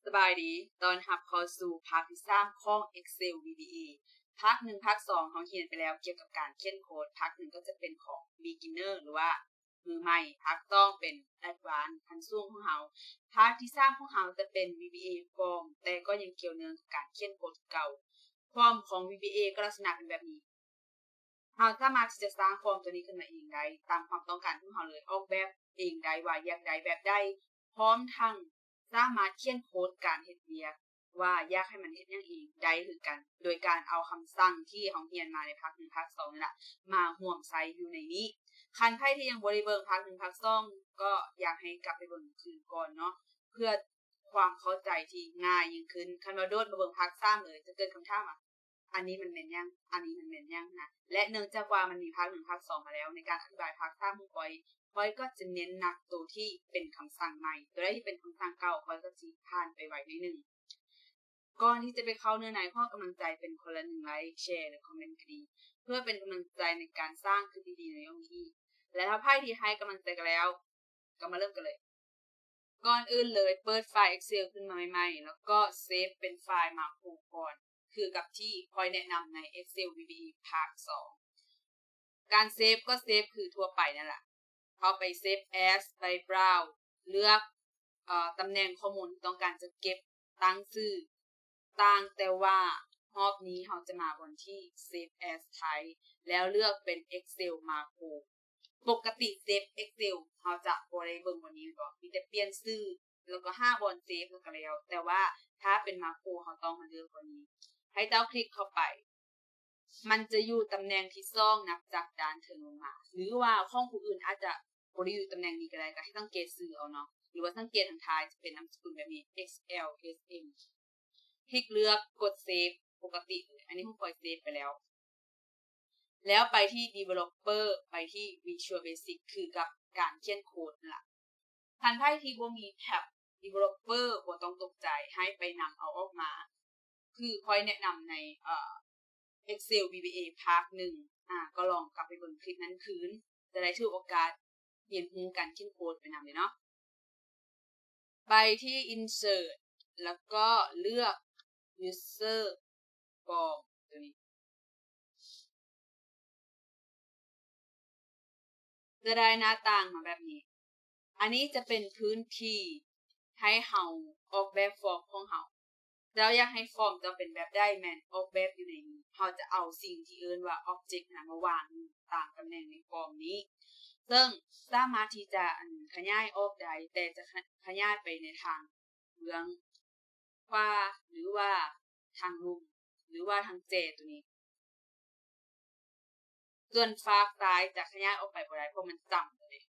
ສະບາຍດີ, ຕ້ອນຮັບເຂົ້າສູ່ພາກທີສາມຂອງ Excel VBA ພາກໜຶ່ງ ພາກສອງ ເຮົາຮຽນໄປແລ້ວກ່ຽວກັບການຂຽນໂຄດ, ພາກໜຶ່ງກໍຈະເປັນຂອງ Beginner ຫຼືວ່າມືໃໝ່, ພາກສອງເປັນ Advanced ຂັ້ນສູງຂອງເຮົາ, ພາກທີສາມຂອງເຮົາຈະເປັນ VBA Form ແຕ່ກໍຍັງກ່ຽວເນື່ອງກັບການຂຽນໂຄດຄືເກົ່າ. Form ຂອງ VBA ກໍລັກສະນະເປັນແບບນີ້. ເຮົາສາມາດທີ່ຈະສ້າງຟອມຕົວນີ້ຂຶ້ນມາເອງໄດ້ຕາມຄວາມຕ້ອງການຂອງເຮົາເລີຍ, ອອກແບບເອງໄດ້ວ່າຢາກໄດ້ແບບໃດ, ພ້ອມທັງສາມາດຂຽນໂຄດການເຮັດວຽກວ່າຢາກໃຫ້ມັນເຮັດຫຍັງເອງໄດ້ຄືກັນ, ໂດຍການເອົາຄຳສັ່ງທີ່ເຮົາຮຽນມາໃນພາກໜຶ່ງ ພາກສອງນີ້ລະ ມາຮ່ວມໃຊ້ຢູ່ໃນນີ້. ຄັນໃຜທີ່ຍັງບໍ່ໄດ້ເບິ່ງພາກໜຶ່ງ ພາກສອງ ກໍຢາກໃຫ້ກັບໄປເບິ່ງຄືນກ່ອນເນາະ, ເພື່ອຄວາມເຂົ້າໃຈທີ່ງ່າຍຍິ່ງຂຶ້ນ. ຄັນວ່າໂດດມາເບິ່ງພາກສາມເລີຍ ຈະເກີດຄຳຖາມວ່າ ອັນນີ້ມັນແມ່ນຫຍັງ? ອັນນີ້ມັນແມ່ນຫຍັງນະ? ແລະ ເນື່ອງຈາກວ່າມັນມີພາກໜຶ່ງ ພາກສອງມາແລ້ວ, ໃນການອະທິບາຍພາກສາມຂອງຂ້ອຍ, ຂ້ອຍກໍຈະເນັ້ນໜັກໂຕທີ່ເປັນຄຳສັ່ງໃໝ່, ໂຕໃດທີ່ເປັນຄຳສັ່ງເກົ່າ ຂ້ອຍກໍຊິຜ່ານໄປໄວໜ້ອຍໜຶ່ງ. ກ່ອນທີ່ຈະໄປເຂົ້າເນື້ອໃນ, ຂໍກຳລັງໃຈເປັນຄົນລະໜຶ່ງໄລ, ແຊ ແລະ ຄອມເມັນກໍດີ, ເພື່ອເປັນກຳລັງໃຈໃນການສ້າງຄລິບດີໆໃນຢ່ອງນີ້. ແລະ ຖ້າໃຜທີ່ໃຫ້ກຳລັງໃຈກັນແລ້ວ, ກໍມາເລີ່ມກັນເລີຍ. ກ່ອນອື່ນເລີຍ, ເປີດໄຟລ໌ Excel ຂຶ້ນມາໃໝ່ໆ ແລ້ວກໍເຊບເປັນໄຟລ໌ Macro ກ່ອນ, ຄືກັບທີ່ຂ້ອຍແນະນຳໃນ Excel VBA ພາກສອງ. ການເຊບກໍເຊບຄືທົ່ວໄປນັ້ນລະ, ເຂົ້າໄປ Save As, ໄປ Browse, ເລືອກ, ເອີ, ຕຳແໜ່ງຂໍ້ມູນທີ່ຕ້ອງການຈະເກັບ, ຕັ້ງຊື່, ຕ່າງແຕ່ວ່າຮອບນີ້ເຮົາຈະມາບ່ອນທີ່ Save As Type ແລ້ວເລືອກເປັນ Excel Macro. ປົກກະຕິເຊບ Excel ເຮົາຈະບໍ່ໄດ້ເບິ່ງບ່ອນນີ້ແມ່ນບໍ່? ມີແຕ່ປ່ຽນຊື່ ແລ້ວກໍຫາບ່ອນເຊບ ແລ້ວກໍແລ້ວ. ແຕ່ວ່າຖ້າເປັນ Macro ເຮົາຕ້ອງມາເລືອກບ່ອນນີ້. ໃຫ້ເຈົ້າຄລິກເຂົ້າໄປ, ມັນຈະຢູ່ຕຳແໜ່ງທີສອງນັບຈາກດ້ານເທິງລົງມາ, ຫຼືວ່າຂອງຜູ້ອື່ນອາດຈະບໍ່ໄດ້ຢູ່ຕຳແໜ່ງນີ້ກໍໄດ້, ກໍໃຫ້ສັງເກດຊື່ເອົາເນາະ, ຫຼືວ່າສັງເກດທາງທ້າຍຈະເປັນນາມສະກຸນແບບນີ້ XLSM. ຄລິກເລືອກ ກົດເຊບປົກກະຕິເລີຍ. ອັນນີ້ຂອງຂ້ອຍເຊບໄປແລ້ວ. ແລ້ວໄປທີ່ Developer, ໄປທີ່ Visual Basic ຄືກັບການຂຽນໂຄດນັ້ນລະ. ຄັນໃຜທີ່ບໍ່ມີແທັບ Developer ບໍ່ຕ້ອງຕົກໃຈ, ໃຫ້ໄປນຳເອົາອອກມາ. ຄືຂ້ອຍແນະນຳໃນ, ເອີ, Excel VBA ພາກໜຶ່ງ, ອາ, ກໍລອງກັບໄປເບິ່ງຄລິບນັ້ນຄືນ, ຈະໄດ້ຖືໂອກາດ ຮຽນຮູ້ການຂຽນໂຄດໄປນຳເລີຍເນາະ. ໄປທີ່ Insert ແລ້ວກໍເລືອກ User Form ຕົວນີ້. ຈະໄດ້ໜ້າຕ່າງມາແບບນີ້. ອັນນີ້ຈະເປັນພື້ນທີ່ໃຫ້ເຮົາອອກແບບຟອມຂອງເຮົາ. ເຈົ້າຢາກໃຫ້ຟອມເຈົ້າເປັນແບບໃດ ແມ່ນອອກແບບຢູ່ໃນນີ້. ເຮົາຈະເອົາສິ່ງທີ່ເອີ້ນວ່າ Object ນະ ມາວາງຢູ່ຕາມຕຳແໜ່ງໃນຟອມນີ້, ເຊິ່ງສາມາດທີ່ຈະ, ອັນ, ຂະຫຍາຍອອກໄດ້, ແຕ່ຈະຂະ, ຂະຫຍາຍໄປໃນທາງເບື້ອງຂວາ ຫຼືວ່າທາງລຸ່ມ ຫຼືວ່າທາງແຈຕົວນີ້. ສ່ວນຟາກຊ້າຍຈະຂະຫຍາຍອອກໄປບໍ່ໄດ້ ເພາະມັນຈຳເລີຍ.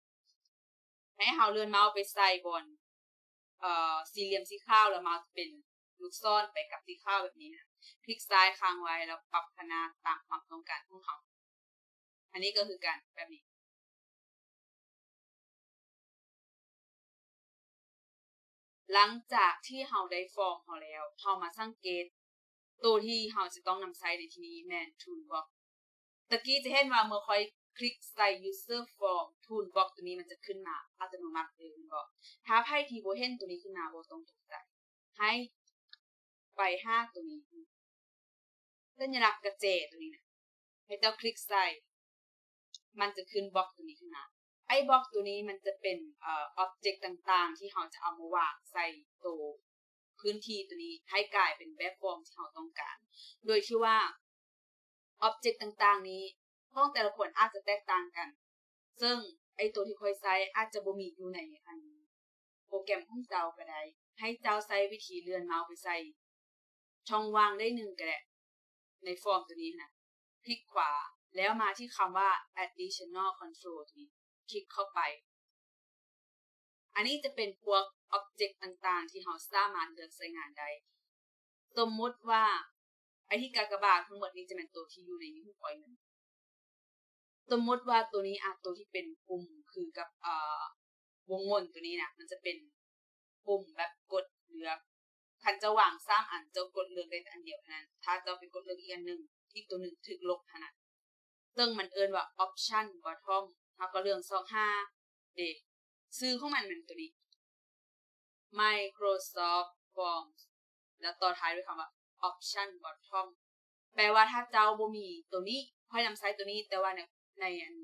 ໃຫ້ເຮົາເລື່ອນເມົາສ໌ໄປໃສ່ບ່ອນ, ເອີ, ສີ່ຫຼ່ຽມສີຂາວ ແລ້ວເມົາສ໌ຈະເປັນລູກສອນໄປກັບສີຂາວແບບນີ້ນະ. ຄລິກຊ້າຍຄ້າງໄວ້ ແລ້ວປັບຂະໜາດຕາມຄວາມຕ້ອງການຂອງເຮົາ. ອັນນີ້ກໍຄືກັນ ແບບນີ້. ຫຼັງຈາກທີ່ເຮົາໄດ້ຟອມເຮົາແລ້ວ, ເຮົາມາສັງເກດໂຕທີ່ເຮົາຈະຕ້ອງນຳໃຊ້ໃນທີ່ນີ້ແມ່ນ Toolbox. ຕະກີ້ຈະເຫັນວ່າເມື່ອຂ້ອຍຄລິກໃສ່ User Form, Toolbox ຕົວນີ້ມັນຈະຂຶ້ນມາອັດຕະໂນມັດເລີຍແມ່ນບໍ່? ຖ້າໃຜທີ່ບໍ່ເຫັນຕົວນີ້ຂຶ້ນມາ ບໍ່ຕ້ອງຕົກໃຈ, ໃຫ້ໄປຫາຕົວນີ້. ສັນຍະລັກກະແຈຕົວນີ້ນະ, ໃຫ້ເຈົ້າຄລິກໃສ່, ມັນຈະຂຶ້ນບັອກຕົວນີ້ຂຶ້ນມາ. ໄອ້ບັອກຕົວນີ້ມັນຈະເປັນ, ເອີ, Object ຕ່າງໆ ທີ່ເຮົາຈະເອົາມາວາງໃສ່ໂຕພື້ນທີ່ຕົວນີ້ ໃຫ້ກາຍເປັນແບບຟອມທີ່ເຮົາຕ້ອງການ, ໂດຍທີ່ວ່າ Object ຕ່າງໆ ນີ້ ຂອງແຕ່ລະຄົນອາດຈະແຕກຕ່າງກັນ. ເຊິ່ງໄອ້ໂຕທີ່ຂ້ອຍໃຊ້ອາດຈະບໍ່ມີຢູ່ໃນອັນໂປຣແກຣມຂອງເຈົ້າກໍໄດ້. ໃຫ້ເຈົ້າໃຊ້ວິທີເລື່ອນເມົາສ໌ໄປໃສ່ຊ່ອງວ່າງໃດໜຶ່ງກໍໄດ້ໃນຟອມຕົວນີ້ນະ. ຄລິກຂວາ ແລ້ວມາທີ່ຄຳວ່າ Additional Control ຕົວນີ້, ຄລິກເຂົ້າໄປ. ອັນນີ້ຈະເປັນພວກ Object ຕ່າງໆ ທີ່ເຮົາສາມາດເລືອກໃຊ້ງານໄດ້. ສົມມຸດວ່າ ໄອ້ທີ່ກາກະບາດທັງໝົດນີ້ຈະແມ່ນໂຕທີ່ຢູ່ໃນນີ້ຂອງຂ້ອຍແມ່ນ. ສົມມຸດວ່າໂຕນີ້ ອາ ໂຕທີ່ເປັນປຸ່ມຄືກັບ, ເອີ, ວົງໝູນໂຕນີ້ນະ, ມັນຈະເປັນປຸ່ມແບບກົດເລືອກ. ຄັນເຈົ້າວາງສາມອັນ, ເຈົ້າກົດເລືອກໄດ້ແຕ່ອັນດຽວເທົ່ານັ້ນ. ຖ້າເຈົ້າໄປກົດເລືອກອີກອັນໜຶ່ງ, ອີກໂຕໜຶ່ງຖືກລົບຫັ້ນນະ. ເຊິ່ງມັນເອີ້ນວ່າ Option Bottom. ເຮົາກໍເລື່ອງຊອກຫາເດ. ຊື່ຂອງມັນແມ່ນໂຕນີ້. Microsoft Forms ແລ້ວຕໍ່ທ້າຍດ້ວຍຄຳວ່າ Option Bottom ແປວ່າຖ້າເຈົ້າບໍ່ມີໂຕນີ້ ຂ້ອຍນຳໃຊ້ໂຕນີ້ ແຕ່ວ່າໃນ ໃນອັນ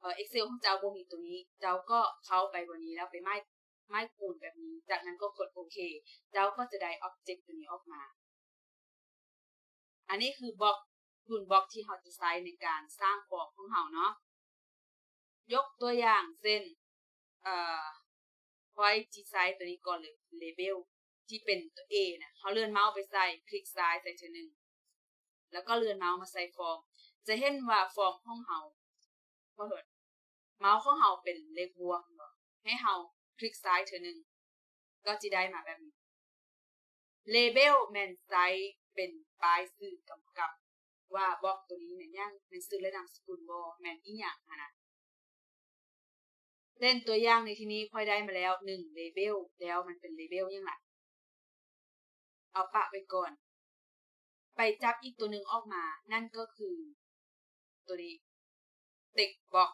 ເອີ Excel ຂອງເຈົ້າບໍ່ມີໂຕນີ້ ເຈົ້າກໍເຂົ້າໄປບ່ອນນີ້ ແລ້ວໄປໝາຍ ໝາຍຄູນແບບນີ້ ຈາກນັ້ນກໍກົດໂອເຄ ເຈົ້າກໍຈະໄດ້ Object ໂຕນີ້ອອກມາ. ອັນນີ້ຄືບລັອກ ຄູນບລັອກທີ່ເຮົາຈະໃຊ້ໃນການສ້າງຟອມຂອງເຮົາເນາະ. ຍົກຕົວຢ່າງເຊັ່ນ ເອີ ຂ້ອຍຊິໃຊ້ຕົວນີ້ກ່ອນເລີຍ Label ທີ່ເປັນຕົວ A ນະ ເຮົາເລື່ອນເມົາສ໌ໄປໃສ່ ຄລິກຊ້າຍໃສ່ເທື່ອໜຶ່ງ ແລ້ວກໍເລື່ອນເມົາສ໌ມາໃສ່ຟອມ ຈະເຫັນວ່າຟອມຂອງເຮົາ ຂໍໂທດ ເມົາສ໌ຂອງເຮົາເປັນເລກບວກເນາະ ໃຫ້ເຮົາຄລິກຊ້າຍເທື່ອໜຶ່ງ ກໍຊິໄດ້ມາແບບນີ້. Label ແມ່ນໃຊ້ເປັນປ້າຍສື່ກຳກັບວ່າບລັອກໂຕນີ້ແມ່ນຫຍັງ ແມ່ນຊື່ ແລະ ນາມສະກຸນບໍ່ ແມ່ນອີ່ຫຍັງຫັ້ນນະ. ເຊັ່ນຕົວຢ່າງໃນທີ່ນີ້ຂ້ອຍໄດ້ມາແລ້ວໜຶ່ງ Label ແລ້ວມັນເປັນ Label ຫຍັງລະ ເອົາປະໄວ້ກ່ອນ ໄປຈັບອີກຕົວໜຶ່ງອອກມາ ນັ້ນກໍຄືຕົວນີ້ Text Box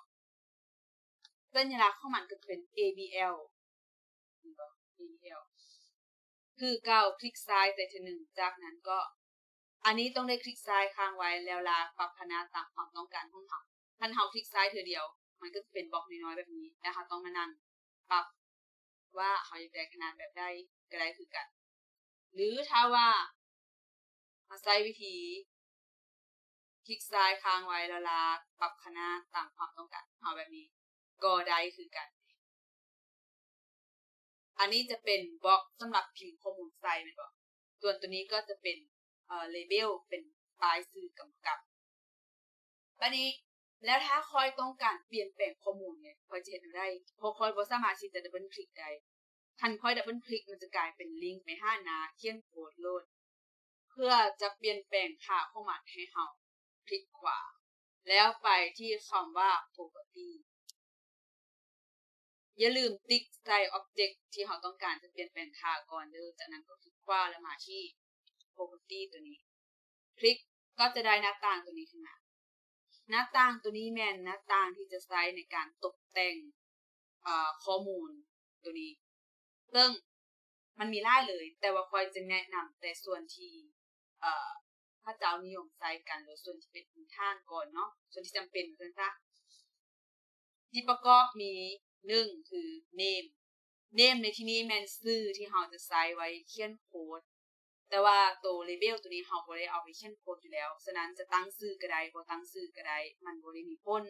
ສັນຍະລັກຂອງມັນກໍຈະເປັນ ABL ເຫັນບໍ່ ABL ຄືເກົ່າ ຄລິກຊ້າຍໃສ່ເທື່ອໜຶ່ງ ຈາກນັ້ນກໍ ອັນນີ້ຕ້ອງໄດ້ຄລິກຊ້າຍຄ້າງໄວ້ ແລ້ວລາກປັບຂະໜາດຕາມຄວາມຕ້ອງການຂອງເຮົາ. ຄັນເຮົາຄລິກຊ້າຍເທື່ອດຽວ ມັນກໍຈະເປັນບລັອກນ້ອຍໆແບບນີ້ ແລ້ວເຮົາຕ້ອງມານັ່ງປັບວ່າເຮົາຢາກໄດ້ຂະໜາດແບບໃດກໍໄດ້ຄືກັນ ຫຼືຖ້າວ່າເຮົາໃຊ້ວິທີ ຄລິກຊ້າຍຄ້າງໄວ້ ແລ້ວລາກປັບຂະໜາດຕາມຄວາມຕ້ອງການຂອງເຮົາແບບນີ້ກໍໄດ້ຄືກັນ. ອັນນີ້ຈະເປັນບລັອກສຳລັບພິມຂໍ້ມູນໃສ່ແມ່ນບໍ່? ສ່ວນຕົວນີ້ກໍຈະເປັນ ເອີ Label ເປັນປ້າຍສື່ກຳກັບ. ບາດນີ້ ແລ້ວຖ້າຂ້ອຍຕ້ອງການປ່ຽນແປງຂໍ້ມູນເດ ຂ້ອຍຈະເຮັດແນວໃດ? ເພາະຂ້ອຍບໍ່ສາມາດທີ່ຈະ double click ໄດ້. ຄັນຂ້ອຍ double click ມັນຈະກາຍເປັນລິ້ງໄປຫາໜ້າຂຽນໂຄດໂຫຼດ. ເພື່ອຈະປ່ຽນແປງຄ່າຂອງມັນ ໃຫ້ເຮົາຄລິກຂວາ ແລ້ວໄປທີ່ຄຳວ່າ Property. ຢ່າລືມຕິກໃສ່ Object ທີ່ເຮົາຕ້ອງການຈະປ່ຽນແປງຄ່າກ່ອນເດີ. ຈາກນັ້ນກໍຄລິກຂວາ ແລ້ວມາທີ່ Property ຕົວນີ້. ຄລິກ ກໍຈະໄດ້ໜ້າຕ່າງຕົວນີ້ຂຶ້ນມາ. ໜ້າຕ່າງຕົວນີ້ແມ່ນໜ້າຕ່າງທີ່ຈະໃຊ້ໃນການຕົກແຕ່ງ ເອີ ຂໍ້ມູນຕົວນີ້ ເຊິ່ງມັນມີຫຼາຍເລີຍ ແຕ່ວ່າຂ້ອຍຈະແນະນຳແຕ່ສ່ວນທີ່ ເອີ ເຂົາເຈົ້ານິຍົມໃຊ້ກັນ ຫຼື ສ່ວນທີ່ເປັນພື້ນຖານກ່ອນເນາະ ສ່ວນທີ່ຈຳເປັນວ່າຊັ້ນຊະ. ທີ່ປະກອບມີ ໜຶ່ງ ຄື Name. Name ໃນທີ່ນີ້ແມ່ນຊື່ທີ່ເຮົາຈະໃຊ້ໄວ້ຂຽນໂຄດ ແຕ່ວ່າໂຕ Label ຕົວນີ້ເຮົາບໍ່ໄດ້ເອົາໄປຂຽນໂຄດຢູ່ແລ້ວ ສະນັ້ນຈະຕັ້ງຊື່ກໍໄດ້ ບໍ່ຕັ້ງຊື່ກໍໄດ້ ມັນບໍ່ໄດ້ມີຜົນ.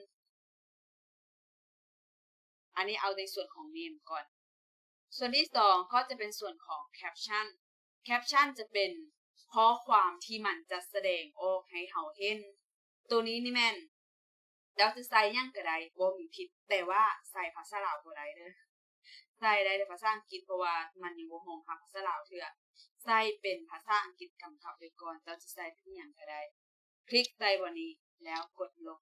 ອັນນີ້ເອົາໃນສ່ວນຂອງ Name ກ່ອນ. ສ່ວນທີສອງກໍຈະເປັນສ່ວນຂອງ Caption. Caption ຈະເປັນຂໍ້ຄວາມທີ່ມັນຈະສະແດງອອກໃຫ້ເຮົາເຫັນ. ໂຕນີ້ນີ້ແມ່ນ ເຈົ້າຈະໃສ່ຫຍັງກໍໄດ້ ບໍ່ມີຜິດ ແຕ່ວ່າໃສ່ພາສາລາວບໍ່ໄດ້ເດີ. ໃສ່ໄດ້ແຕ່ພາສາອັງກິດ ເພາະວ່າມັນຍັງບໍ່ຮອງຮັບພາສາລາວເທື່ອ. ໃສ່ເປັນພາສາອັງກິດກຳກັບໄວ້ກ່ອນ ເຈົ້າຈະໃສ່ເປັນຫຍັງກໍໄດ້. ຄລິກໃສ່ບ່ອນນີ້ ແລ້ວກົດລົບ.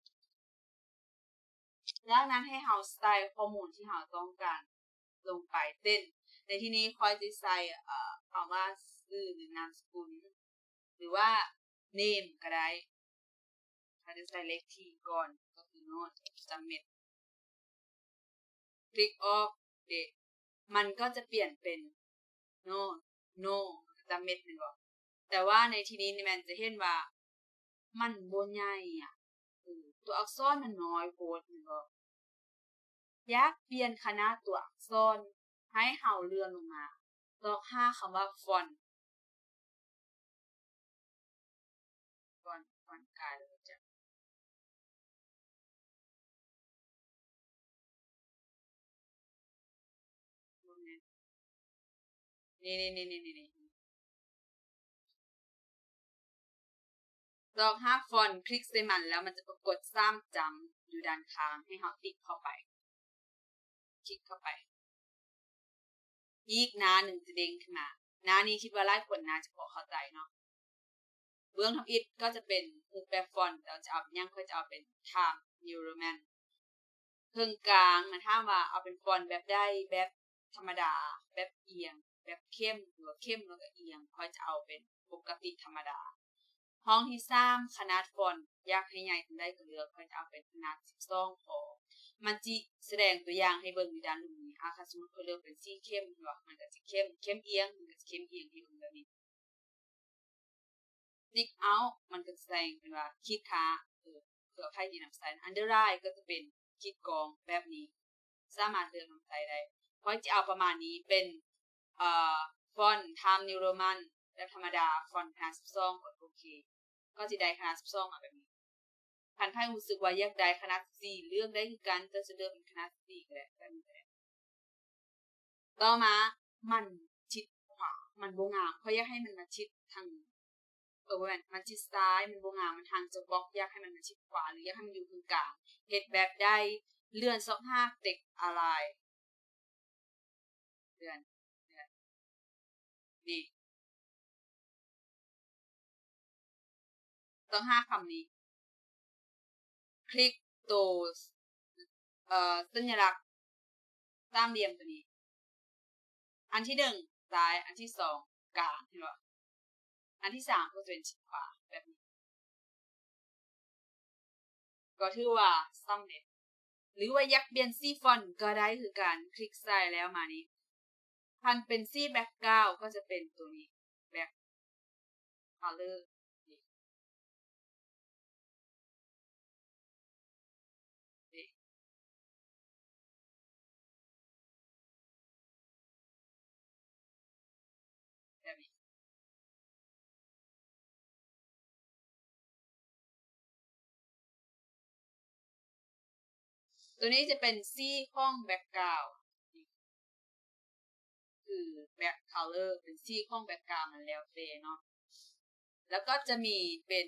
ຈາກນັ້ນໃຫ້ເຮົາໃສ່ຂໍ້ມູນທີ່ເຮົາຕ້ອງການລົງໄປ ເຊັ່ນ ໃນທີ່ນີ້ຂ້ອຍຈະໃສ່ ເອີ ຄຳວ່າຊື່ ຫຼື ນາມສະກຸນ ຫຼືວ່າ Name ກໍໄດ້. ເຮົາຈະໃສ່ເລກທີກ່ອນ ກໍຄືໂນດ ຈຳເມັດ. ຄລິກອອກເດ ມັນກໍຈະປ່ຽນເປັນ ໂນ ໂນ ຈຳເມັດແມ່ນບໍ່? ແຕ່ວ່າໃນທີ່ນີ້ນີ້ແມ່ນຈະເຫັນວ່າມັນບໍ່ໃຫຍ່ອະ ເອີ ຕົວອັກສອນມັນນ້ອຍໂພດແມ່ນບໍ່? ຢາກປ່ຽນຂະໜາດຕົວອັກສອນ ໃຫ້ເຮົາເລື່ອນລົງມາ ຊອກຫາຄຳວ່າ Font. Font Font ກາຍແລ້ວຈະ ບໍ່ແມ່ນ ນີ້ໆໆໆ ຊອກຫາຟອນ ຄລິກໃສ່ມັນ ແລ້ວມັນຈະປາກົດສາມຈ້ຳຢູ່ດ້ານຂ້າງ ໃຫ້ເຮົາຕິກເຂົ້າໄປ ຄລິກເຂົ້າໄປ ອີກໜ້າໜຶ່ງຈະເດ້ງຂຶ້ນມາ. ໜ້ານີ້ຄິດວ່າຫຼາຍຄົນໜ້າຈະພໍເຂົ້າໃຈເນາະ. ເບື້ອງທຳອິດກໍຈະເປັນຮູບແບບຟອນ ເຈົ້າຈະເອົາເປັນຫຍັງ? ຂ້ອຍຈະເອົາເປັນ Times New Roman. ເຄິ່ງກາງ ມັນຖາມວ່າເອົາເປັນຟອນແບບໃດ? ແບບທຳມະດາ, ແບບອຽງ, ແບບເຂັ້ມ ຫຼືວ່າເຂັ້ມແລ້ວກໍອຽງ. ຂ້ອຍຈະເອົາເປັນປົກກະຕິທຳມະດາ. ຫ້ອງທີສາມ ຂະໜາດຟອນ ຢາກໃຫ້ໃຫຍ່ສ່ຳໃດກໍເລືອກ, ຂ້ອຍຈະເອົາເປັນຂະໜາດສິບສອງພໍ. ມັນຊິສະແດງຕົວຢ່າງໃຫ້ເບິ່ງຢູ່ດ້ານລຸ່ມນີ້. ອາ ຄັນສົມມຸດຂ້ອຍເລືອກເປັນສີເຂັ້ມເນາະ ມັນກໍຊິເຂັ້ມ, ເຂັ້ມອຽງ ມັນກໍຊິເຂັ້ມອຽງໃຫ້ເບິ່ງແບບນີ້. ຕິກເອົາ ມັນກໍຈະແສດງເປັນວ່າຂີດຂ້າ ເອີ ເພື່ອໃຜທີ່ນຳໃຊ້. ອັນເດີລາຍກໍຈະເປັນຂີດກອງແບບນີ້ ສາມາດເລືອກນຳໃຊ້ໄດ້. ຂ້ອຍຈະເອົາປະມານນີ້ເປັນ ເອີ ຟອນ Times New Roman ແບບທຳມະດາ, ຟອນຂະໜາດສິບສອງ ກົດໂອເຄ ກໍຊິໄດ້ຂະໜາດສິບສອງມາແບບນີ້. ຄັນໃຜຮູ້ສຶກວ່າຢາກໄດ້ຂະໜາດສິບສີ່ ເລືອກໄດ້ຄືກັນ, ເຈົ້າຈະເລືອກເປັນຂະໜາດສິບສີ່ກໍໄດ້ ແບບນີ້ກໍໄດ້. ຕໍ່ມາ ມັນຊິດຂວາ ມັນບໍ່ງາມ. ຂ້ອຍຢາກໃຫ້ມັນມາຊິດທາງ ເອີ ບໍ່ແມ່ນ ມັນຊິດຊ້າຍ ມັນບໍ່ງາມ ມັນຫ່າງຈາກບລັອກ. ຢາກໃຫ້ມັນມາຊິດຂວາ ຫຼື ຢາກໃຫ້ມັນຢູ່ກຶ່ງກາງ ເຮັດແບບໃດ? ເລື່ອນຊອກຫາ Text Align ເລື່ອນ ເລື່ອນ ນີ້ ຕ້ອງຫາຄຳນີ້ ຄລິກໂຕ ເອີ ສັນຍະລັກສາມຫຼ່ຽມໂຕນີ້ ອັນທີໜຶ່ງຊ້າຍ ອັນທີສອງກາງ ເຫັນບໍ່? ອັນທີສາມກໍຈະເປັນຂວາ ແບບນີ້ ກໍຖືວ່າສຳເລັດ. ຫຼືວ່າຢາກປ່ຽນສີຟອນກໍໄດ້ຄືກັນ ຄລິກໃສ່ແລ້ວມານີ້ ຄັນເປັນສີ background ກໍຈະເປັນໂຕນີ້ back color ນີ້ ແບບນີ້. ໂຕນີ້ຈະເປັນສີຂອງ background ຄື back color ເປັນສີຂອງ background ນັ້ນແລ້ວແຕ່ເນາະ. ແລ້ວກໍຈະມີເປັນ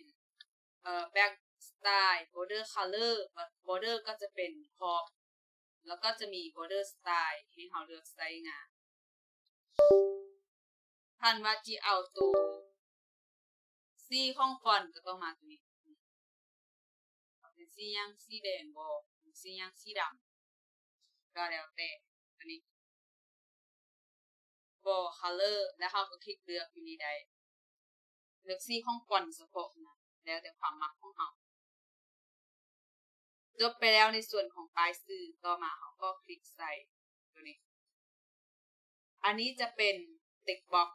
ເອີ back style border color border ກໍຈະເປັນຂອບ ແລ້ວກໍຈະມີ border style ໃຫ້ເຮົາເລືອກໃຊ້ງານ. ຄັນວ່າຊິເອົາໂຕສີຂອງຟອນກໍຕ້ອງມາໂຕນີ້ ເປັນສີຫຍັງ ສີແດງບໍ ສີຫຍັງ ສີດຳ ກໍແລ້ວແຕ່. ອັນນີ້ bold color ແລ້ວເຮົາກໍຄລິກເລືອກຢູ່ນີ້ໄດ້ ເລືອກສີຂອງຟອນສະເພາະນະ ແລ້ວແຕ່ຄວາມມັກຂອງເຮົາ. ຈົບໄປແລ້ວໃນສ່ວນຂອງປ້າຍສື່, ຕໍ່ມາເຮົາກໍຄລິກໃສ່ໂຕນີ້. ອັນນີ້ຈະເປັນ text box.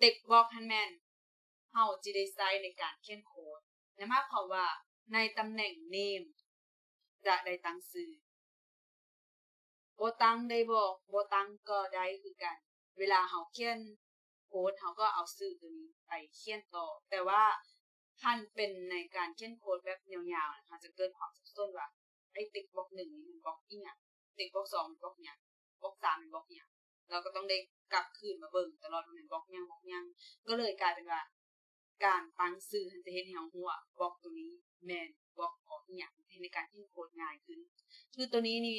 text box ຫັ້ນແມ່ນເຮົາຈະໄດ້ໃຊ້ໃນການຂຽນໂຄດ. ນັ້ນໝາຍຄວາມວ່າໃນຕຳແໜ່ງ name ຈະໄດ້ຕັ້ງຊື່. ບໍ່ຕັ້ງໄດ້ບໍ່? ບໍ່ຕັ້ງກໍໄດ້ຄືກັນ. ເວລາເຮົາຂຽນໂຄດ ເຮົາກໍເອົາຊື່ໂຕນີ້ໄປຂຽນຕໍ່. ແຕ່ວ່າຄັນເປັນໃນການຂຽນໂຄດແບບຍາວໆ ເຮົາຈະເກີດຄວາມສັບສົນວ່າ ໄອ້ text box ໜຶ່ງນີ້ມັນ box ອີ່ຫຍັງ, text box ສອງມັນ box ຫຍັງ, box ສາມມັນ box ຫຍັງ. ເຮົາກໍຕ້ອງໄດ້ກັບຄືນມາເບິ່ງຕະຫຼອດວ່າແມ່ນ box ຫຍັງ box ຫຍັງ. ກໍເລີຍກາຍເປັນວ່າ ການຕັ້ງຊື່ຫັ້ນຈະເຮັດໃຫ້ເຮົາຮູ້ວ່າ box ໂຕນີ້ແມ່ນ box ຂອງອີ່ຫຍັງ, ເຮັດໃຫ້ການຂຽນໂຄດງ່າຍຂຶ້ນ. ຄືໂຕນີ້ນີ້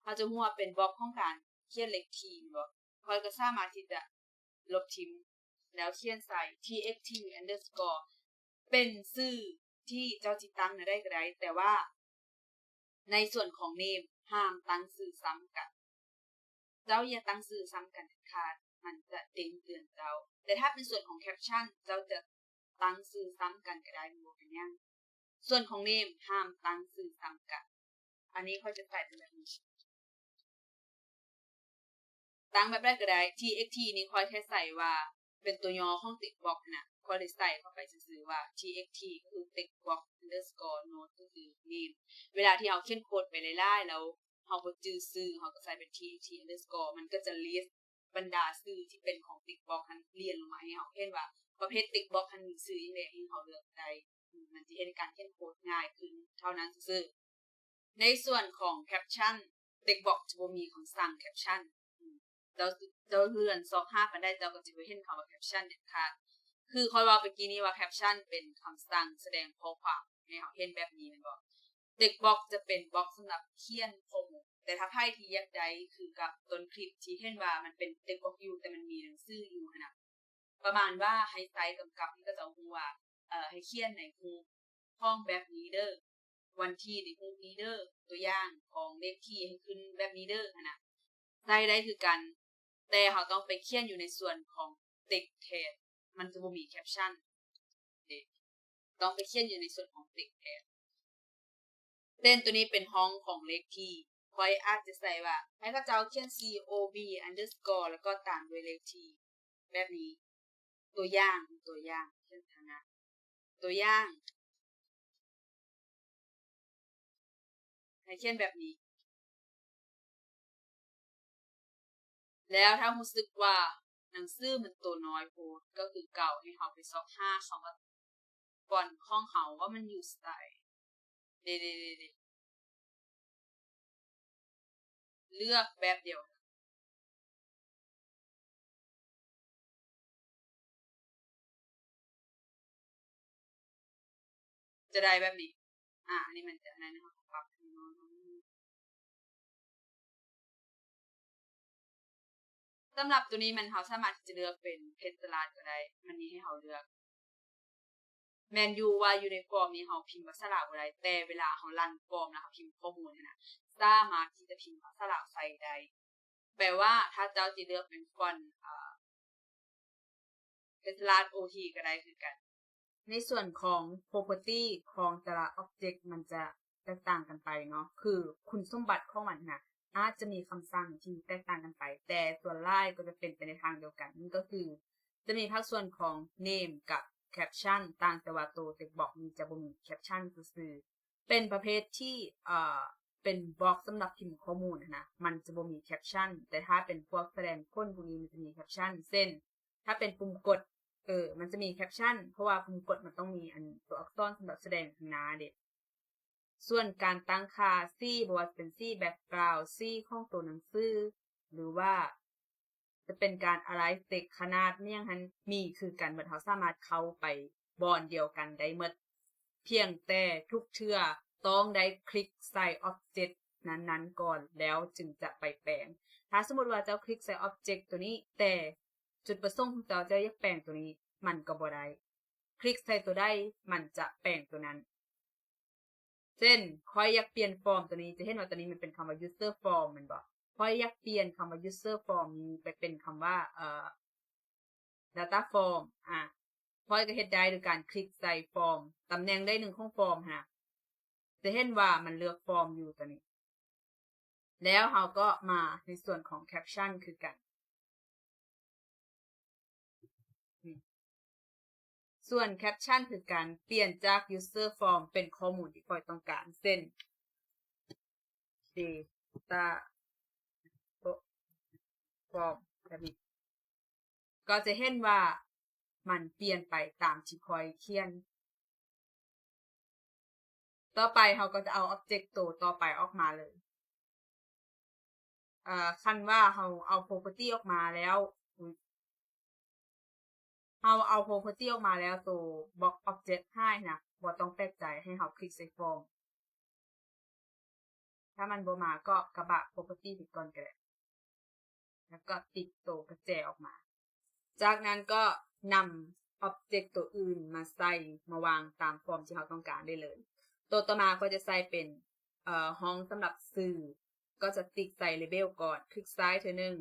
ເຮົາຈະຮູ້ວ່າເປັນ box ຂອງການຂຽນເລກທີແມ່ນບໍ່? ຂ້ອຍກໍສາມາດທີ່ຈະລົບຖິ້ມ ແລ້ວຂຽນໃສ່ txt underscore ເປັນຊື່ທີ່ເຈົ້າຊິຕັ້ງແນວໃດກໍໄດ້, ແຕ່ວ່າໃນສ່ວນຂອງ name ຫ້າມຕັ້ງຊື່ຊ້ຳກັນ. ເຈົ້າຢ່າຕັ້ງຊື່ຊ້ຳກັນເດັດຂາດ, ມັນຈະເດ້ງເຕືອນເຈົ້າ. ແຕ່ຖ້າເປັນສ່ວນຂອງ caption ເຈົ້າຈະຕັ້ງຊື່ຊ້ຳກັນກໍໄດ້, ມັນບໍ່ເປັນຫຍັງ. ສ່ວນຂອງ name ຫ້າມຕັ້ງຊື່ຊ້ຳກັນ. ອັນນີ້ຂ້ອຍຈະໃສ່ເປັນແບບນີ້. ຕັ້ງແບບໃດກໍໄດ້. txt ນີ້ຂ້ອຍແຄ່ໃສ່ວ່າເປັນຕົວຫຍໍ້ຂອງ text box ຫັ້ນນະ, ຂ້ອຍໄດ້ໃສ່ເຂົ້າໄປຊື່ໆວ່າ txt ກໍຄື text box underscore note ກໍຄື name. ເວລາທີ່ເຮົາຂຽນໂຄດໄປຫຼາຍໆ ແລ້ວເຮົາບໍ່ຈື່ຊື່, ເຮົາກໍໃສ່ເປັນ txt underscore ມັນກໍຈະ list ບັນດາຊື່ທີ່ເປັນຂອງ text box ຫັ້ນລຽນລົງມາໃຫ້ເຮົາເຫັນວ່າປະເພດ text box ຫັ້ນມີຊື່ຫຍັງແດ່ ໃຫ້ເຮົາເລືອກໄດ້. ມັນຈະເຮັດໃຫ້ການຂຽນໂຄດງ່າຍຂຶ້ນເທົ່ານັ້ນຊື່ໆ. ໃນສ່ວນຂອງ caption, text box ຈະບໍ່ມີຄຳສັ່ງ caption. ເຈົ້າ ເຈົ້າເລື່ອນຊອກຫາປານໃດ ເຈົ້າກໍຈະບໍ່ເຫັນຄຳວ່າ caption ເດັດຂາດ. ຄືຂ້ອຍເວົ້າປະກີ້ນີ້ວ່າ caption ເປັນຄຳສັ່ງສະແດງຂໍ້ຄວາມໃຫ້ເຮົາເຫັນແບບນີ້ແມ່ນບໍ່? text box ຈະເປັນ box ສຳລັບຂຽນຂໍ້ມູນ. ແຕ່ຖ້າໃຜທີ່ຢາກໄດ້ຄືກັບຕົ້ນຄລິບທີ່ເຫັນວ່າມັນເປັນ text box ຢູ່ ແຕ່ມັນມີໜັງສືຢູ່ຫັ້ນນະ, ປະມານວ່າໃຫ້ໃຊ້ກຳກັບໃຫ້ເຂົາເຈົ້າຮູ້ວ່າ ເອີ ໃຫ້ຂຽນໃນຮູບຂອງແບບນີ້ເດີ, ວັນທີໃນຮູບນີ້ເດີ, ຕົວຢ່າງຂອງເລກທີໃຫ້ຂຶ້ນແບບນີ້ເດີ ຫັ້ນນະ. ໃຊ້ໄດ້ຄືກັນ, ແຕ່ເຮົາຕ້ອງໄປຂຽນຢູ່ໃນສ່ວນຂອງ text ແທນ, ມັນຈະບໍ່ມີ caption ເດ້. ຕ້ອງໄປຂຽນຢູ່ໃນສ່ວນຂອງ text ແທນ. ເຊັ່ນ ຕົວນີ້ເປັນຫ້ອງຂອງເລກທີ່ ຂ້ອຍອາດຈະໃສ່ວ່າ ໃຫ້ເຂົາເຈົ້າຂຽນ C O B underscore ແລ້ວກໍຕາມດ້ວຍເລກທີ່ ແບບນີ້. ຕົວຢ່າງ ຕົວຢ່າງ ຂຽນທາງໜ້າ ຕົວຢ່າງ ໃຫ້ຂຽນແບບນີ້. ແລ້ວຖ້າຮູ້ສຶກວ່າໜັງສືມັນໂຕນ້ອຍໂພດ ກໍຄືເກົ່າ ໃຫ້ເຮົາໄປຊອກຫາຄຳວ່າຟອນຂອງເຮົາວ່າມັນຢູ່ໃສ. ເດ ເດ ເດ ເດ. ເລືອກແບບດຽວ ຈະໄດ້ແບບນີ້. ອາ ອັນນີ້ມັນຈະ ອັນນັ້ນເຮົາປັບໃຫ້ນ້ອຍລົງ. ສຳລັບຕົວນີ້ແມ່ນເຮົາສາມາດທີ່ຈະເລືອກເປັນເພັນສະລາດກໍໄດ້ ມັນມີໃຫ້ເຮົາເລືອກ. ແມ່ນຢູ່ວ່າຢູ່ໃນຟອມນີ້ເຮົາພິມພາສາລາວບໍ່ໄດ້ ແຕ່ເວລາເຮົາລັນຟອມແລ້ວເຮົາພິມຂໍ້ມູນຫັ້ນນະ ສາມາດທີ່ຈະພິມພາສາລາວໃສ່ໄດ້. ແປວ່າຖ້າເຈົ້າຊິເລືອກເປັນຟອນ ເອີ ເປັນສະລາດໂອທີກໍໄດ້ຄືກັນ. ໃນສ່ວນຂອງ property ຂອງແຕ່ລະ object ມັນຈະແຕກຕ່າງກັນໄປເນາະ ຄືຄຸນສົມບັດຂອງມັນນະ ອາດຈະມີຄຳສັ່ງທີ່ແຕກຕ່າງກັນໄປ ແຕ່ສ່ວນຫຼາຍກໍຈະເປັນໄປໃນທາງດຽວກັນ ນັ້ນກໍຄືຈະມີພາກສ່ວນຂອງ name ກັບ caption ຕ່າງແຕ່ວ່າໂຕ text box ນີ້ຈະບໍ່ມີ caption ຊື່ໆ. ເປັນປະເພດທີ່ ເອີ ເປັນບັອກສຳລັບພິມຂໍ້ມູນຫັ້ນນະ ມັນຈະບໍ່ມີ caption ແຕ່ຖ້າເປັນພວກສະແດງຜົນພວກນີ້ມັນຈະມີ caption ເຊັ່ນ ຖ້າເປັນປຸ່ມກົດ ເອີ ມັນຈະມີ caption ເພາະວ່າປຸ່ມກົດມັນຕ້ອງມີອັນ ຕົວອັກສອນສຳລັບສະແດງຂ້າງໜ້າເດ. ສ່ວນການຕັ້ງຄ່າສີ ບໍ່ວ່າຈະເປັນສີ background ສີຂອງໂຕໜັງສື ຫຼືວ່າ ຈະເປັນການ align text ຂະໜາດ ແມ່ນຫຍັງຫັ້ນ ມີຄືກັນໝົດ ເຮົາສາມາດເຂົ້າໄປບ່ອນດຽວກັນໄດ້ໝົດ ພຽງແຕ່ທຸກເທື່ອຕ້ອງໄດ້ຄລິກໃສ່ object ນັ້ນໆ ກ່ອນ ແລ້ວຈຶ່ງຈະໄປແປງ. ຖ້າສົມມຸດວ່າເຈົ້າຄລິກໃສ່ object ຕົວນີ້ ແຕ່ຈຸດປະສົງຂອງເຈົ້າ ເຈົ້າຢາກແປງຕົວນີ້ ມັນກໍບໍ່ໄດ້ ຄລິກໃສ່ຕົວໃດ ມັນຈະແປງຕົວນັ້ນ. ເຊັ່ນ ຂ້ອຍຢາກປ່ຽນຟອມຕົວນີ້ ຈະເຫັນວ່າຕົວນີ້ມັນເປັນຄຳວ່າ user form ແມ່ນບໍ່? ຂ້ອຍຢາກປ່ຽນຄຳວ່າ user form ນີ້ໄປເປັນຄຳວ່າ ເອີ data form ອາ ຂ້ອຍກໍເຮັດໄດ້ໂດຍການຄລິກໃສ່ຟອມ ຕຳແໜ່ງໃດໜຶ່ງຂອງຟອມຫັ້ນນະ ຈະເຫັນວ່າມັນເລືອກຟອມຢູ່ຕົວນີ້. ແລ້ວເຮົາກໍມາໃນສ່ວນຂອງ caption ຄືກັນ. ສ່ວນ caption ຄືການປ່ຽນຈາກ user form ເປັນຂໍ້ມູນທີ່ຂ້ອຍຕ້ອງການ ເຊັ່ນ data form ແບບນີ້ ກໍຈະເຫັນວ່າມັນປ່ຽນໄປຕາມທີ່ຂ້ອຍຂຽນ. ຕໍ່ໄປເຮົາກໍຈະເອົາ object ໂຕຕໍ່ໄປອອກມາເລີຍ. ເອີ ຄັນວ່າເຮົາເອົາ property ອອກມາແລ້ວ ເຮົາເອົາ property ອອກມາແລ້ວ ໂຕ box object ຫາຍນະ ບໍ່ຕ້ອງແປກໃຈ ໃຫ້ເຮົາຄລິກໃສ່ form. ຖ້າມັນບໍ່ມາກໍກະບະ property ໄປກ່ອນກໍໄດ້ ແລ້ວກໍຕິກໂຕກະແຈອອກມາ. ຈາກນັ້ນກໍນຳ object ໂຕອື່ນມາໃສ່ ມາວາງຕາມຟອມທີ່ເຮົາຕ້ອງການໄດ້ເລີຍ. ໂຕຕໍ່ມາກໍຈະໃສ່ເປັນ ເອີ ຫ້ອງສຳລັບສື່ ກໍຈະຕິກໃສ່ label ກ່ອນ ຄລິກຊ້າຍເທື່ອໜຶ່ງ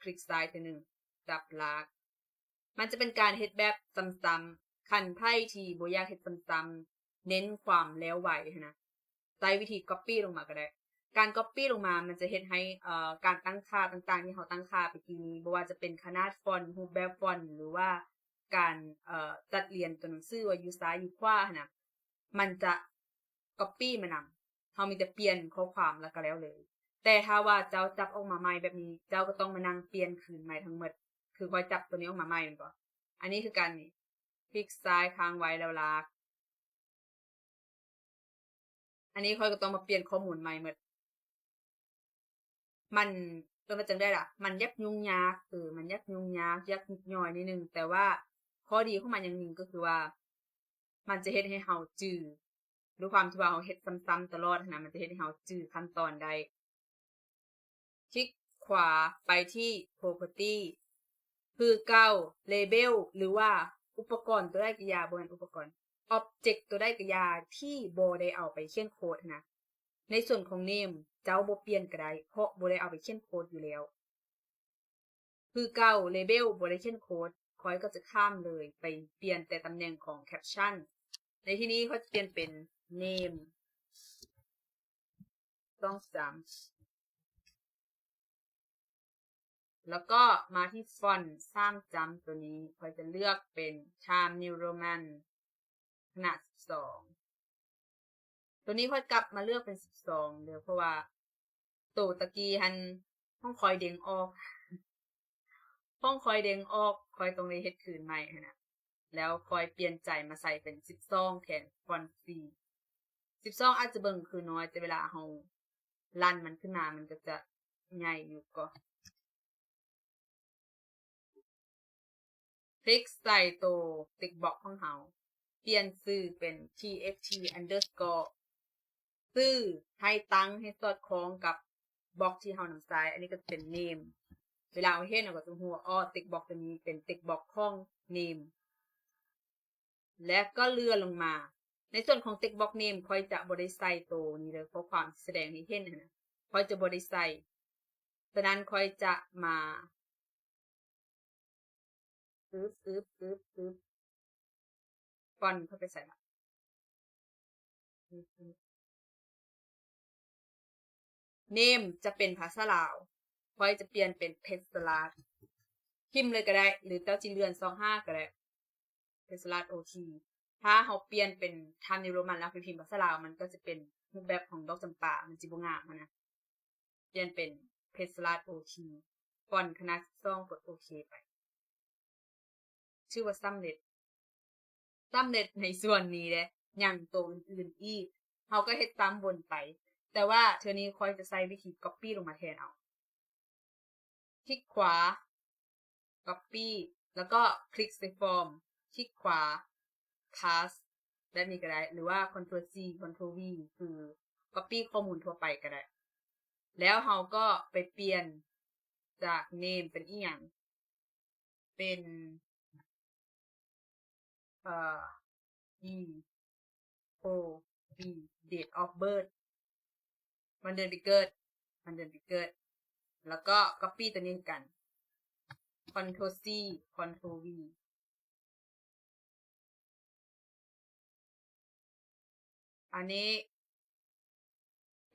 ຄລິກຊ້າຍເທື່ອໜຶ່ງ ຈັບລາກ. ມັນຈະເປັນການເຮັດແບບຊ້ຳໆ ຄັນໃຜທີ່ບໍ່ຢາກເຮັດຊ້ຳໆ ເນັ້ນຄວາມແລ້ວໄວຫັ້ນນະ ໃຊ້ວິທີ copy ລົງມາກໍໄດ້. ການ copy ລົງມາ ມັນຈະເຮັດໃຫ້ ເອີ ການຕັ້ງຄ່າຕ່າງໆ ທີ່ເຮົາຕັ້ງຄ່າໄປກີ້ນີ້ ບໍ່ວ່າຈະເປັນຂະໜາດຟອນ ຮູບແບບຟອນ ຫຼືວ່າການ ເອີ ຈັດລຽນຕົວໜັງສືວ່າຢູ່ຊ້າຍຢູ່ຂວາຫັ້ນນະ ມັນຈະ copy ມານຳ. ເຮົາມີແຕ່ປ່ຽນຂໍ້ຄວາມແລ້ວກໍແລ້ວເລີຍ. ແຕ່ຖ້າວ່າເຈົ້າຈັບອອກມາໃໝ່ແບບນີ້ ເຈົ້າກໍຕ້ອງມານັ່ງປ່ຽນຄືນໃໝ່ທັງໝົດ. ຄືຂ້ອຍຈັບຕົວນີ້ອອກມາໃໝ່ແມ່ນບໍ່? ອັນນີ້ຄືກັນນີ້ ຄລິກຊ້າຍຄ້າງໄວ້ແລ້ວລາກ. ອັນນີ້ຂ້ອຍກໍຕ້ອງມາປ່ຽນຂໍ້ມູນໃໝ່ໝົດ. ມັນ ເອີ້ນວ່າຈັ່ງໃດລະ? ມັນຢາກຫຍຸ້ງຍາກ ເອີ ມັນຢາກຫຍຸ້ງຍາກ ຢາກຫຍິບຍ່ອຍໜ້ອຍໜຶ່ງ ແຕ່ວ່າຂໍ້ດີຂອງມັນຢ່າງໜຶ່ງກໍຄືວ່າ ມັນຈະເຮັດໃຫ້ເຮົາຈື່ ດ້ວຍຄວາມທີ່ວ່າເຮົາເຮັດຊ້ຳໆຕະຫຼອດຫັ້ນນະ ມັນຈະເຮັດໃຫ້ເຮົາຈື່ຂັ້ນຕອນໄດ້. ຄລິກຂວາໄປທີ່ property ຄືເກົ່າ label ຫຼືວ່າອຸປະກອນຕົວໃດກໍຢ່າ ບໍ່ແມ່ນອຸປະກອນ object ຕົວໃດກໍຢ່າທີ່ບໍ່ໄດ້ເອົາໄປຂຽນໂຄດຫັ້ນນະ. ໃນສ່ວນຂອງ name ເຈົ້າບໍ່ປ່ຽນກໍໄດ້ ເພາະບໍ່ໄດ້ເອົາໄປຂຽນໂຄດຢູ່ແລ້ວ. ຄືເກົ່າ label ບໍ່ໄດ້ຂຽນໂຄດ ຂ້ອຍກໍຈະຂ້າມເລີຍ ໄປປ່ຽນແຕ່ຕຳແໜ່ງຂອງ caption. ໃນທີ່ນີ້ຂ້ອຍຈະປ່ຽນເປັນ name. ຊ່ອງຈຳ ແລ້ວກໍມາທີ່ຟອນສາມຈຳໂຕນີ້ ຂ້ອຍຈະເລືອກເປັນ Times New Roman ຂະໜາດສິບສອງ. ໂຕນີ້ຂ້ອຍກັບມາເລືອກເປັນສິບສອງເດີ້ ເພາະວ່າໂຕຕະກີ້ຫັ້ນຂອງຂ້ອຍເດ້ງອອກ ຂອງຂ້ອຍເດ້ງອອກ ຂ້ອຍຕ້ອງໄດ້ເຮັດຄືນໃໝ່ຫັ້ນນະ ແລ້ວຂ້ອຍປ່ຽນໃຈມາໃສ່ເປັນສິບສອງແທນ ຟອນຟຣີ. ສິບສອງອາດຈະເບິ່ງຄືນ້ອຍ ແຕ່ເວລາເຮົາລັນມັນຂຶ້ນມາ ມັນກໍຈະໃຫຍ່ຢູ່ກໍ ຄລິກໃສ່ໂຕ text box ຂອງເຮົາ ປ່ຽນຊື່ເປັນ txt underscore ຊື່ໃຫ້ຕັ້ງໃຫ້ສອດຄ່ອງກັບ box ທີ່ເຮົານຳໃຊ້. ອັນນີ້ກໍຈະເປັນ name ເວລາເຮົາເຫັນເຮົາກໍຈະຮູ້ວ່າ ອໍ text box ຕົວນີ້ເປັນ text box ຂອງ name ແລະກໍເລື່ອນລົງມາ. ໃນສ່ວນຂອງ text box name ຂ້ອຍຈະບໍ່ໄດ້ໃສ່ໂຕນີ້ເດີ້ ຂໍ້ຄວາມທີ່ສະແດງໃຫ້ເຫັນຫັ້ນນະ ຂ້ອຍຈະບໍ່ໄດ້ໃສ່. ສະນັ້ນຂ້ອຍຈະມາ ອຶບ ອຶບ ອຶບ ອຶບ ຟອນຂ້ອຍໄປໃສລະ? ອຶບ ອຶບ name ຈະເປັນພາສາລາວ ຂ້ອຍຈະປ່ຽນເປັນເພັດສະລາດ ພິມເລີຍກໍໄດ້ ຫຼືເຈົ້າຊິເລື່ອນຊອກຫາກໍໄດ້ ເພັດສະລາດ ໂອທີ. ຖ້າເຮົາປ່ຽນເປັນ Times New Roman ແລ້ວໄປພິມພາສາລາວ ມັນກໍຈະເປັນຮູບແບບຂອງດອກຈຳປາ ມັນຊິບໍ່ງາມຫັ້ນນະ. ປ່ຽນເປັນເພັດສະລາດ ໂອທີ ຟອນຂະໜາດສິບສອງ ກົດໂອເຄໄປ. ຖືວ່າສຳເລັດ ສຳເລັດໃນສ່ວນນີ້ເດ້. ຍັງໂຕອື່ນໆອີກ ເຮົາກໍເຮັດຕາມວົນໄປ ແຕ່ວ່າເທື່ອນີ້ຂ້ອຍຈະໃຊ້ວິທີ copy ລົງມາແທນເອົາ. ຄລິກຂວາ copy ແລ້ວກໍຄລິກໃສ່ຟອມ ຄລິກຂວາ paste ແບບນີ້ກໍໄດ້ ຫຼືວ່າ control C control V ຄື copy ຂໍ້ມູນທົ່ວໄປກໍໄດ້. ແລ້ວເຮົາກໍໄປປ່ຽນຈາກ name ເປັນອີ່ຫຍັງ ເປັນ ເອີ D O B date of birth ວັນເດືອນປີເກີດ ວັນເດືອນປີເກີດ ແລ້ວກໍ copy ຕົວນີ້ຄືກັນ control C control V. ອັນນີ້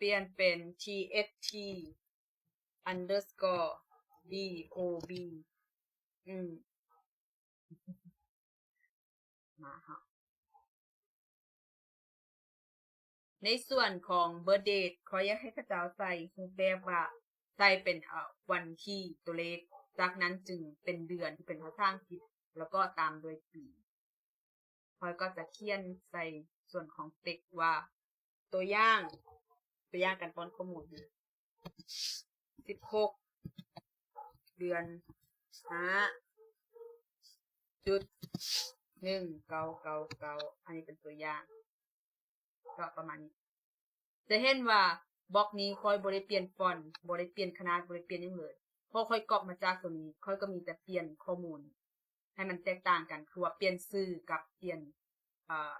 ປ່ຽນເປັນ txt underscore D O B ອືມ ມາເຮົາ ໃນສ່ວນຂອງ birth date ຂ້ອຍຢາກໃຫ້ເຂົາເຈົ້າໃສ່ຮູບແບບວ່າ ໃສ່ເປັນ ເອີ ວັນທີ ຕົວເລກ ຈາກນັ້ນຈຶ່ງເປັນເດືອນທີ່ເປັນພາສາອັງກິດ ແລ້ວກໍຕາມດ້ວຍປີ. ຂ້ອຍກໍຈະຂຽນໃສ່ສ່ວນຂອງ text ວ່າ ຕົວຢ່າງ ຕົວຢ່າງການປ້ອນຂໍ້ມູນ ສິບຫົກ ເດືອນ ຫ້າ ຈຸດ ໜຶ່ງ ເກົ້າ ເກົ້າ ເກົ້າ ອັນນີ້ເປັນຕົວຢ່າງ ກໍປະມານນີ້. ຈະເຫັນວ່າບລັອກນີ້ຂ້ອຍບໍ່ໄດ້ປ່ຽນຟອນ ບໍ່ໄດ້ປ່ຽນຂະໜາດ ບໍ່ໄດ້ປ່ຽນຫຍັງເລີຍ ເພາະຂ້ອຍກັອບມາຈາກຕົວນີ້ ຂ້ອຍກໍມີແຕ່ປ່ຽນຂໍ້ມູນໃຫ້ມັນແຕກຕ່າງກັນ ຄືວ່າປ່ຽນຊື່ກັບປ່ຽນ ເອີ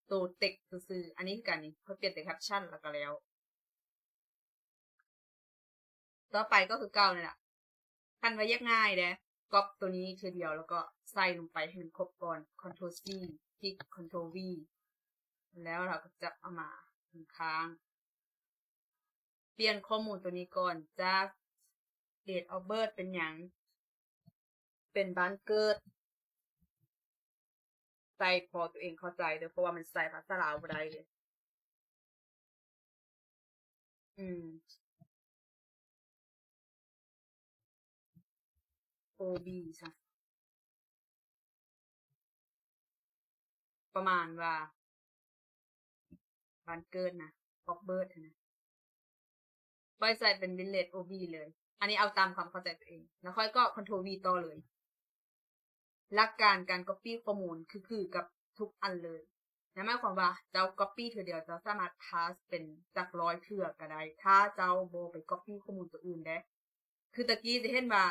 ໂຕ text ຊື່ໆ. ອັນນີ້ຄືກັນນີ້ ຂ້ອຍປ່ຽນແຕ່ caption ແລ້ວກໍແລ້ວ. ຕໍ່ໄປກໍຄືເກົ່ານັ້ນລະ ຄັນວ່າຢາກງ່າຍເດ້ ກັອບຕົວນີ້ເທື່ອດຽວ ແລ້ວກໍໃສ່ລົງໄປໃຫ້ມັນຄົບກ່ອນ control C ຄລິກ control V ແລ້ວເຮົາກໍຈະເອົາມາຂ້າງໆ ປ່ຽນຂໍ້ມູນຕົວນີ້ກ່ອນ ຈາກ date of birth ເປັນຫຍັງ ເປັນບ້ານເກີດ ໃສ່ພໍຕົວເອງເຂົ້າໃຈເດີ້ ເພາະວ່າມັນໃສ່ພາສາລາວບໍ່ໄດ້ເດ້. ອືມ O B ຊະ ປະມານວ່າ ບ້ານເກີດນະ of birth ຫັ້ນນະ ຂ້ອຍໃສ່ເປັນ village O B ເລີຍ. ອັນນີ້ເອົາຕາມຄວາມເຂົ້າໃຈຕົວເອງ ແລ້ວຂ້ອຍກໍ control V ຕໍ່ເລີຍ. ຫຼັກການການ copy ຂໍ້ມູນຄືໆກັບທຸກອັນເລີຍ. ນັ້ນໝາຍຄວາມວ່າເຈົ້າ copy ເທື່ອດຽວ ເຈົ້າສາມາດ paste ເປັນຈັກຮ້ອຍເທື່ອກໍໄດ້ ຖ້າເຈົ້າບໍ່ໄປ copy ຂໍ້ມູນຕົວອື່ນເດ້. ຄືຕະກີ້ຈະເຫັນວ່າ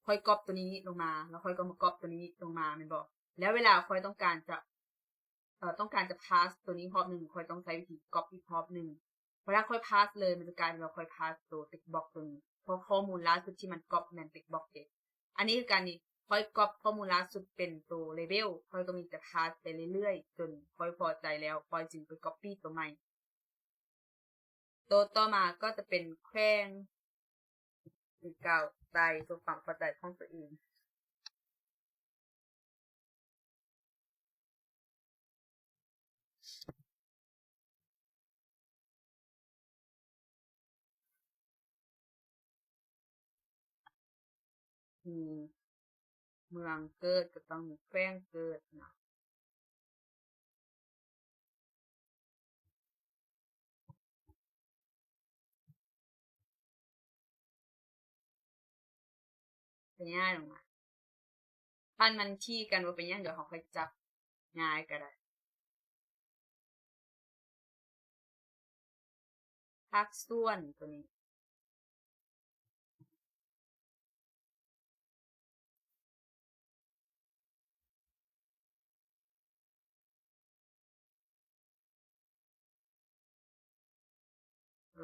ຂ້ອຍກັອບຕົວນີ້ລົງມາ ແລ້ວຂ້ອຍກໍມາກັອບຕົວນີ້ລົງມາແມ່ນບໍ່? ແລ້ວເວລາຂ້ອຍຕ້ອງການຈະ ເອີ ຕ້ອງການຈະ paste ຕົວນີ້ຮອບໜຶ່ງ ຂ້ອຍຕ້ອງໃຊ້ວິທີກັອບອີກຮອບໜຶ່ງ. ເວລາຂ້ອຍ paste ເລີຍ ມັນຈະກາຍເປັນວ່າຂ້ອຍ paste ຕົວ text box ຕົວນີ້ ເພາະຂໍ້ມູນລ່າສຸດທີ່ມັນກັອບແມ່ນ text box ເດ້. ອັນນີ້ຄືກັນນີ້ ຂ້ອຍກັອບຂໍ້ມູນລ່າສຸດເປັນຕົວ label ຂ້ອຍກໍມີແຕ່ paste ໄປເລື້ອຍໆ ຈົນຂ້ອຍພໍໃຈແລ້ວ ຂ້ອຍຈຶ່ງໄປ copy ຕົວໃໝ່. ໂຕຕໍ່ມາກໍຈະເປັນແຂວງ ຄືເກົ່າ ໃສ່ເພື່ອຄວາມເຂົ້າໃຈຂອງຕົວເອງ. ມີເມືອງເກີດກໍຕ້ອງມີແຂວງເກີດເນາະ. ເປັນຫຍັງ? ຄັນມັນຂີ້ກັນບໍ່ເປັນຫຍັງ, ດຽວເຮົາຄ່ອຍຈັບງ່າຍກໍໄດ້. ພາກສ່ວນຕົວນີ້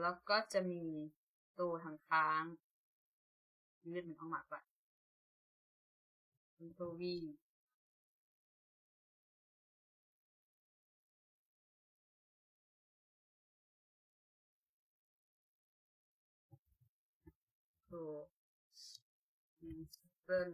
ແລ້ວກໍຈະມີໂຕທາງຂ້າງ ຢືດມັນອອກມາກ່ອນ Ctrl V ໂຕ Insert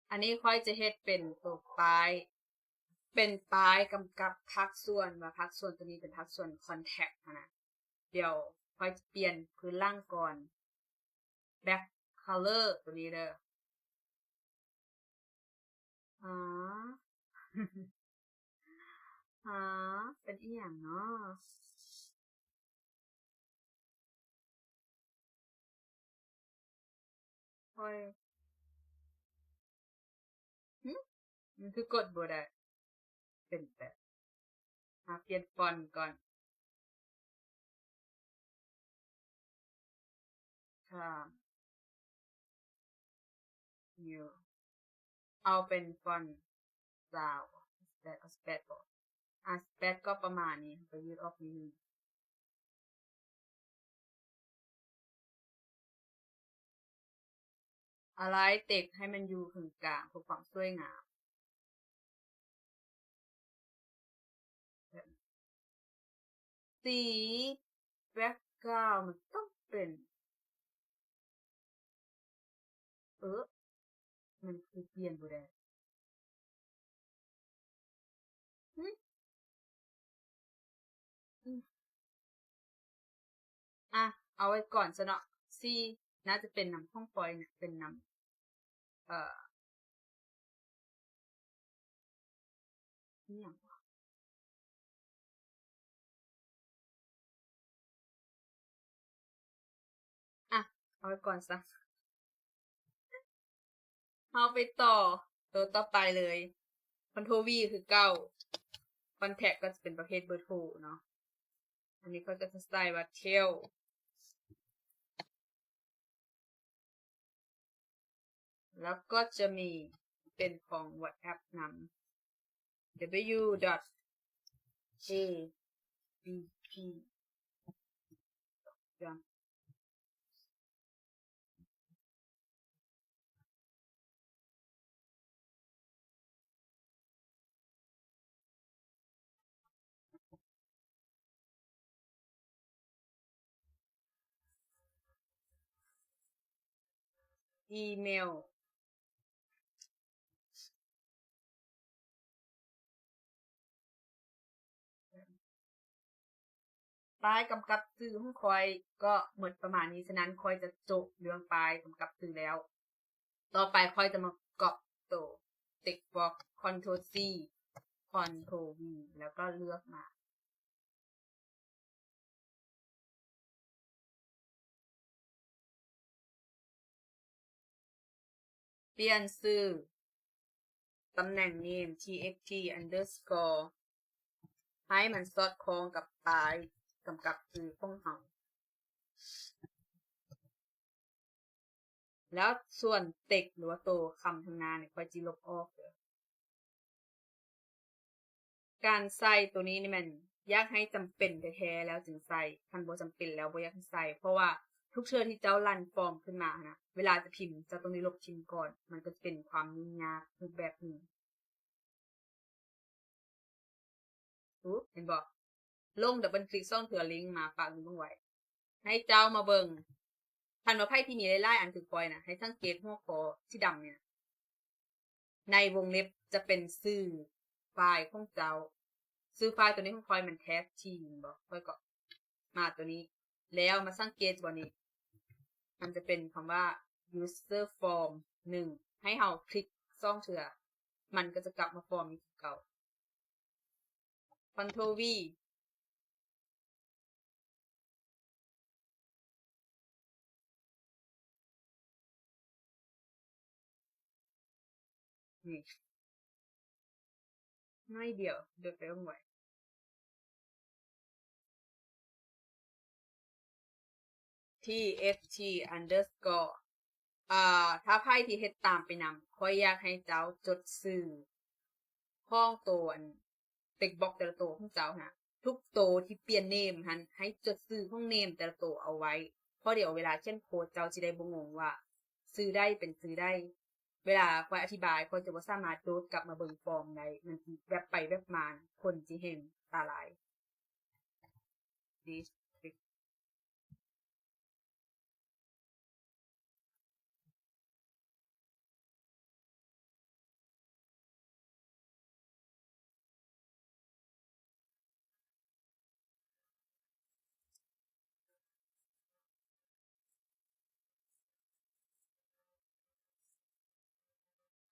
ອັນນີ້ຂ້ອຍຈະເຮັດເປັນໂຕປ້າຍ ເປັນປ້າຍກຳກັບພາກສ່ວນ ວ່າພາກສ່ວນຕົວນີ້ເປັນພາກສ່ວນ contact ຫັ້ນນະ. ດຽວຂ້ອຍຈະປ່ຽນພື້ນຫຼັງກ່ອນ back color ຕົວນີ້ເດີ. ຫາ ຫາ ເປັນອີ່ຫຍັງເນາະ? ຂ້ອຍ ຫຶ? ມັນຄືກົດບໍ່ໄດ້ ເປັນແບບ ຫາປ່ຽນຟອນກ່ອນ. ຂ້າມ New ເອົາເປັນຟອນຊາວ ແປດ ເອົາສິບແປດບໍ່? ອ່າ ສິບແປດກໍປະມານນີ້ ເຮົາກໍຢືດອອກນິດໜຶ່ງ. Align text ໃຫ້ມັນຢູ່ເຄິ່ງກາງເພື່ອຄວາມສວຍງາມ. ສີ background ມັນຕ້ອງເປັນ ເອີ ມັນຄືປ່ຽນບໍ່ໄດ້ ຫຶ? ອືມ ອ່ະ ເອົາໄວ້ກ່ອນຊະເນາະ. ສີ່ ໜ້າຈະເປັນນຳຂອງຂ້ອຍນະ ເປັນນຳ ເອີ ອີ່ຫຍັງວະ? ອ່ະ ເອົາໄວ້ກ່ອນຊະ. ເຮົາໄປຕໍ່ໂຕຕໍ່ໄປເລີຍ. Ctrl V ຄືເກົ່າ. Contact ກໍຈະເປັນປະເພດເບີໂທເນາະ. ອັນນີ້ຂ້ອຍກໍຈະໃສ່ວ່າ Tel ແລ້ວກໍຈະມີເປັນຂອງ WhatsApp ນຳ W dot J B P ອີເມວ ປ້າຍກຳກັບຊື່ຂອງຂ້ອຍກໍໝົດປະມານນີ້, ສະນັ້ນຂ້ອຍຈະໂຈະເລື່ອງປ້າຍກຳກັບຊື່ແລ້ວ. ຕໍ່ໄປຂ້ອຍຈະມາກັອບໂຕ text box Ctrl C Ctrl V ແລ້ວກໍເລືອກມາ ປ່ຽນຊື່ ຕຳແໜ່ງ name txt underscore ໃຫ້ມັນສອດຄ່ອງກັບປ້າຍກຳກັບຊື່ຂອງເຮົາ ແລ້ວສ່ວນ text ຫຼືວ່າໂຕຄຳທາງໜ້ານີ້ ຂ້ອຍຊິລົບອອກເດີ. ການໃສ່ໂຕນີ້ນີ້ແມ່ນຢາກໃຫ້ຈຳເປັນແທ້ໆແລ້ວຈຶ່ງໃສ່, ຄັນບໍ່ຈຳເປັນແລ້ວບໍ່ຢາກໃຫ້ໃສ່ ເພາະວ່າທຸກເທື່ອທີ່ເຈົ້າລັນຟອມຂຶ້ນມາຫັ້ນນະ ເວລາຈະພິມ ເຈົ້າຕ້ອງໄດ້ລົບຖິ້ມກ່ອນ, ມັນກໍຈະເປັນຄວາມຫຍຸ້ງຍາກຮູບແບບໜຶ່ງ. ຮູ້ ເຫັນບໍ່? ລົງດັບເບິນຄລິກສອງເທື່ອ ລິ້ງມາປະລິ້ງລົງໄວ້. ໃຫ້ເຈົ້າມາເບິ່ງ, ຄັນວ່າໃຜທີ່ມີຫຼາຍໆອັນຄືຂ້ອຍນະ ໃຫ້ສັງເກດຫົວຂໍ້ສີດຳນີ້ນະ, ໃນວົງເລັບຈະເປັນຊື່ຟາຍຂອງເຈົ້າ. ຊື່ຟາຍໂຕນີ້ຂອງຂ້ອຍມັນແທັບທີ ແມ່ນບໍ່? ຂ້ອຍກໍມາໂຕນີ້ ແລ້ວມາສັງເກດບ່ອນນີ້ ມັນຈະເປັນຄຳວ່າ user form ໜຶ່ງ ໃຫ້ເຮົາຄລິກສອງເທື່ອ ມັນກໍຈະກັບມາຟອມນີ້ຄືເກົ່າ. Control V ນີ້ ໜ້ອຍດຽວ ໂດດໄປເບິ່ງໄວ້. ທີເອັສທີ underscore ອ່າ ຖ້າໃຜທີ່ເຮັດຕາມໄປນຳ ຂ້ອຍຢາກໃຫ້ເຈົ້າຈົດຊື່ຂອງໂຕອັນ text box ແຕ່ລະໂຕຂອງເຈົ້າຫັ້ນນະ, ທຸກໂຕທີ່ປ່ຽນ name ຫັ້ນ ໃຫ້ຈົດຊື່ຂອງ name ແຕ່ລະໂຕເອົາໄວ້, ເພາະດຽວເວລາຂຽນໂຄດເຈົ້າຊິໄດ້ບໍ່ງົງວ່າຊື່ໃດເປັນຊື່ໃດ. ເວລາຂ້ອຍອະທິບາຍ ຂ້ອຍຈະບໍ່ສາມາດໂດດກັບມາເບິ່ງຟອມໄດ້, ມັນຊິແວັບໄປແວັບມາ, ຄົນຊິແຮ່ງຕາລາຍ.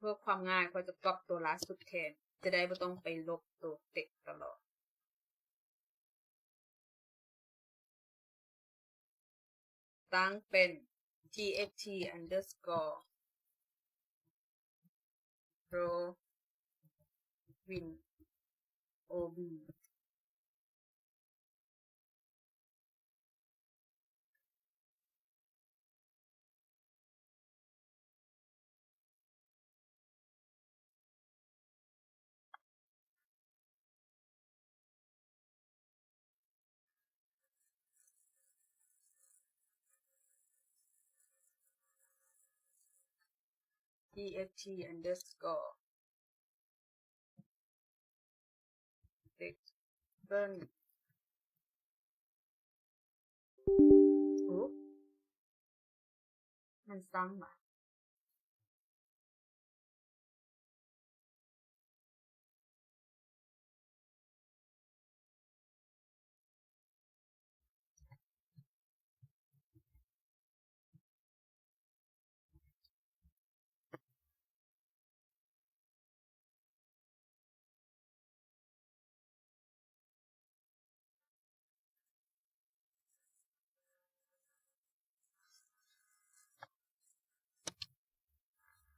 ເພື່ອຄວາມງ່າຍ ຂ້ອຍຈະກັອບໂຕລ່າສຸດແທນ ຈະໄດ້ບໍ່ຕ້ອງໄປລົບໂຕເຕັກຕະຫຼອດ. ຕັ້ງເປັນ txt underscore province ob. txt underscore section ໂອ້ ມັນສ້າງມາ.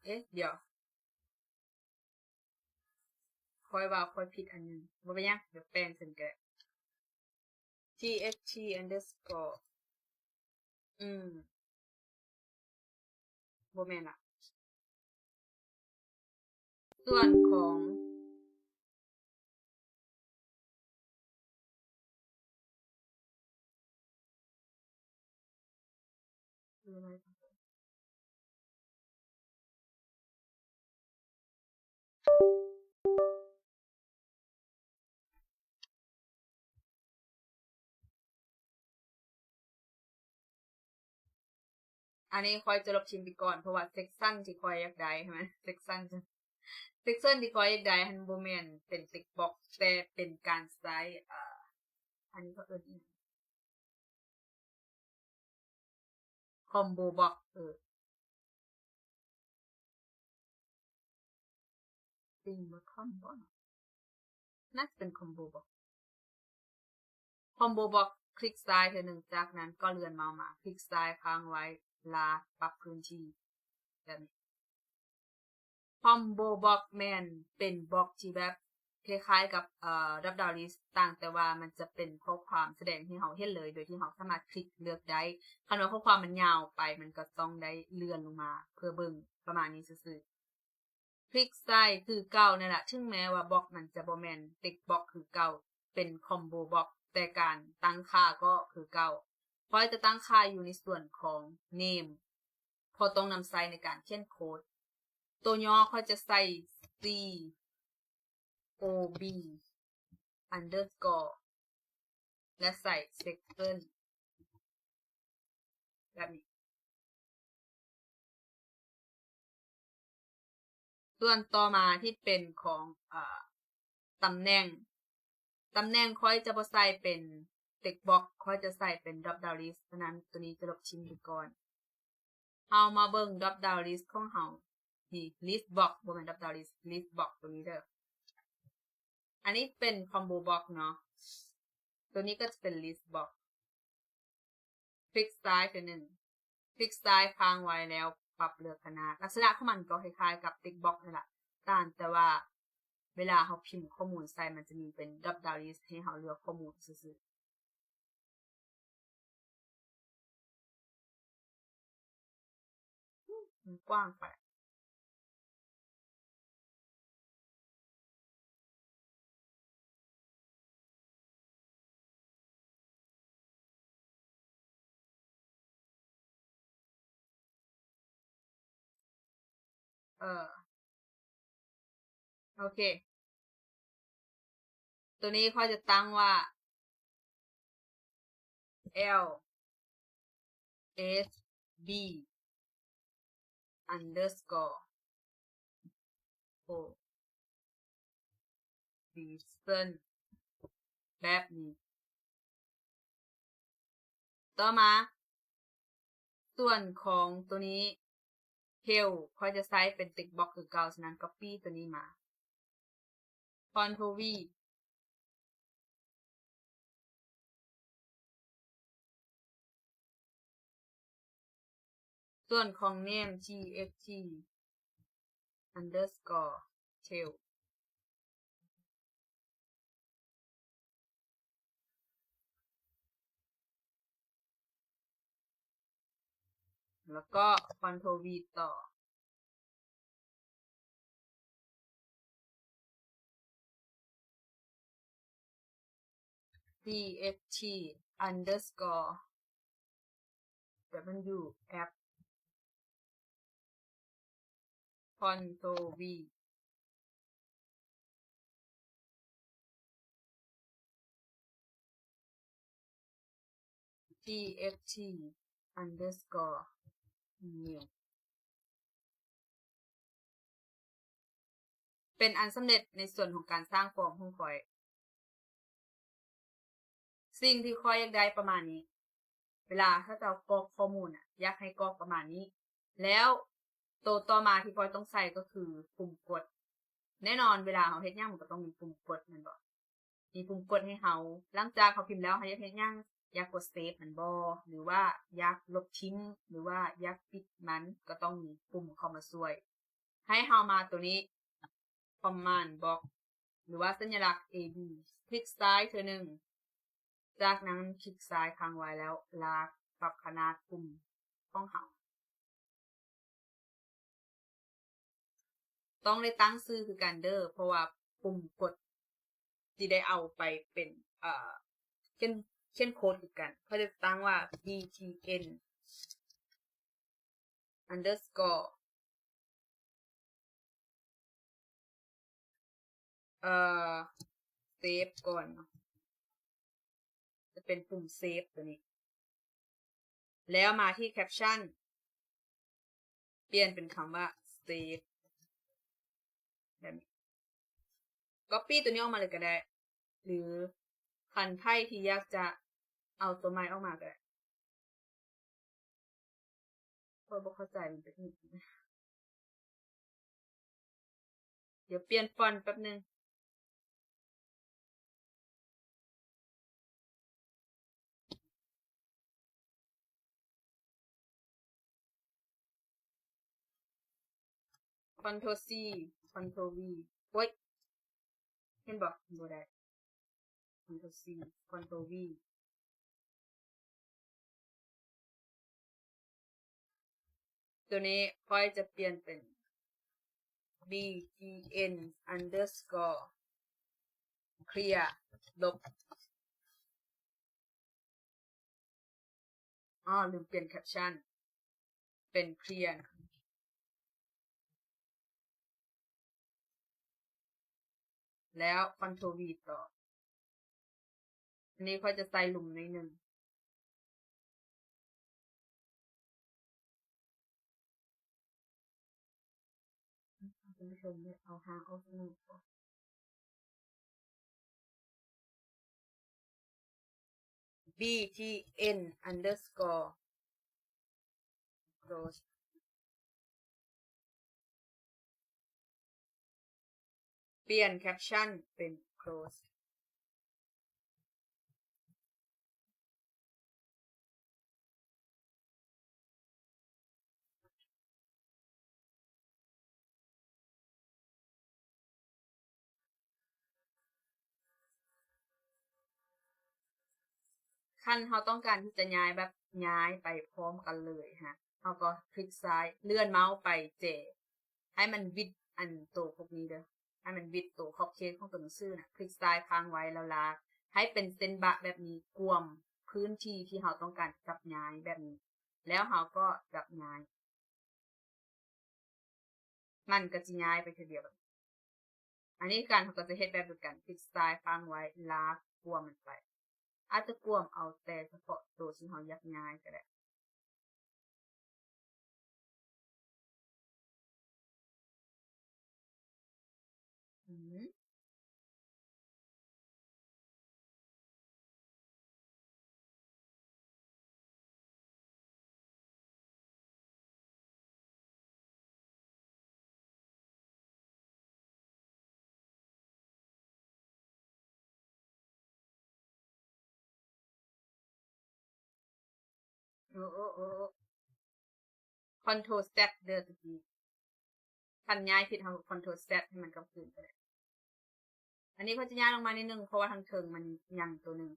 ເອະ ດຽວ ຂ້ອຍວ່າຂ້ອຍຜິດອັນໜຶ່ງ. ບໍ່ເປັນຫຍັງ, ດຽວແປງເຊິ່ງກໍໄດ້. txt underscore ອືມ ບໍ່ແມ່ນລະ. ສ່ວນຂອງ ອັນນີ້ຂ້ອຍຈະລົບຖິ້ມໄປກ່ອນ ເພາະວ່າ section ທີ່ຂ້ອຍຢາກໄດ້ຫັ້ນ section section ທີ່ຂ້ອຍຢາກໄດ້ຫັ້ນ ບໍ່ແມ່ນເປັນ text box ແຕ່ເປັນການໃຊ້ ເອີ ອັນນີ້ເຂົາເອີ້ນອີ່ຫຍັງ? combo box ເອີ theme dot com ບໍ? ໜ້າຈະເປັນ combo box. combo box ຄລິກຊ້າຍເທື່ອໜຶ່ງ, ຈາກນັ້ນກໍເລື່ອນເມົາສ໌ມາ, ຄລິກຊ້າຍຄ້າງໄວ້, ລາກ, ປັບພື້ນທີ່ ແບບນີ້. combo box ແມ່ນເປັນ box ທີ່ແບບ ຄ້າຍໆກັບ ເອີ drop down list ຕ່າງແຕ່ວ່າມັນຈະເປັນຂໍ້ຄວາມສະແດງໃຫ້ເຮົາເຫັນເລີຍ ໂດຍທີ່ເຮົາສາມາດຄລິກເລືອກໄດ້. ຄັນວ່າຂໍ້ຄວາມມັນຍາວໄປ ມັນກໍຕ້ອງໄດ້ເລື່ອນລົງມາເພື່ອເບິ່ງ ປະມານນີ້ຊື່ໆ. คลิกซ้ายคือเก่านั่นล่ะ ถึงแม้ว่าบล็อกมันจะบ่แม่น text box คือเก่า เป็น combo box แต่การตั้งค่าก็คือเก่า ข้อยจะตั้งค่าอยู่ในส่วนของ name เพราะต้องนำใช้ในการเขียนโค้ด ตัวย่อข้อยจะใส่ C O B underscore และใส่ section แบบนี้ ส่วนต่อมาที่เป็นของ เอ่อ ตำแหน่ง ตำแหน่งข้อยจะบ่ใส่เป็น text box ข้อยจะใส่เป็น drop down list ฉะนั้นตัวนี้จะลบทิ้งไปก่อน เฮามาเบิ่ง drop down list ของเฮา นี่ list box บ่แม่น drop down list list box ตัวนี้เด้อ อันนี้เป็น combo box เนาะ ตัวนี้ก็จะเป็น list box คลิกซ้ายเทื่อหนึ่ง คลิกซ้ายค้างไว้แล้วปรับเลือกขนาด ลักษณะของมันก็คล้ายๆกับ text box นั่นล่ะ ต่างแต่ว่าเวลาเฮาพิมพ์ข้อมูลใส่ มันจะมีเป็น drop down list ให้เฮาเลือกข้อมูลซื่อๆ มันกว้างไป เออ โอเค ตัวนี้ข้อยจะตั้งว่า L S B underscore position แบบนี้ ต่อมา ส่วนของตัวนี้ tail ข้อยจะใช้เป็น text box คือเก่า ฉะนั้น copy ตัวนี้มา Ctrl V ส่วนของ name txt underscore tail แล้วก็ Ctrl V ต่อ txt underscore wrap Ctrl V txt underscore new เป็นอันสำเร็จในส่วนของการสร้างฟอร์มของข้อย สิ่งที่ข้อยอยากได้ประมาณนี้ เวลาถ้าเจ้ากรอกข้อมูลน่ะ อยากให้กรอกประมาณนี้ แล้วตัวต่อมาที่ข้อยต้องใส่ก็คือปุ่มกด แน่นอนเวลาเราเฮ็ดหยังมันก็ต้องมีปุ่มกดแม่นบ่ มีปุ่มกดให้เรา หลังจากเราพิมพ์แล้วเราอยากเฮ็ดหยัง อยากกดเซฟมันบ่ หรือว่าอยากลบทิ้ง หรือว่าอยากปิดมัน ก็ต้องมีปุ่มเข้ามาช่วย ให้เรามาตัวนี้ command box หรือว่าสัญลักษณ์ A B คลิกซ้ายเทื่อหนึ่ง จากนั้นคลิกซ้ายค้างไว้แล้วลากปรับขนาดปุ่มของเรา ต้องได้ตั้งชื่อคือกันเด้อ เพราะว่าปุ่มกดที่ได้เอาไปเป็น เอ่อ เขียน เขียนโค้ดคือกัน เขาจะตั้งว่า btn underscore เอ่อ save ก่อนเนาะ จะเป็นปุ่ม save ตัวนี้ แล้วมาที่ caption เปลี่ยนเป็นคำว่า save แบบนี้ copy ตัวนี้ออกมาเลยก็ได้ หรือคันไผที่อยากจะเอาตัวใหม่ออกมาก็ได้ ข้อยบ่เข้าใจมันเป็นอิหยัง เดี๋ยวเปลี่ยนฟอนต์แป๊บหนึ่ง Ctrl C Ctrl V โอ๊ย เห็นบ่ บ่ได้ Ctrl C Ctrl V ตัวนี้ข้อยจะเปลี่ยนเป็น btn underscore clear ລົບ ອໍ ລືມປ່ຽນ caption ເປັນ clear ນະ ແລ້ວ control v ຕໍ່. ອັນນີ້ຂ້ອຍຈະໃສ່ລຸ່ມໜ້ອຍໜຶ່ງ. ທ່ານຜູ້ຊົມ ເອົາຫາງອອກໜ້ອຍກ່ອນ. btn underscore close ປ່ຽນ caption ເປັນ close. ຄັນເຮົາຕ້ອງການທີ່ຈະຍ້າຍ ແບບຍ້າຍໄປພ້ອມກັນເລີຍຫັ້ນນະ ເຮົາກໍຄລິກຊ້າຍ ເລື່ອນເມົາສ໌ໄປແຈ ໃຫ້ມັນວິດອັນໂຕພວກນີ້ເດີ້ ໃຫ້ມັນວິດໂຕຂອບເຂດຂອງໂຕໜັງສືນະ ຄລິກຊ້າຍຄ້າງໄວ້ແລ້ວລາກໃຫ້ເປັນເສັ້ນບະແບບນີ້ ກວມພື້ນທີ່ທີ່ເຮົາຕ້ອງການຈັບຍ້າຍແບບນີ້ ແລ້ວເຮົາກໍຈັບຍ້າຍ ມັນກໍຈະຍ້າຍໄປເທື່ອດຽວ. ອັນນີ້ຄືກັນ ເຮົາກໍຈະເຮັດແບບດຽວກັນ ຄລິກຊ້າຍຄ້າງໄວ້ ລາກກວມມັນໄປ ອາດຈະກວມເອົາແຕ່ສະເພາະໂຕທີ່ເຮົາຢາກຍ້າຍກໍໄດ້. ອືມ ໂອ້ ໂອ້ ໂອ້ ໂອ້ control z ເດີ້ ຕະກີ້ ຄັນຍ້າຍຜິດ ເຮົາ control z ໃຫ້ມັນກັບຄືນກໍໄດ້. ອັນນີ້ຂ້ອຍຈະຍ້າຍລົງມາໜ້ອຍໜຶ່ງ ເພາະວ່າທາງເທິງມັນຍັງໂຕໜຶ່ງ.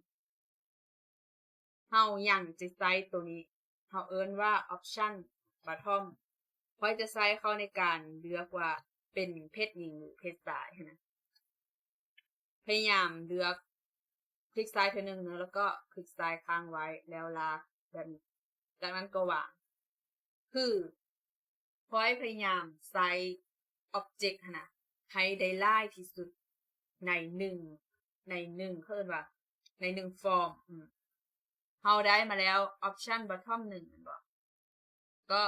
ເຮົາຍັງຈະໃຊ້ໂຕນີ້ ເຮົາເອີ້ນວ່າ option bottom ຂ້ອຍຈະໃຊ້ເຂົ້າໃນການເລືອກວ່າເປັນເພດຍິງ ຫຼື ເພດຊາຍຫັ້ນນະ. ພະຍາຍາມເລືອກ ຄລິກຊ້າຍເທື່ອໜຶ່ງເນາະ ແລ້ວກໍຄລິກຊ້າຍຄ້າງໄວ້ ແລ້ວລາກແບບນີ້ ຈາກນັ້ນກໍວາງ. ຄືຂ້ອຍພະຍາຍາມໃຊ້ object ຫັ້ນນະ ໃຫ້ໄດ້ຫຼາຍທີ່ສຸດໃນໜຶ່ງ ໃນໜຶ່ງ ເຂົາເອີ້ນວ່າໃນໜຶ່ງຟອມ. ອືມ ເຮົາໄດ້ມາແລ້ວ option bottom ໜຶ່ງ ແມ່ນບໍ່? ກໍ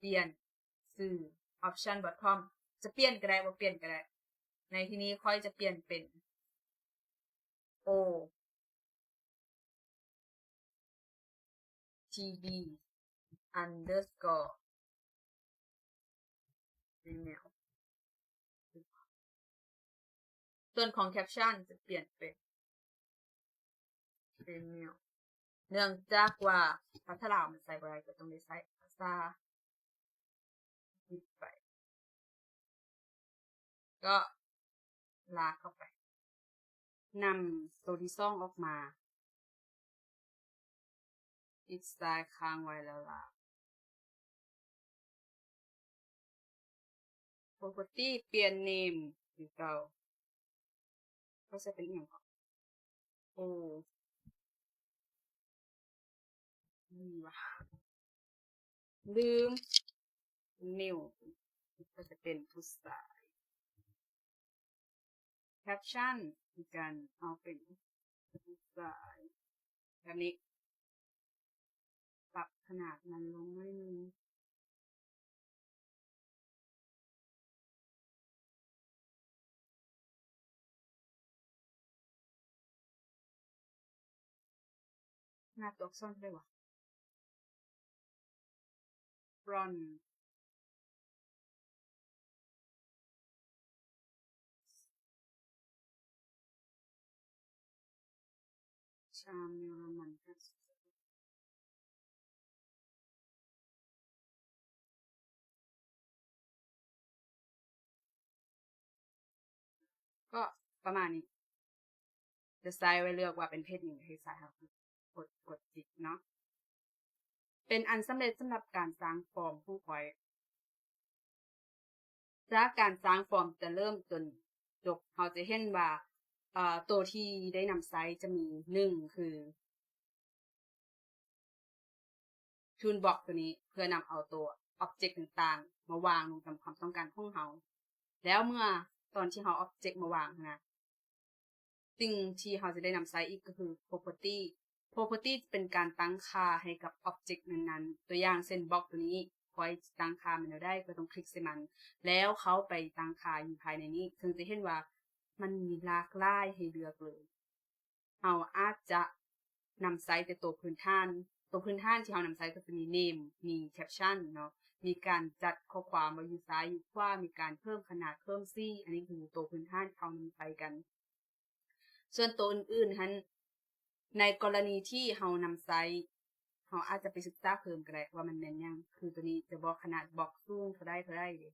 ປ່ຽນຊື່ option bottom ຈະປ່ຽນກໍໄດ້ ບໍ່ປ່ຽນກໍໄດ້. ໃນທີ່ນີ້ຂ້ອຍຈະປ່ຽນເປັນ O T B underscore Gmail ສ່ວນຂອງ caption ຈະປ່ຽນເປັນ Gmail ເນື່ອງຈາກວ່າພາສາລາວມັນໃຊ້ບໍ່ໄດ້ ກໍຕ້ອງໄດ້ໃຊ້ພາສາອັງກິດໄປ ກໍລາກເຂົ້າໄປ ນຳໂຕທີ່ສອງອອກມາ ຄລິກຊ້າຍຄ້າງໄວ້ແລ້ວລາກ. Property ປ່ຽນ name ຄືເກົ່າ ເຮົາໃສ່ເປັນອີ່ຫຍັງເກາະ? O ນີ້ຫວາ ລືມ New ກໍຈະເປັນຜູ້ຊາຍ. Caption ຄືກັນ ເອົາເປັນຜູ້ຊາຍ ແບບນີ້ ປັບຂະໜາດມັນລົງໜ້ອຍໜຶ່ງ. ໜ້າຕົວອັກສອນເທົ່າໃດຫວາ? Front Times New Roman Text ກໍປະມານນີ້ ຈະໃຊ້ໄວ້ເລືອກວ່າເປັນເພດຍິງ ເພດຊາຍ ເຮົາກົດ ກົດຕິກເນາະ. ເປັນອັນສຳເລັດສຳລັບການສ້າງຟອມຂອງຂ້ອຍ. ຈາກການສ້າງຟອມແຕ່ເລີ່ມຈົນຈົບ ເຮົາຈະເຫັນວ່າ ເອີ ໂຕທີ່ໄດ້ນຳໃຊ້ຈະມີ ໜຶ່ງ ຄື Toolbox ໂຕນີ້ ເພື່ອນຳເອົາໂຕ object ຕ່າງໆ ມາວາງລົງຕາມຄວາມຕ້ອງການຂອງເຮົາ. ແລ້ວເມື່ອຕອນທີ່ເຮົາ object ມາວາງຫັ້ນນະ ສິ່ງທີ່ເຮົາຈະໄດ້ນຳໃຊ້ອີກກໍຄື property. Property ຈະເປັນການຕັ້ງຄ່າໃຫ້ກັບ object ນັ້ນໆ. ຕົວຢ່າງເຊັ່ນ box ໂຕນີ້ ຂ້ອຍຈະຕັ້ງຄ່າມັນແນວໃດ ຂ້ອຍຕ້ອງຄລິກໃສ່ມັນ ແລ້ວເຂົ້າໄປຕັ້ງຄ່າຢູ່ພາຍໃນນີ້ ເຊິ່ງຈະເຫັນວ່າມັນມີຫຼາກຫຼາຍໃຫ້ເລືອກເລີຍ. ເຮົາອາດຈະນຳໃຊ້ແຕ່ໂຕພື້ນຖານ. ໂຕພື້ນຖານທີ່ເຮົານຳໃຊ້ກໍຈະມີ name ມີ caption ເນາະ, ມີການຈັດຂໍ້ຄວາມວ່າຢູ່ຊ້າຍຢູ່ຂວາ, ມີການເພີ່ມຂະໜາດເພີ່ມສີ, ອັນນີ້ຄືໂຕພື້ນຖານທີ່ເຮົານຳໃຊ້ກັນ. ສ່ວນໂຕອື່ນໆຫັ້ນ ໃນກໍລະນີທີ່ເຮົານຳໃຊ້ ເຮົາອາດຈະໄປສຶກສາເພີ່ມກໍໄດ້ວ່າມັນແມ່ນຫຍັງ, ຄືໂຕນີ້ຈະບອກຂະໜາດ box ສູງເທົ່າໃດເທົ່າໃດເດ້.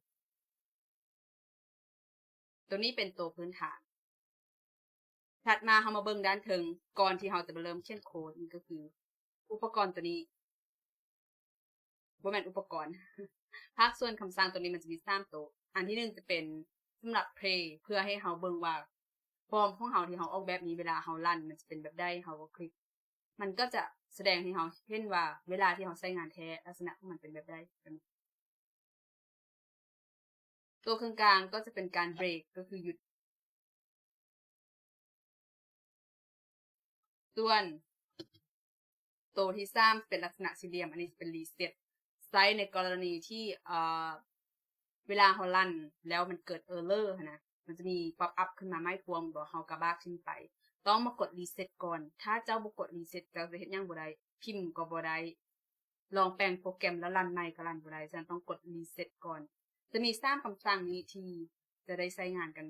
ໂຕນີ້ເປັນໂຕພື້ນຖານ. ຖັດມາເຮົາມາເບິ່ງດ້ານເທິງ ກ່ອນທີ່ເຮົາຈະມາເລີ່ມຂຽນໂຄດ ນີ້ກໍຄືອຸປະກອນໂຕນີ້ ບໍ່ແມ່ນອຸປະກອນ ພາກສ່ວນຄຳສັ່ງໂຕນີ້ມັນຈະມີສາມໂຕ. ອັນທີໜຶ່ງຈະເປັນສຳລັບ play ເພື່ອໃຫ້ເຮົາເບິ່ງວ່າຟອມຂອງເຮົາທີ່ເຮົາອອກແບບນີ້ ເວລາເຮົາຣັນມັນຈະເປັນແບບໃດ, ເຮົາກໍຄລິກ ມັນກໍຈະສະແດງໃຫ້ເຮົາເຫັນວ່າເວລາທີ່ເຮົາໃຊ້ງານແທ້ ລັກສະນະຂອງມັນເປັນແບບໃດ. ໂຕເຄິ່ງກາງກໍຈະເປັນການເບຣກ ກໍຄືຢຸດ. ສ່ວນໂຕທີສາມເປັນລັກສະນະສີ່ຫຼ່ຽມ, ອັນນີ້ຈະເປັນຣີເຊັດ ໃຊ້ໃນກໍລະນີທີ່ ເອີ ເວລາເຮົາຣັນແລ້ວມັນເກີດ error ຫັ້ນນະ, ມັນຈະມີ pop up ຂຶ້ນມາໃໝ່ພວມ ບອກເຮົາກະບາກຖິ້ມໄປ. ຕ້ອງມາກົດຣີເຊັດກ່ອນ. ຖ້າເຈົ້າບໍ່ກົດຣີເຊັດ ເຈົ້າຈະເຮັດຫຍັງບໍ່ໄດ້, ພິມກໍບໍ່ໄດ້, ລອງແປງໂປຣແກຣມແລ້ວຣັນໃໝ່ກໍຣັນບໍ່ໄດ້, ສະນັ້ນຕ້ອງກົດຣີເຊັດກ່ອນ. ຈະມີສາມຄຳສັ່ງນີ້ທີ່ຈະໄດ້ໃຊ້ງານກັນ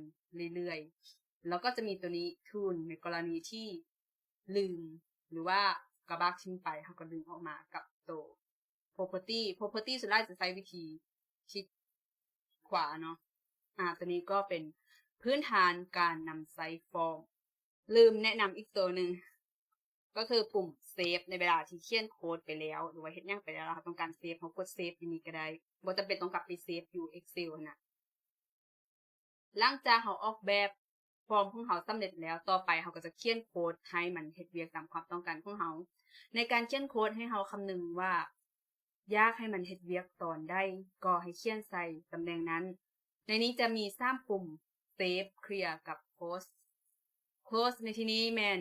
ເລື້ອຍໆ. ແລ້ວກໍຈະມີໂຕນີ້ tool ໃນກໍລະນີທີ່ລືມ ຫຼືວ່າກະບາກຖິ້ມໄປ, ເຮົາກໍດຶງອອກມາກັບໂຕ property. property ສ່ວນຫຼາຍຈະໃຊ້ວິທີຄລິກຂວາເນາະ. ອາ ໂຕນີ້ກໍເປັນພື້ນຖານການນຳໃຊ້ຟອມ. ລືມແນະນຳອີກໂຕໜຶ່ງ ກໍຄືປຸ່ມ save ໃນເວລາທີ່ຂຽນໂຄດໄປແລ້ວ ຫຼືວ່າເຮັດຫຍັງໄປແລ້ວ ເຮົາຕ້ອງການ save ເຮົາກົດ save ຢູ່ນີ້ກໍໄດ້, ບໍ່ຈຳເປັນຕ້ອງກັບໄປ save ຢູ່ Excel ຫັ້ນນະ. ຫຼັງຈາກເຮົາອອກແບບຟອມຂອງເຮົາສຳເລັດແລ້ວ, ຕໍ່ໄປເຮົາກໍຈະຂຽນໂຄດໃຫ້ມັນເຮັດວຽກຕາມຄວາມຕ້ອງການຂອງເຮົາ. ໃນການຂຽນໂຄດໃຫ້ເຮົາຄຳນຶງວ່າ ຢາກໃຫ້ມັນເຮັດວຽກຕອນໃດ ກໍໃຫ້ຂຽນໃສ່ຕຳແໜ່ງນັ້ນ. ໃນນີ້ຈະມີສາມປຸ່ມ save, clear ກັບ close. close ໃນທີ່ນີ້ແມ່ນ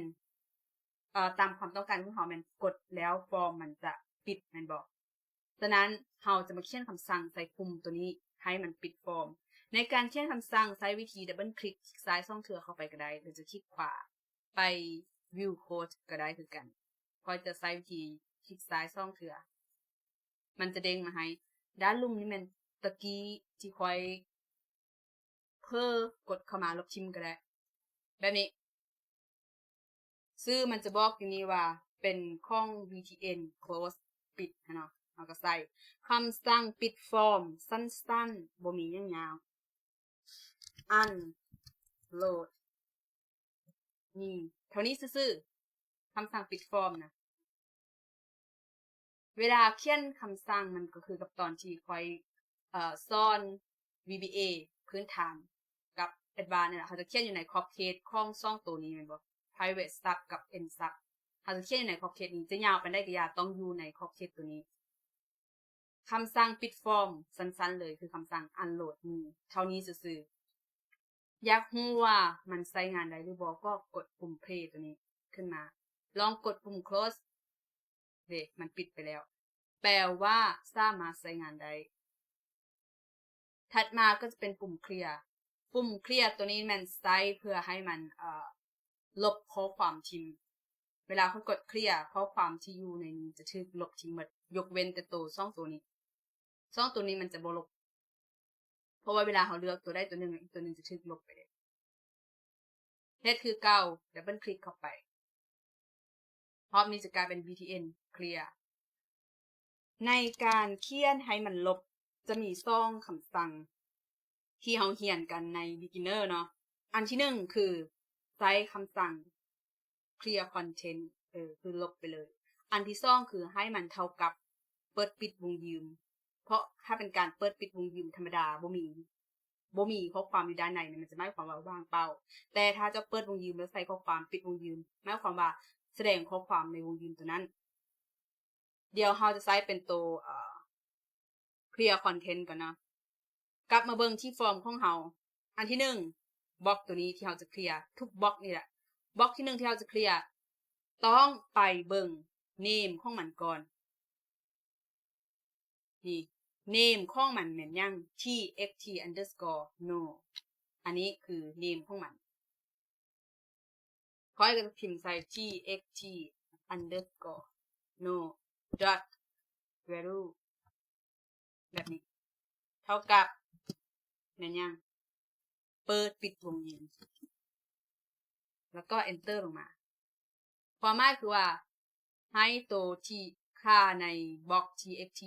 ເອີ ຕາມຄວາມຕ້ອງການຂອງເຮົາແມ່ນກົດແລ້ວຟອມມັນຈະປິດແມ່ນບໍ່? ສະນັ້ນເຮົາຈະມາຂຽນຄຳສັ່ງໃສ່ປຸ່ມໂຕນີ້ໃຫ້ມັນປິດຟອມ. ໃນການຂຽນຄຳສັ່ງໃຊ້ວິທີ double click ຄລິກຊ້າຍສອງເທື່ອເຂົ້າໄປກໍໄດ້ ຫຼືຈະຄລິກຂວາໄປ view code ກໍໄດ້ຄືກັນ. ຂ້ອຍຈະໃຊ້ວິທີຄລິກຊ້າຍສອງເທື່ອ ມັນຈະເດ້ງມາໃຫ້. ດ້ານລຸ່ມນີ້ແມ່ນຕະກີ້ທີ່ຂ້ອຍເຜີກົດເຂົ້າມາ ລົບຖິ້ມກໍໄດ້ ແບບນີ້. ຊື່ມັນຈະບອກຢູ່ນີ້ວ່າເປັນຂອງ VTN close ປິດຫັ້ນເນາະ. ເຮົາກໍໃສ່ຄຳສັ່ງປິດຟອມ ສັ້ນໆ ບໍ່ມີຫຍັງຍາວ unload ນີ້ ເທົ່ານີ້ຊື່ໆ ຄຳສັ່ງປິດຟອມນະ. ເວລາຂຽນຄຳສັ່ງມັນກໍຄືກັບຕອນທີ່ຂ້ອຍ ເອີ ສອນ VBA ພື້ນຖານກັບ Advanced ນີ້ແຫຼະ, ເຮົາຈະຂຽນຢູ່ໃນຂອບເຂດຂອງສອງໂຕນີ້ແມ່ນບໍ່? Private sub ກັບ End sub ເຮົາຈະຂຽນຢູ່ໃນຂອບເຂດນີ້, ຈະຍາວປານໃດກໍຢ່າ ຕ້ອງຢູ່ໃນຂອບເຂດໂຕນີ້. ຄຳສັ່ງປິດຟອມ ສັ້ນໆເລີຍ ຄືຄຳສັ່ງ unload ນີ້ ເທົ່ານີ້ຊື່ໆ. ຢາກຮູ້ວ່າມັນໃຊ້ງານໄດ້ຫຼືບໍ່ ກໍກົດປຸ່ມ play ໂຕນີ້ຂຶ້ນມາ, ລອງກົດປຸ່ມ close ເດ້ ມັນປິດໄປແລ້ວ ແປວ່າສາມາດໃຊ້ງານໄດ້. ຖັດມາກໍຈະເປັນປຸ່ມ clear. ປຸ່ມ clear ໂຕນີ້ແມ່ນໃຊ້ເພື່ອໃຫ້ມັນ ເອີ ລົບຂໍ້ຄວາມຖິ້ມ. ເວລາຂ້ອຍກົດ clear ຂໍ້ຄວາມທີ່ຢູ່ໃນນີ້ຈະຖືກລົບຖິ້ມໝົດ ຍົກເວັ້ນແຕ່ໂຕສອງໂຕນີ້. ສອງໂຕນີ້ມັນຈະບໍ່ລົບ ເພາະວ່າເວລາເຮົາເລືອກໂຕໃດໂຕໜຶ່ງ ອີກໂຕໜຶ່ງຈະຖືກລົບໄປເດ້. ເຮັດຄືເກົ່າ double click ເຂົ້າໄປ. ຮອບນີ້ຈະກາຍເປັນ VTN clear. ໃນການຂຽນໃຫ້ມັນລົບ ຈະມີສອງຄຳສັ່ງທີ່ເຮົາຮຽນກັນໃນ beginner ເນາະ. ອັນທີໜຶ່ງຄືໃຊ້ຄຳສັ່ງ clear content ເອີ ຄືລົບໄປເລີຍ. ອັນທີສອງຄືໃຫ້ມັນເທົ່າກັບເປີດປິດວົງຢືມ ເພາະຖ້າເປັນການເປີດປິດວົງຢືມທຳມະດາບໍ່ມີ ບໍ່ມີຂໍ້ຄວາມຢູ່ດ້ານໃນນີ້ ມັນຈະໝາຍຄວາມວ່າວ່າງເປົ່າ. ແຕ່ຖ້າເຈົ້າເປີດວົງຢືມແລ້ວໃສ່ຂໍ້ຄວາມ ປິດວົງຢືມ ໝາຍຄວາມວ່າສະແດງຂໍ້ຄວາມໃນວົງຢືມຕົວນັ້ນ. ດຽວເຮົາຈະໃຊ້ເປັນໂຕ ເອີ clear content ກ່ອນເນາະ. ກັບມາເບິ່ງທີ່ຟອມຂອງເຮົາ. ອັນທີໜຶ່ງ ບລັອກໂຕນີ້ທີ່ເຮົາຈະ clear ທຸກບລັອກນີ້ແຫຼະ. ບລັອກທີໜຶ່ງທີ່ເຮົາຈະ clear ຕ້ອງໄປເບິ່ງ name ຂອງມັນກ່ອນ. ນີ້ name ຂອງມັນແມ່ນຫຍັງ? txt underscore no. ອັນນີ້ຄື name ຂອງມັນ. ຂ້ອຍກໍຈະພິມໃສ່ txt underscore no dot value ແບບນີ້ ເທົ່າກັບ ແມ່ນຫຍັງ? ເປີດປິດວົງຢືນ ແລ້ວກໍ enter ລົງມາ. ຄວາມໝາຍຄືວ່າ ໃຫ້ໂຕທີ່ຄ່າໃນບລັອກ txt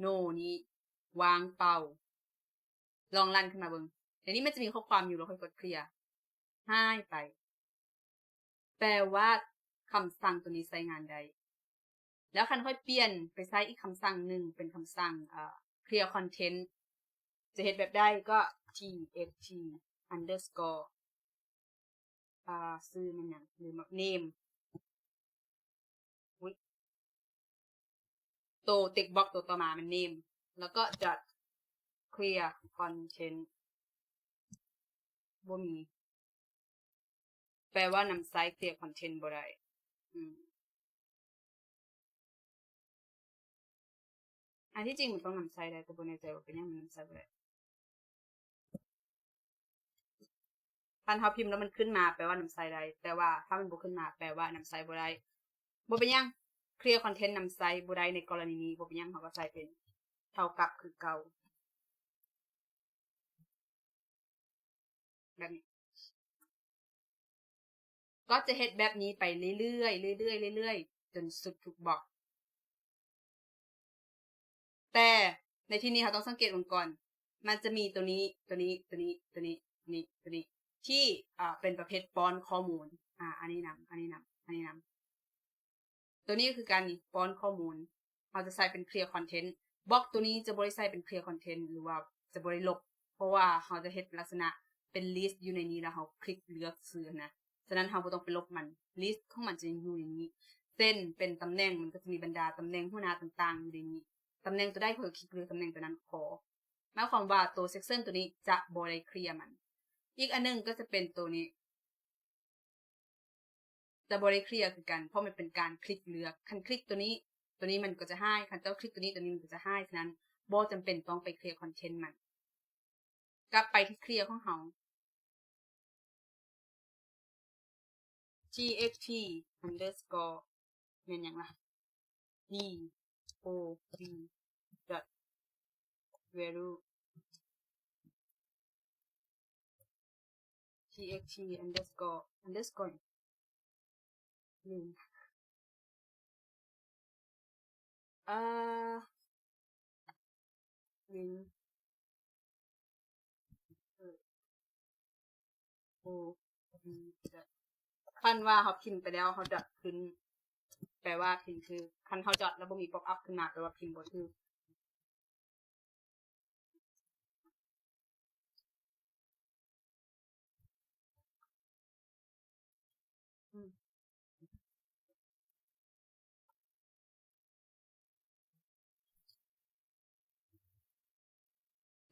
no ນີ້ວ່າງເປົ່າ. ລອງຣັນຂຶ້ນມາເບິ່ງ. ດຽວນີ້ມັນຈະມີຂໍ້ຄວາມຢູ່ ແລ້ວຂ້ອຍກົດ clear ຫາຍໄປ. ແປວ່າຄຳສັ່ງໂຕນີ້ໃຊ້ງານໄດ້. ແລ້ວຄັນຂ້ອຍປ່ຽນໄປໃຊ້ອີກຄຳສັ່ງໜຶ່ງ ເປັນຄຳສັ່ງ ເອີ clear content ຈະເຮັດແບບໃດ? ກໍ txt underscore ອ່າ ຊື່ແມ່ນຫຍັງ? ລືມແລ້ວ name. ອຸ້ຍ ໂຕ text box ໂຕຕໍ່ມາແມ່ນ name ແລ້ວກໍ dot clear content ບໍ່ມີ ແປວ່ານຳໃຊ້ clear content ບໍ່ໄດ້. ອືມ ອັນທີ່ຈິງມັນຕ້ອງນຳໃຊ້ໄດ້ ແຕ່ບໍ່ແນ່ໃຈວ່າເປັນຫຍັງມັນນຳໃຊ້ບໍ່ໄດ້. ຄັນເຮົາພິມແລ້ວມັນຂຶ້ນມາ ແປວ່ານຳໃຊ້ໄດ້, ແຕ່ວ່າຖ້າມັນບໍ່ຂຶ້ນມາ ແປວ່ານຳໃຊ້ບໍ່ໄດ້. ບໍ່ເປັນຫຍັງ, clear content ນຳໃຊ້ບໍ່ໄດ້ໃນກໍລະນີນີ້ ບໍ່ເປັນຫຍັງ, ເຮົາກໍໃສ່ເປັນເທົ່າກັບຄືເກົ່າ. ແບບນີ້ ກໍຈະເຮັດແບບນີ້ໄປເລື້ອຍໆ ເລື້ອຍໆ ເລື້ອຍໆ ຈົນສຸດທຸກບລັອກ. ແຕ່ໃນທີ່ນີ້ເຮົາຕ້ອງສັງເກດເບິ່ງກ່ອນ, ມັນຈະມີໂຕນີ້ ໂຕນີ້ ໂຕນີ້ ໂຕນີ້ ໂຕນີ້ ໂຕນີ້ ທີ່ ອ່າ ເປັນປະເພດປ້ອນຂໍ້ມູນ. ອາ ອັນນີ້ນຳ ອັນນີ້ນຳ ອັນນີ້ນຳ. ໂຕນີ້ກໍຄືກັນນີ້ ປ້ອນຂໍ້ມູນ ເຮົາຈະໃສ່ເປັນ clear content. ບລັອກໂຕນີ້ຈະບໍ່ໄດ້ໃສ່ເປັນ clear content ຫຼືວ່າຈະບໍ່ໄດ້ລົບ ເພາະວ່າເຮົາຈະເຮັດລັກສະນະເປັນ list ຢູ່ໃນນີ້ ແລ້ວເຮົາຄລິກເລືອກຊື່ນະ. ສະນັ້ນເຮົາບໍ່ຕ້ອງໄປລົບມັນ, list ຂອງມັນຈະຍັງຢູ່ໃນນີ້. ເຊັ່ນ ເປັນຕຳແໜ່ງ, ມັນກໍຈະມີບັນດາຕຳແໜ່ງຫົວໜ້າຕ່າງໆຢູ່ໃນນີ້. ຕຳແໜ່ງຕົວໃດ ຂ້ອຍກໍຄລິກເລືອກຕຳແໜ່ງຕົວນັ້ນພໍ. ໝາຍຄວາມວ່າໂຕ section ໂຕນີ້ຈະບໍ່ໄດ້ clear ມັນ. ອີກອັນໜຶ່ງກໍຈະເປັນໂຕນີ້ ຈະບໍ່ໄດ້ clear ຄືກັນ ເພາະມັນເປັນການຄລິກເລືອກ. ຄັນຄລິກໂຕນີ້ ໂຕນີ້ມັນກໍຈະຫາຍ, ຄັນເຈົ້າຄລິກໂຕນີ້ ໂຕນີ້ມັນກໍຈະຫາຍ. ສະນັ້ນບໍ່ຈຳເປັນຕ້ອງໄປ clear content ມັນ. ກັບໄປທີ່ clear ຂອງເຮົາ txt underscore ແມ່ນຫຍັງລະ? dot value txt underscore underscore ລືມ ເອີ ຄັນວ່າເຮົາພິມໄປແລ້ວ ເຮົາດອດຂຶ້ນ ແປວ່າພິມຖືກ. ຄັນເຮົາດອດແລ້ວບໍ່ມີ pop up ຂຶ້ນມາ ແປວ່າພິມບໍ່ຖືກ. ອືມ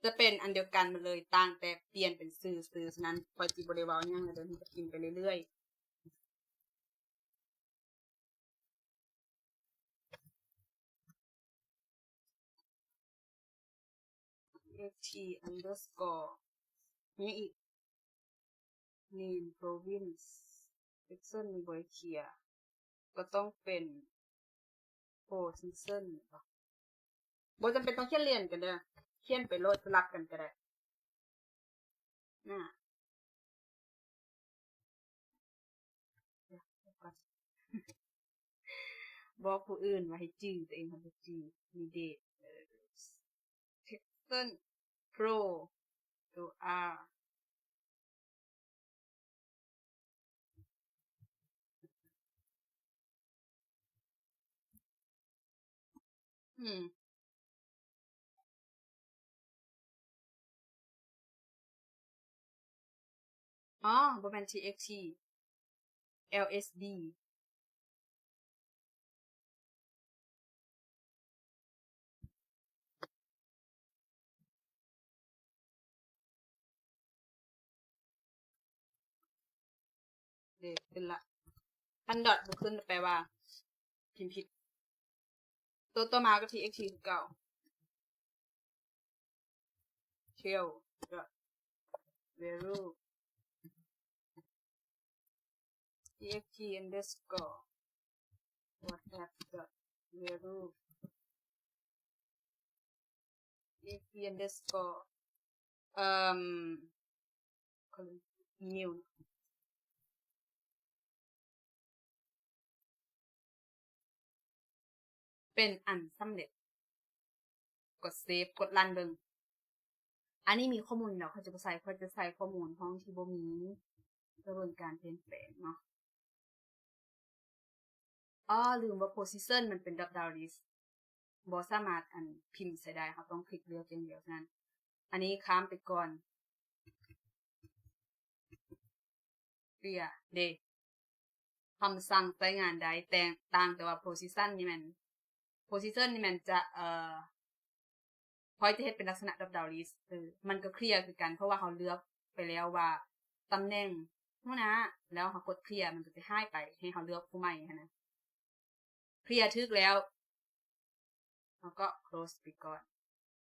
ຈະເປັນອັນດຽວກັນໝົດເລີຍ, ຕ່າງແຕ່ປ່ຽນເປັນຊື່ຊື່. ສະນັ້ນ ຂ້ອຍຊິບໍ່ໄດ້ເວົ້າຫຍັງແລ້ວເດີ, ເຮົາຈະກິນໄປເລື້ອຍໆ. txt underscore ຫຍັງອີກ? name province section ນີ້ບໍ່ໄດ້ເຄຍ ກໍຕ້ອງເປັນ position ບໍ່? ບໍ່ຈຳເປັນຕ້ອງຂຽນລຽນກັນເດີ, ຂຽນໄປໂລດ ສະຫຼັບກັນກໍໄດ້. ນະ ບອກຜູ້ອື່ນວ່າໃຫ້ຈື່, ຕົວເອງເຮົາບໍ່ຈື່. ມີ date, section, pro, ໂຕ r. ອືມ. ອໍ ບໍ່ແມ່ນ txt, lsd. ເດ ຂຶ້ນລະ. ຄັນດອດບໍ່ຂຶ້ນແປວ່າພິມຜິດ. ໂຕຕໍ່ມາກໍ txt ຄືເກົ່າ. tail dot value txt underscore whatsapp dot value txt underscore ເອີ່ມ new ເປັນອັນສຳເລັດ. ກົດ save ກົດ run ເບິ່ງ. ອັນນີ້ມີຂໍ້ມູນແລ້ວ ຂ້ອຍຈະບໍ່ໃສ່ ຂ້ອຍຈະໃສ່ຂໍ້ມູນຫ້ອງທີ່ບໍ່ມີ ເພື່ອເບິ່ງການປ່ຽນແປງເນາະ. ອໍ ລືມວ່າ position ມັນເປັນ drop down list ບໍ່ສາມາດ ອັນ ພິມໃສ່ໄດ້ ເຮົາຕ້ອງຄລິກເລືອກຢ່າງດຽວເທົ່ານັ້ນ. ອັນນີ້ຂ້າມໄປກ່ອນ. clear ເດ ຄຳສັ່ງໃຊ້ງານໄດ້ ແຕ່ຕ່າງແຕ່ວ່າ position ນີ້ແມ່ນ position ນີ້ແມ່ນຈະ ເອີ່ ຂ້ອຍຈະເຮັດເປັນລັກສະນະ drop down list ເອີ ມັນກໍ clear ຄືກັນ ເພາະວ່າເຮົາເລືອກໄປແລ້ວວ່າຕຳແໜ່ງຫົວໜ້າ ແລ້ວເຮົາກົດ clear ມັນກໍຈະຫາຍໄປ ໃຫ້ເຮົາເລືອກຜູ້ໃໝ່ຫັ້ນນະ. clear ຖືກແລ້ວ ເຮົາກໍ close ໄປກ່ອນ.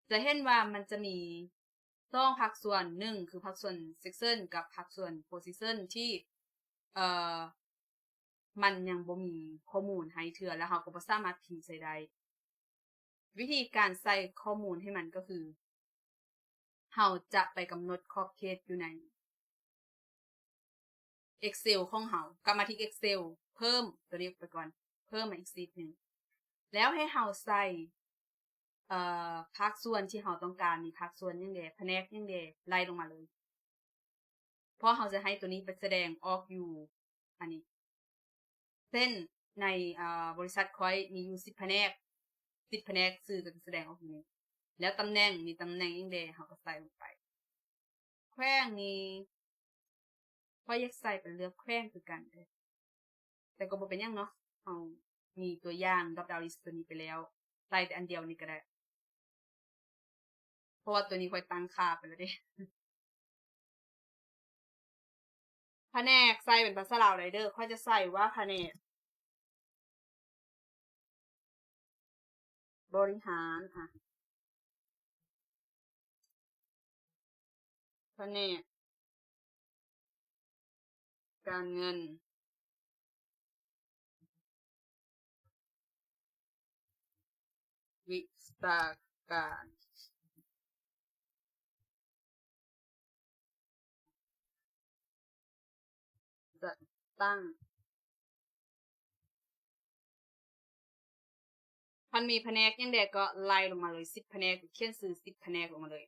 ຈະເຫັນວ່າມັນຈະມີສອງພາກສ່ວນ ໜຶ່ງຄືພາກສ່ວນ section ກັບພາກສ່ວນ position ທີ່ ເອີ່ ມັນຍັງບໍ່ມີຂໍ້ມູນໃຫ້ເທື່ອ ແລ້ວເຮົາກໍບໍ່ສາມາດພິມໃສ່ໄດ້. ວິທີການໃສ່ຂໍ້ມູນໃຫ້ມັນກໍຄື ເຮົາຈະໄປກຳນົດຂອບເຂດຢູ່ໃນ Excel ຂອງເຮົາ ກັບມາທີ່ Excel ເພີ່ມຕົວນີ້ໄປກ່ອນ ເພີ່ມມາອີກຊີດໜຶ່ງ ແລ້ວໃຫ້ເຮົາໃສ່ ເອີ່ ພາກສ່ວນທີ່ເຮົາຕ້ອງການ ມີພາກສ່ວນຫຍັງແດ່ ພະແນກຫຍັງແດ່ ໄລ່ລົງມາເລີຍ ເພາະເຮົາຈະໃຫ້ຕົວນີ້ໄປສະແດງອອກຢູ່ອັນນີ້ ເຊັ່ນ ໃນ ເອີ່ ບໍລິສັດຂ້ອຍມີຢູ່ສິບພະແນກ ສິບພະແນກ ຊື່ກໍຈະສະແດງອອກຢູ່ນີ້ ແລ້ວຕຳແໜ່ງ ມີຕຳແໜ່ງຫຍັງແດ່ ເຮົາກໍໃສ່ລົງໄປ. ແຂວງນີ້ ຂ້ອຍຢາກໃສ່ເປັນເລືອກແຂວງຄືກັນເດ້ ແຕ່ກໍບໍ່ເປັນຫຍັງເນາະ ເຮົາມີຕົວຢ່າງ drop down list ຕົວນີ້ໄປແລ້ວ ໃສ່ແຕ່ອັນດຽວນີ້ກໍໄດ້ ເພາະວ່າຕົວນີ້ຂ້ອຍຕັ້ງຄ່າໄປແລ້ວເດ້. ພະແນກ ໃສ່ເປັນພາສາລາວໄດ້ເດີ ຂ້ອຍຈະໃສ່ວ່າພະແນກບໍລິຫານ ອະ ພະແນກການເງິນ ວິຊາການ ຈັດຕັ້ງ ຄັນມີພະແນກຫຍັງແດ່ກໍໄລ່ລົງມາເລີຍ ສິບພະແນກ ຂຽນຊື່ສິບພະແນກລົງມາເລີຍ.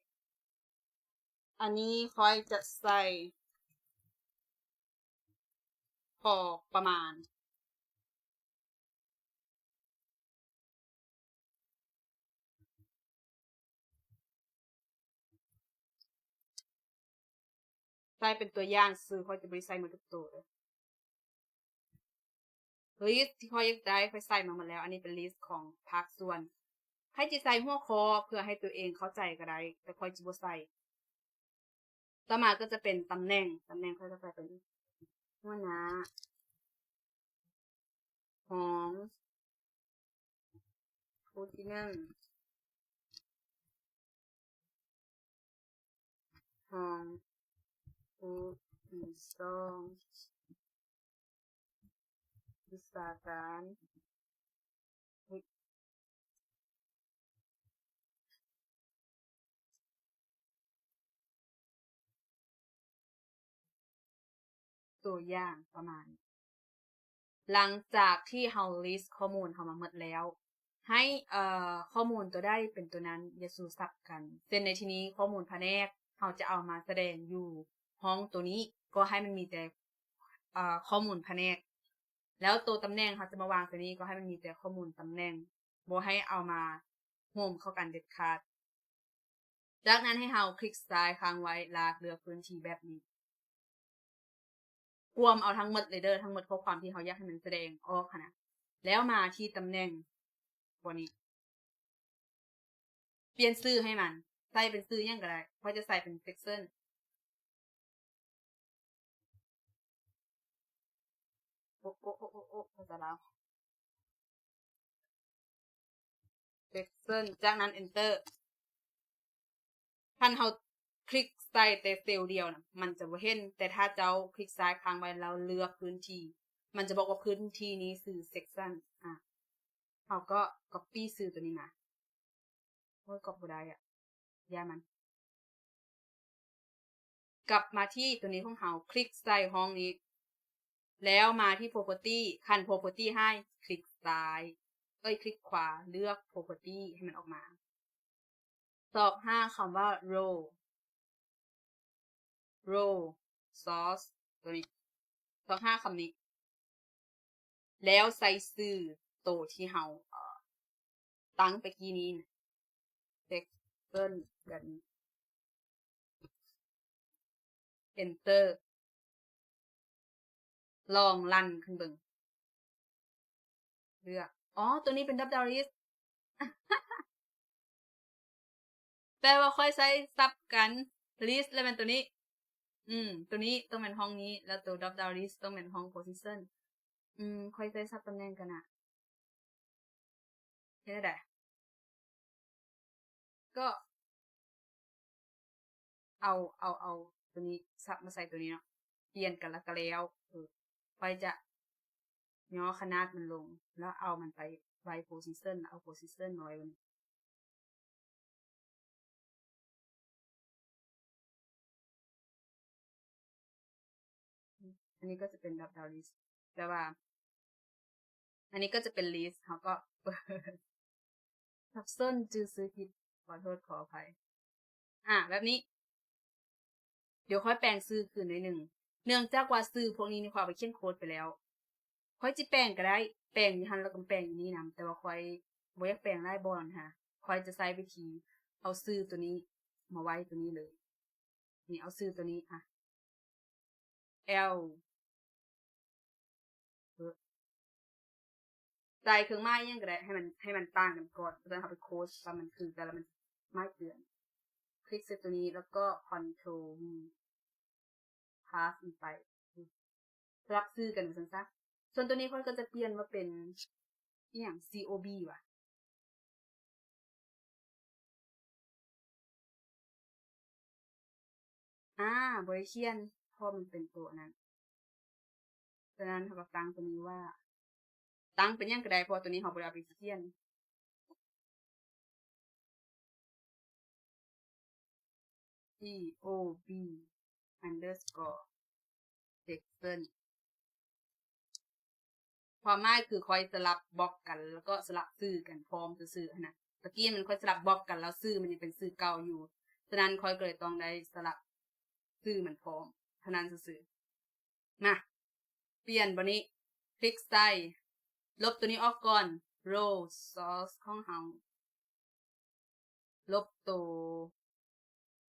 ອັນນີ້ຂ້ອຍຈະໃສ່ພໍປະມານ ໃສ່ເປັນຕົວຢ່າງຊື່ ຂ້ອຍຈະບໍ່ໄດ້ໃສ່ໝົດທຸກໂຕເດີ. list ທີ່ຂ້ອຍຢາກໄດ້ ຂ້ອຍໃສ່ມາໝົດແລ້ວ ອັນນີ້ເປັນ list ຂອງພາກສ່ວນ. ໃຜຈະໃສ່ຫົວຂໍ້ເພື່ອໃຫ້ຕົວເອງເຂົ້າໃຈກໍໄດ້ ແຕ່ຂ້ອຍຈະບໍ່ໃສ່. ຕໍ່ມາກໍຈະເປັນຕຳແໜ່ງ ຕຳແໜ່ງຂ້ອຍກໍໃສ່ເປັນຫົວໜ້າ ຮອງ ຜູ້ທີໜຶ່ງ ຮອງຜູ້ທີສອງ ວິຊາການ ຕົວຢ່າງປະມານນີ້. ຫຼັງຈາກທີ່ເຮົາ list ຂໍ້ມູນເຮົາມາໝົດແລ້ວ ໃຫ້ ເອີ່ ຂໍ້ມູນຕົວໃດເປັນຕົວນັ້ນ ຢ່າສູ່ສັບກັນ. ເຊັ່ນໃນທີ່ນີ້ ຂໍ້ມູນພະແນກ ເຮົາຈະເອົາມາສະແດງຢູ່ຫ້ອງຕົວນີ້ ກໍໃຫ້ມັນມີແຕ່ ເອີ່ ຂໍ້ມູນພະແນກ ແລ້ວໂຕຕຳແໜ່ງເຮົາຈະມາວາງໃສ່ນີ້ ກໍໃຫ້ມັນມີແຕ່ຂໍ້ມູນຕຳແໜ່ງ ບໍ່ໃຫ້ເອົາມາໂຮມເຂົ້າກັນເດັດຂາດ. ຈາກນັ້ນໃຫ້ເຮົາຄລິກຊ້າຍຄ້າງໄວ້ ລາກເລືອກພື້ນທີ່ແບບນີ້ ວມເອົາທັງໝົດເລີຍເດີ ທັງໝົດຂໍ້ຄວາມທີ່ເຮົາຢາກໃຫ້ມັນສະແດງອອກຫັ້ນນະ. ແລ້ວມາທີ່ຕຳແໜ່ງ ຕົວນີ້ ປ່ຽນຊື່ໃຫ້ມັນ ໃສ່ເປັນຊື່ຫຍັງກໍໄດ້ ຂ້ອຍຈະໃສ່ເປັນ section ໂອ ໂອ ໂອ ໂອ ໂອ ພາສາລາວ section ຈາກນັ້ນ enter. ຄັນເຮົາຄລິກໃສ່ແຕ່ເຊວດຽວນະ ມັນຈະບໍ່ເຫັນ, ແຕ່ຖ້າເຈົ້າຄລິກຊ້າຍຄ້າງໄວ້ແລ້ວເລືອກພື້ນທີ່ ມັນຈະບອກວ່າພື້ນທີ່ນີ້ຊື່ section ອາ ເຮົາກໍ copy ຊື່ຕົວນີ້ມາ. ໂອ້ຍ copy ບໍ່ໄດ້ອະ ຢ່າມັນ. ກັບມາທີ່ຕົວນີ້ຂອງເຮົາ ຄລິກໃສ່ຫ້ອງນີ້ ແລ້ວມາທີ່ property ຄັນ property ໃຫ້ຄລິກຊ້າຍ ເອີຍ ຄລິກຂວາ ເລືອກ property ໃຫ້ມັນອອກມາ ຊອກຫາຄຳວ່າ row row source ຕົວນີ້ ຊອກຫາຄຳນີ້ ແລ້ວໃສ່ຊື່ໂຕທີ່ເຮົາ ເອີ ຕັ້ງຕະກີ້ນີ້ section ແບບນີ້ enter. ລອງລັນຂຶ້ນເບິ່ງ ເລືອກ ອໍ ຕົວນີ້ເປັນ drop down list ແປວ່າຂ້ອຍໃຊ້ສັບກັນ list ແລ້ວແມ່ນຕົວນີ້ ອືມ ຕົວນີ້ຕ້ອງແມ່ນຫ້ອງນີ້ ແລ້ວໂຕ drop down list ຕ້ອງແມ່ນຫ້ອງ position. ອືມ ຂ້ອຍໃຊ້ສັບຕຳແໜ່ງກັນນະ ເຮັດແນວໃດ? ກໍເອົາ ເອົາ ເອົາຕົວນີ້ສັບມາໃສ່ຕົວນີ້ເນາະ ປ່ຽນກັນແລ້ວກໍແລ້ວ. ເອີ ຂ້ອຍຈະຫຍໍ້ຂະໜາດມັນລົງ ແລ້ວເອົາມັນໄປໄວ້ position ເອົາ position ມາໄວ້ ອັນນີ້ກໍຈະເປັນ drop down list ແຕ່ວ່າ ອັນນີ້ກໍຈະເປັນ list ເຮົາກໍ ສັບສົນ ຈື່ຊື່ຜິດ ຂໍໂທດຂໍອະໄພ. ອາ ແບບນີ້ ດຽວຂ້ອຍແປງຊື່ຄືນໜ້ອຍໜຶ່ງ ເນື່ອງຈາກວ່າຊື່ພວກນີ້ນີ້ ຂ້ອຍເອົາໄປຂຽນໂຄດໄປແລ້ວ. ຂ້ອຍຊິແປງກໍໄດ້ ແປງຢູ່ຫັ້ນ ແລ້ວກໍແປງຢູ່ນີ້ນຳ ແຕ່ວ່າຂ້ອຍບໍ່ຢາກແປງຫຼາຍບ່ອນຫັ້ນນະ. ຂ້ອຍຈະໃຊ້ວິທີເອົາຊື່ຕົວນີ້ມາໄວ້ຕົວນີ້ເລີຍ. ນີ້ ເອົາຊື່ຕົວນີ້ ອະ L ເອີ ໃສ່ເຄື່ອງໝາຍອີ່ຫຍັງກໍໄດ້ ໃຫ້ມັນ ໃຫ້ມັນຕ່າງກັນກ່ອນ ເພື່ອເຮົາໄປໂຄດວ່າມັນຄືກັນ ແລ້ວມັນໝາຍເຕືອນ. ຄລິກໃສ່ຕົວນີ້ ແລ້ວກໍ Ctrl V paste ມັນໄປ ສະຫຼັບຊື່ກັນວ່າຊັ້ນຊະ. ສ່ວນຕົວນີ້ຂ້ອຍກໍຈະປ່ຽນມາເປັນ ອີ່ຫຍັງ C O B ຫວາ? ອາ ບໍ່ໄດ້ຂຽນ ເພາະມັນເປັນໂຕອັນນັ້ນ. ສະນັ້ນເຮົາກໍຕັ້ງຕົວນີ້ວ່າ ຕັ້ງເປັນຫຍັງກໍໄດ້ ເພາະວ່າຕົວນີ້ເຮົາບໍ່ໄດ້ເອົາໄປຂຽນ. C O B underscore section ຄວາມໝາຍຄືຂ້ອຍສະຫຼັບບລັອກກັນ ແລ້ວກໍສະຫຼັບຊື່ກັນພ້ອມຊື່ໆຫັ້ນນະ. ຕະກີ້ມັນຂ້ອຍສະຫຼັບບລັອກກັນ ແລ້ວຊື່ມັນຍັງເປັນຊື່ເກົ່າຢູ່ ສະນັ້ນຂ້ອຍກໍເລີຍຕ້ອງໄດ້ສະຫຼັບຊື່ມັນພ້ອມເທົ່ານັ້ນຊື່ໆ. ມາ ປ່ຽນບ່ອນນີ້ ຄລິກໃສ່ ລົບຕົວນີ້ອອກກ່ອນ row source ຂອງເຮົາ ລົບໂຕ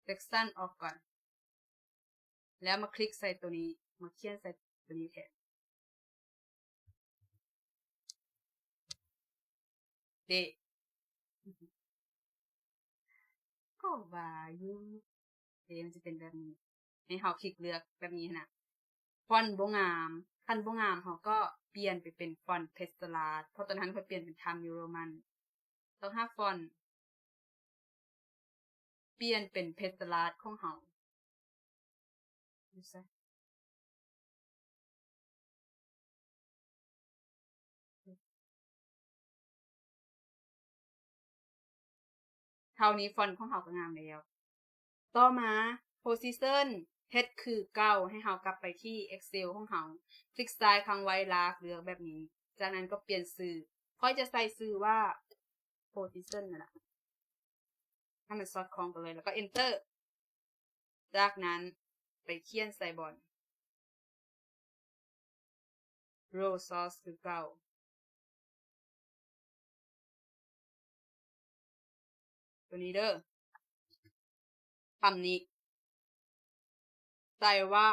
section ອອກກ່ອນ ແລ້ວມາຄລິກໃສ່ຕົວນີ້ ມາຂຽນໃສ່ຕົວນີ້ແທນ ເດ ກໍວ່າຢູ່ ເດ ມັນຊິເປັນແບບນີ້ ໃຫ້ເຮົາຄລິກເລືອກແບບນີ້ຫັ້ນນະ. ຟອນບໍ່ງາມ ຄັນບໍ່ງາມເຮົາກໍປ່ຽນໄປເປັນຟອນເພັດສະລາດ ເພາະຕອນນັ້ນຂ້ອຍປ່ຽນເປັນ Times New Roman ຕ້ອງຫາຟອນ ປ່ຽນເປັນເພັດສະລາດຂອງເຮົາ ຢູ່ໃສ? ເທົ່ານີ້ຟອນຂອງເຮົາກໍງາມແລ້ວ. ຕໍ່ມາ position ເຮັດຄືເກົ່າ ໃຫ້ເຮົາກັບໄປທີ່ Excel ຂອງເຮົາ ຄລິກຊ້າຍຄ້າງໄວ້ ລາກ ເລືອກແບບນີ້ ຈາກນັ້ນກໍປ່ຽນຊື່ ຂ້ອຍຈະໃສ່ຊື່ວ່າ position ນັ້ນລະ ໃຫ້ມັນສອດຄ່ອງກັນເລີຍ ແລ້ວກໍ enter ຈາກນັ້ນໄປຂຽນໃສ່ບ່ອນ row source ຄືເກົ່າ ຕົວນີ້ເດີ ຄຳນີ້ ໃສ່ວ່າ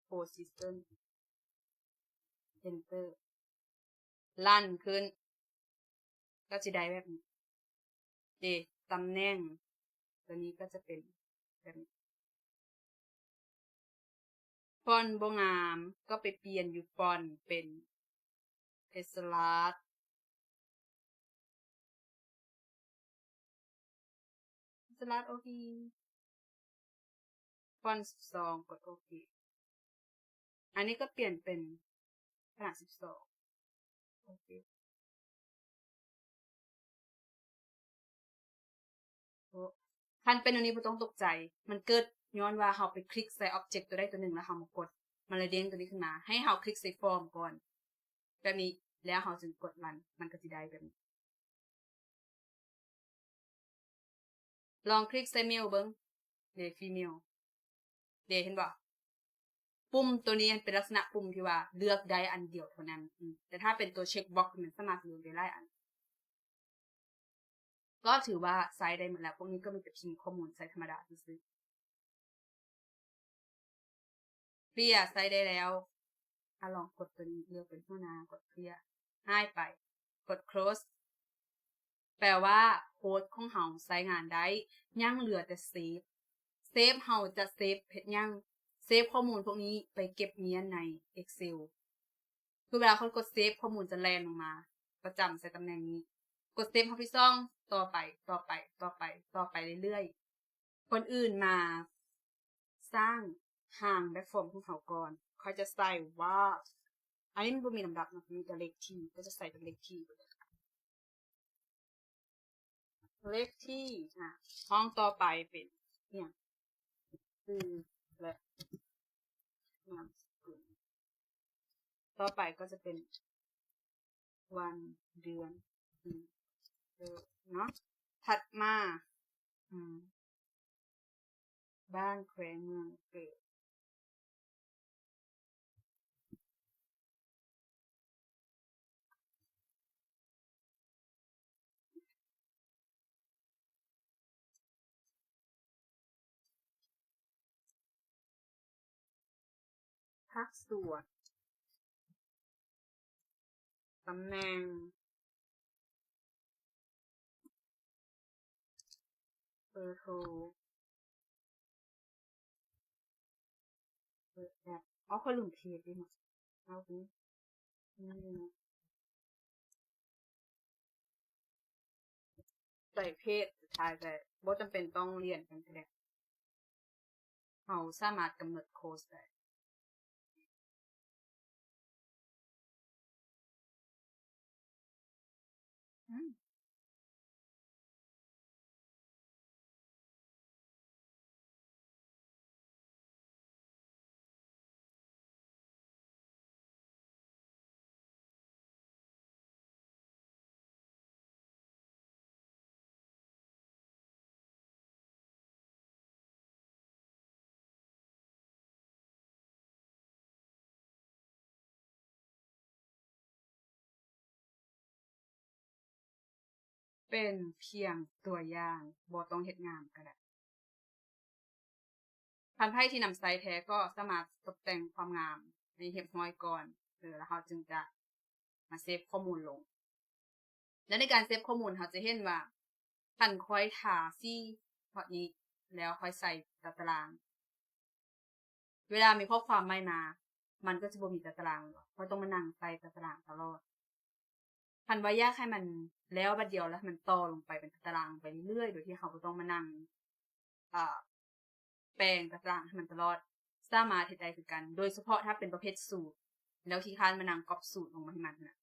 position Enter ລັນຂຶ້ນ ກໍຊິໄດ້ແບບນີ້ເດ. ຕຳແໜ່ງຕົວນີ້ກໍຈະເປັນແບບນີ້. ຟອນບໍ່ງາມ ກໍໄປປ່ຽນຢູ່ຟອນເປັນ Epsilon Epsilon ໂອເຄ ຟອນສິບສອງ ກົດໂອເຄ. ອັນນີ້ກໍປ່ຽນເປັນຂະໜາດສິບສອງ ໂອເຄ. ໂອ້ ຄັນເປັນແນວນີ້ບໍ່ຕ້ອງຕົກໃຈ ມັນເກີດຍ້ອນວ່າເຮົາໄປຄລິກໃສ່ object ຕົວໃດຕົວໜຶ່ງ ແລ້ວເຮົາມາກົດ ມັນເລີຍເດ້ງຕົວນີ້ຂຶ້ນມາ. ໃຫ້ເຮົາຄລິກໃສ່ຟອມກ່ອນ ແບບນີ້ ແລ້ວເຮົາຈຶ່ງກົດ run ມັນກໍຊິໄດ້ແບບນີ້. ລອງຄລິກໃສ່ male ເບິ່ງ ເດ female ເດ ເຫັນບໍ່? ປຸ່ມຕົວນີ້ມັນເປັນລັກສະນະປຸ່ມທີ່ວ່າເລືອກໄດ້ອັນດຽວເທົ່ານັ້ນ. ອືມ ແຕ່ຖ້າເປັນຕົວ check box ມັນສາມາດເລືອກໄດ້ຫຼາຍອັນ. ກໍຖືວ່າໃຊ້ໄດ້ໝົດແລ້ວ. ພວກນີ້ກໍມີແຕ່ພິມຂໍ້ມູນໃສ່ທຳມະດາຊື່ໆ. Clear ໃຊ້ໄດ້ແລ້ວ. ອາ ລອງກົດຕົວນີ້ ເລືອກເປັນຫົວໜ້າ ກົດ Clear ຫາຍໄປ ກົດ Close. ແປວ່າໂຄດຂອງເຮົາໃຊ້ງານໄດ້, ຍັງເຫຼືອແຕ່ເຊບ. ເຊບເຮົາຈະເຊບເຮັດຫຍັງ? ເຊບຂໍ້ມູນພວກນີ້ໄປເກັບມ້ຽນໃນ Excel. ຄືເວລາຂ້ອຍກົດເຊບ ຂໍ້ມູນຈະແລ່ນລົງມາປະຈຳໃສ່ຕຳແໜ່ງນີ້. ກົດເຊບ ຮອບທີສອງ ຕໍ່ໄປ ຕໍ່ໄປ ຕໍ່ໄປ ຕໍ່ໄປເລື້ອຍໆ. ກ່ອນອື່ນມາສ້າງຮ່າງແບບຟອມຂອງເຮົາກ່ອນ. ຂ້ອຍຈະໃສ່ວ່າ ອັນນີ້ມັນບໍ່ມີລຳດັບເນາະ, ມີແຕ່ເລກທີ, ກໍຈະໃສ່ເປັນເລກທີໄປເລີຍ. ເລກທີ ອ່າ ຫ້ອງຕໍ່ໄປເປັນຫຍັງ? ຊື່ ແລະ ນາມສະກຸນ. ຕໍ່ໄປກໍຈະເປັນ ວັນ ເດືອນ ປີ ເກີດເນາະ. ຖັດມາ ອືມ ບ້ານ ແຂວງ ເມືອງ ເກີດ. ພາກສ່ວນ ຕຳແໜ່ງ ເບີໂທ ເບີແອັບ. ອໍ ຂ້ອຍລືມເພດເດ້ເນາະ. ເອົາ ອືມ ໃສ່ເພດສຸດທ້າຍ ແຕ່ບໍ່ຈຳເປັນຕ້ອງລຽນກັນກໍໄດ້. ເຮົາສາມາດກຳນົດໂຄດໄດ້. ອືມ ເປັນພຽງຕົວຢ່າງ, ບໍ່ຕ້ອງເຮັດງາມກໍໄດ້. ຄັນໃຜທີ່ນຳໃຊ້ແທ້ກໍສາມາດຕົບແຕ່ງຄວາມງາມໃຫ້ຮຽບຮ້ອຍກ່ອນ, ເອີ ແລ້ວເຮົາຈຶ່ງຈະມາເຊບຂໍ້ມູນລົງ. ແລະ ໃນການເຊບຂໍ້ມູນ ເຮົາຈະເຫັນວ່າ ຄັນຂ້ອຍທາສີຮອດນີ້ ແລ້ວຂ້ອຍໃສ່ຕາຕະລາງ, ເວລາມີຂໍ້ຄວາມໃໝ່ມາ ມັນກໍຈະບໍ່ມີຕາຕະລາງ, ຂ້ອຍຕ້ອງມານັ່ງໃສ່ຕາຕະລາງຕະຫຼອດ. ຄັນວ່າຢາກໃຫ້ມັນແລ້ວບາດດຽວ ແລ້ວໃຫ້ມັນຕໍ່ລົງໄປເປັນຕາຕະລາງໄປເລື້ອຍໆ ໂດຍທີ່ເຮົາບໍ່ຕ້ອງມານັ່ງ ອ່າ ແປງຕາຕະລາງໃຫ້ມັນຕະຫຼອດ, ສາມາດເຮັດໄດ້ຄືກັນ, ໂດຍສະເພາະຖ້າເປັນປະເພດສູດ ແລ້ວຂີ້ຄ້ານມານັ່ງກັອບສູດລົງມາໃຫ້ມັນນະ,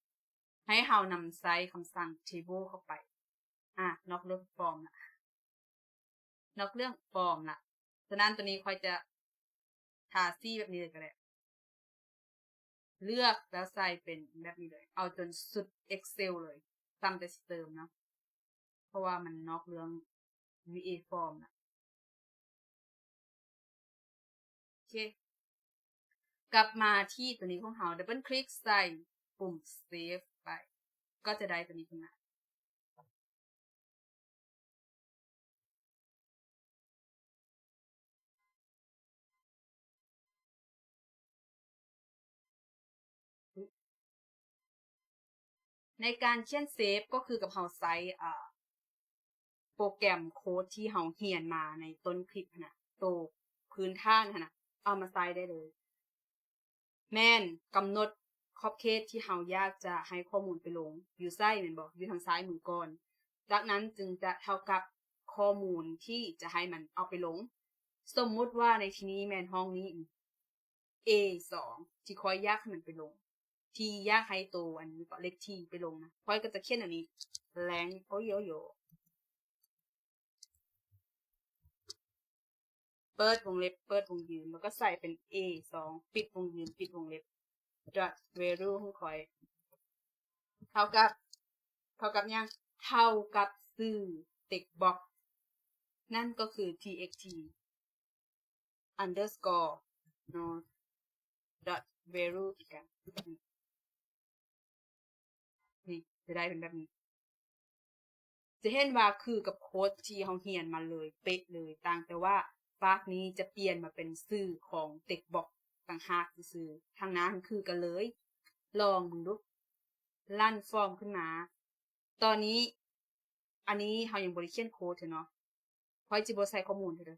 ໃຫ້ເຮົານຳໃຊ້ຄຳສັ່ງ table ເຂົ້າໄປ. ອ່າ ນອກເລື່ອງຟອມລະ, ນອກເລື່ອງຟອມລະ. ສະນັ້ນ ໂຕນີ້ຂ້ອຍຈະທາສີແບບນີ້ເລີຍກໍໄດ້. ເລືອກແລ້ວໃສ່ເປັນແບບນີ້ເລີຍ, ເອົາຈົນສຸດ Excel ເລີຍ, ຊ້ຳແຕ່ຊິເຕີມເນາະ, ເພາະວ່າມັນນອກເລື່ອງ VA Form ນະ. ໂອເຄ, ກັບມາທີ່ຕົວນີ້ຂອງເຮົາ, ດັບເບິນຄລິກໃສ່ປຸ່ມ Save ໄປ, ກໍຈະໄດ້ຕົວນີ້ຂຶ້ນມາ. ໃນການຂຽນເຊບກໍຄືກັບເຮົາໃຊ້ ອາ ໂປຣແກຣມໂຄດທີ່ເຮົາຮຽນມາໃນຕົ້ນຄລິບຫັ້ນນະ ໂຕພື້ນຖານຫັ້ນນະ ເອົາມາໃຊ້ໄດ້ເລີຍ. ແມ່ນກຳນົດຂອບເຂດທີ່ເຮົາຢາກຈະໃຫ້ຂໍ້ມູນໄປລົງ ຢູ່ໃສແມ່ນບໍ່? ຢູ່ທາງຊ້າຍມືກ່ອນ. ຈາກນັ້ນຈຶ່ງຈະເທົ່າກັບຂໍ້ມູນທີ່ຈະໃຫ້ມັນເອົາໄປລົງ. ສົມມຸດວ່າໃນທີ່ນີ້ແມ່ນຫ້ອງນີ້ ເອສອງ ທີ່ຂ້ອຍຢາກໃຫ້ມັນໄປລົງ ທີ່ຢາກໃຫ້ໂຕອັນນີ້ເກາະເລກທີໄປລົງນະ ຂ້ອຍກໍຈະຂຽນອັນນີ້ blank ໂອໂຍໂຍ ເປີດວົງເລັບ ເປີດວົງຢືນ ແລ້ວກໍໃສ່ເປັນ ເອສອງ ປິດວົງຢືນ ປິດວົງເລັບ dot value ຂອງຂ້ອຍ ເທົ່າກັບ ເທົ່າກັບຫຍັງ? ເທົ່າກັບຊື່ text box ນັ້ນກໍຄື txt underscore node dot value ຄືກັນ. ນີ້ ຈະໄດ້ເປັນແບບນີ້. ຈະເຫັນວ່າຄືກັບໂຄດທີ່ເຮົາຮຽນມາເລີຍ ເປະເລີຍ, ຕ່າງແຕ່ວ່າຟາກນີ້ຈະປ່ຽນມາເປັນຊື່ຂອງ text box ຕ່າງຫາກຊື່ໆ. ທາງໜ້າຫັ້ນຄືກັນເລີຍ. ລອງເບິ່ງດູ. ລັນຟອມຂຶ້ນມາ. ຕອນນີ້ ອັນນີ້ເຮົາຍັງບໍ່ໄດ້ຂຽນໂຄດເທື່ອເນາະ. ຂ້ອຍຈະບໍ່ໃສ່ຂໍ້ມູນເທື່ອເດີ.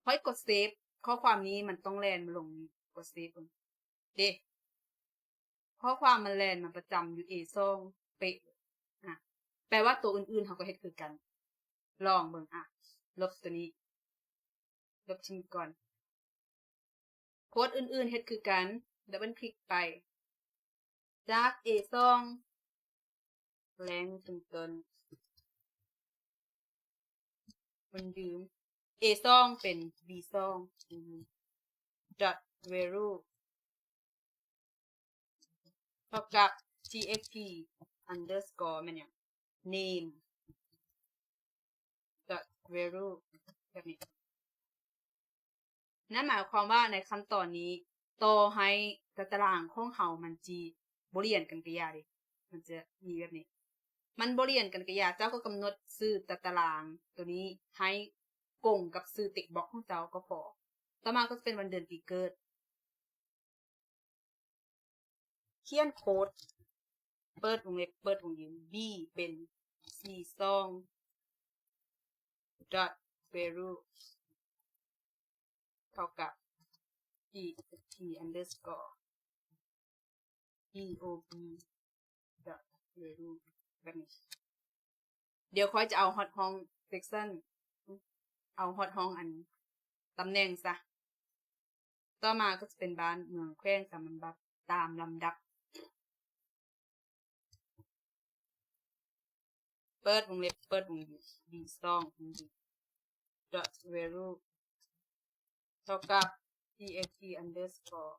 ຂ້ອຍກົດເຊບ. ຂໍ້ຄວາມນີ້ມັນຕ້ອງແລ່ນມາລົງນີ້. ກົດເຊບເບິ່ງ. ເດ້. ຂໍ້ຄວາມມັນແລ່ນມາປະຈຳຢູ່ ເອສອງ ເປະ. ອາ ແປວ່າໂຕອື່ນໆເຮົາກໍເຮັດຄືກັນ. ລອງເບິ່ງ. ອາ ລົບໂຕນີ້. ລົບຖິ້ມກ່ອນ. ໂຄດອື່ນໆເຮັດຄືກັນ. ດັບເບິນຄລິກໄປ. ຈາກ ເອສອງ ແລງເປັນຕົ້ນ ມັນຢືມ ເອສອງ ເປັນ ບີສອງ dot value ເທົ່າກັບ txt underscore ແມ່ນຫຍັງ? name dot value ແບບນີ້. ນັ້ນໝາຍຄວາມວ່າໃນຂັ້ນຕອນນີ້ ຕໍ່ໃຫ້ຕາຕະລາງຂອງເຮົາມັນຊິບໍ່ລຽນກັນກະຢ່າເດ, ມັນຈະມີແບບນີ້ ມັນບໍ່ລຽນກັນກະຢ່າ, ເຈົ້າກໍກຳນົດຊື່ຕາຕະລາງໂຕນີ້ໃຫ້ກົງກັບຊື່ text box ຂອງເຈົ້າກໍພໍ. ຕໍ່ມາກໍຈະເປັນວັນເດືອນປີເກີດ. ຂຽນໂຄດ ເປີດວົງເລັບ ເປີດວົງຢືນ b ເປັນ b ສອງ dot value ເທົ່າກັບ txt underscore bob dot value ແບບນີ້. ດຽວຂ້ອຍຈະເອົາຮອດຫ້ອງ section ເອົາຮອດຫ້ອງອັນຕຳແໜ່ງຊະ. ຕໍ່ມາກໍຈະເປັນບ້ານເມືອງແຂວງຕາມລຳດັບ ຕາມລຳດັບ. ເປີດວົງເລັບ ເປີດວົງ b ສອງ dot value ເທົ່າກັບ txt underscore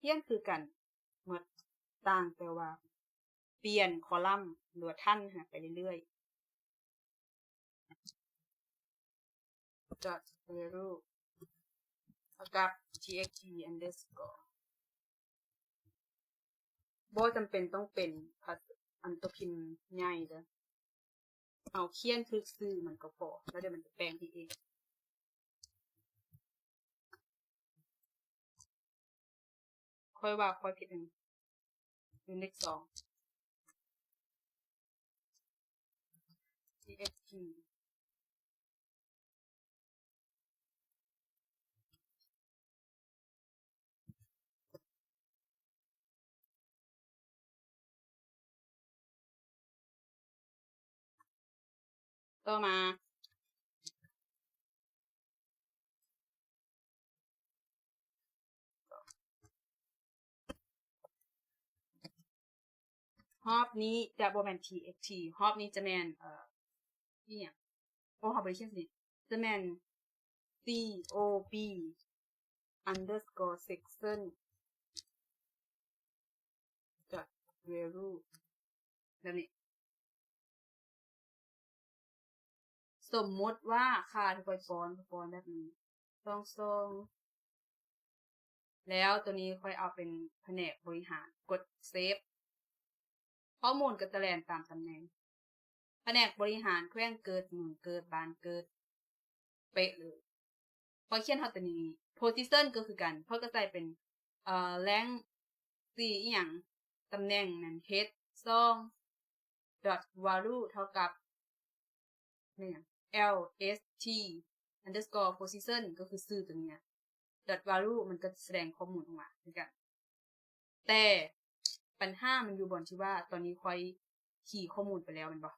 ຂຽນຄືກັນໝົດ, ຕ່າງແຕ່ວ່າປ່ຽນຄໍລັມ ຫຼືວ່າຖັນໄປເລື້ອຍໆ. dot value ເທົ່າກັບ txt underscore ບໍ່ຈຳເປັນຕ້ອງເປັນພາສາ ອັນຕົວພິມໃຫຍ່ເດີ, ເຮົາຂຽນຖືກຊື່ມັນກໍພໍ ແລ້ວດຽວມັນຈະແປງໃຫ້ເອງ. ຂ້ອຍວ່າຂ້ອຍຜິດອັນ ຢູ່ເລກສອງ txt ຕໍ່ມາ ຮອບນີ້ຈະບໍ່ແມ່ນ txt ຮອບນີ້ຈະແມ່ນ ເອີ ອີ່ຫຍັງ? ໂອ້ ເຮົາບໍ່ໄດ້ຂຽນນີ້ ຈະແມ່ນ cob underscore section dot value ແບບນີ້. ສົມມຸດວ່າຄ່າທີ່ຂ້ອຍປ້ອນ ຂ້ອຍປ້ອນແບບນີ້ ສອງສອງ ແລ້ວໂຕນີ້ຂ້ອຍເອົາເປັນພະແນກບໍລິຫານ ກົດເຊບ ຂໍ້ມູນກໍຈະແລ່ນຕາມຕຳແໜ່ງ. ພ ະແນກບໍລິຫານແຂວງເກີດ ເມືອງເກີດ ບ້ານເກີດ ເປະເລີຍ. ຂ້ອຍຂຽນຮອດຕົວນີ້ position ກໍຄືກັນ ຂ້ອຍກໍໃສ່ເປັນ ເອີ rank ຊື່ອີ່ຫຍັງ ຕຳແໜ່ງແມ່ນ head ສອງ dot value ເທົ່າກັບ ແມ່ນຫຍັງ lst underscore position ກໍຄືຊື່ຕົວນີ້ dot value ມັນກໍຈະສະແດງຂໍ້ມູນອອກມາຄືກັນ. ແຕ່ບັນຫາມັນຢູ່ບ່ອນທີ່ວ່າ ຕອນນີ້ຂ້ອຍຄີຂໍ້ມູນໄປແລ້ວແມ່ນບໍ່?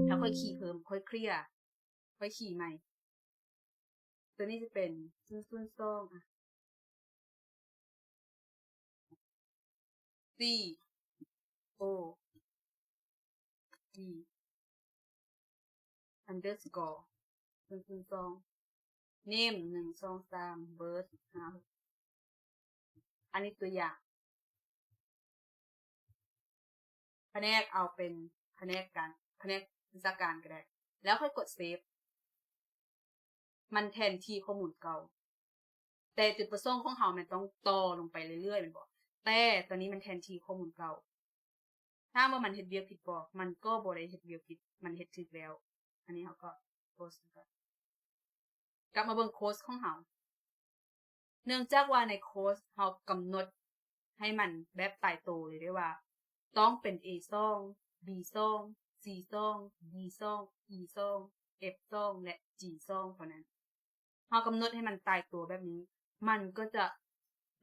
ຖ້າຂ້ອຍຄີເພີ່ມ ຂ້ອຍເຄລຍ ຂ້ອຍຄີໃໝ່ ຕົວນີ້ຈະເປັນ ສູນສູນສອງ ອະ C O D underscore ສູນສູນສອງ name ໜຶ່ງ ສອງ ສາມ birth ຫ້າ ຫົກ ອັນນີ້ຕົວຢ່າງ ພະແນກເອົາເປັນພະແນກການ ພະແນກວິຊາການກໍໄດ້ ແລ້ວຄ່ອຍກົດ save ມັນແທນທີ່ຂໍ້ມູນເກົ່າ. ແຕ່ຈຸດປະສົງຂອງເຮົາແມ່ນຕ້ອງຕໍ່ລົງໄປເລື້ອຍໆ ແມ່ນບໍ່? ແຕ່ຕອນນີ້ມັນແທນທີ່ຂໍ້ມູນເກົ່າ. ຖາມວ່າມັນເຮັດວຽກຜິດບໍ່? ມັນກໍບໍ່ໄດ້ເຮັດວຽກຜິດ, ມັນເຮັດຖືກແລ້ວ. ອັນນີ້ເຮົາກໍ close ໄວ້ກ່ອນ. ກັບມາເບິ່ງ course ຂອງເຮົາ. ເນື່ອງຈາກວ່າໃນ course ເຮົາກຳນົດໃຫ້ມັນແບບຕາຍໂຕເລີຍເດ້ວ່າ ຕ້ອງເປັນ A ສອງ B ສອງ C ສອງ D ສອງ E ສອງ F ສອງ ແລະ G ສອງ ເທົ່ານັ້ນ. ເຮົາກຳນົດໃຫ້ມັນຕາຍຕົວແບບນີ້ ມັນກໍຈະ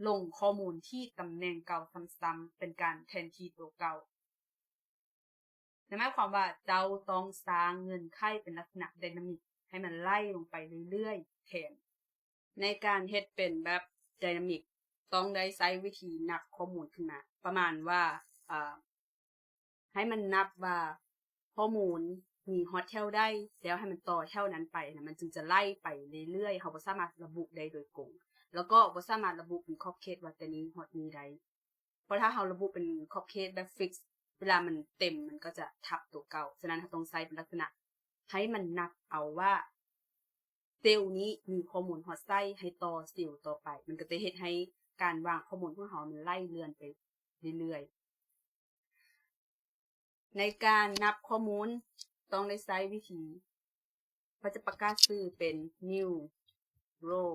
ລົງຂໍ້ມູນທີ່ຕຳແໜ່ງເກົ່າຊ້ຳໆ ເປັນການແທນທີ່ຕົວເກົ່າ. ນັ້ນໝາຍຄວາມວ່າເຈົ້າຕ້ອງສ້າງເງື່ອນໄຂເປັນລັກສະນະໄດນາມິກ ໃຫ້ມັນໄຫຼລົງໄປເລື້ອຍໆແທນ. ໃນການເຮັດເປັນແບບໄດນາມິກ ຕ້ອງໄດ້ໃຊ້ວິທີນັບຂໍ້ມູນຂຶ້ນມາ ປະມານວ່າ ເອີ ໃຫ້ມັນນັບວ່າຂໍ້ມູນມີຮອດແຖວໃດ ແລ້ວໃຫ້ມັນຕໍ່ແຖວນັ້ນໄປນະ ມັນຈຶ່ງຈະໄຫຼໄປເລື້ອຍໆ. ເຮົາບໍ່ສາມາດລະບຸໄດ້ໂດຍກົງ ແລ້ວກໍບໍ່ສາມາດລະບຸເປັນຂອບເຂດວ່າແຕ່ນີ້ຮອດນີ້ໄດ້ ເພາະຖ້າເຮົາລະບຸເປັນຂອບເຂດແບບ fix ເວລາມັນເຕັມ ມັນກໍຈະທັບຕົວເກົ່າ. ສະນັ້ນ ເຮົາຕ້ອງໃຊ້ເປັນລັກສະນະໃຫ້ມັນນັບເອົາວ່າ ເຊວນີ້ມີຂໍ້ມູນຮອດໃສ ໃຫ້ຕໍ່ເຊວຕໍ່ໄປ ມັນກໍຈະເຮັດໃຫ້ການວາງຂໍ້ມູນຂອງເຮົາມັນໄຫຼເລື່ອນໄປເລື້ອຍໆ. ໃນການນັບຂໍ້ມູນ ຕ້ອງໄດ້ໃຊ້ວິທີ ຂ້ອຍຈະປະກາດຊື່ເປັນ new row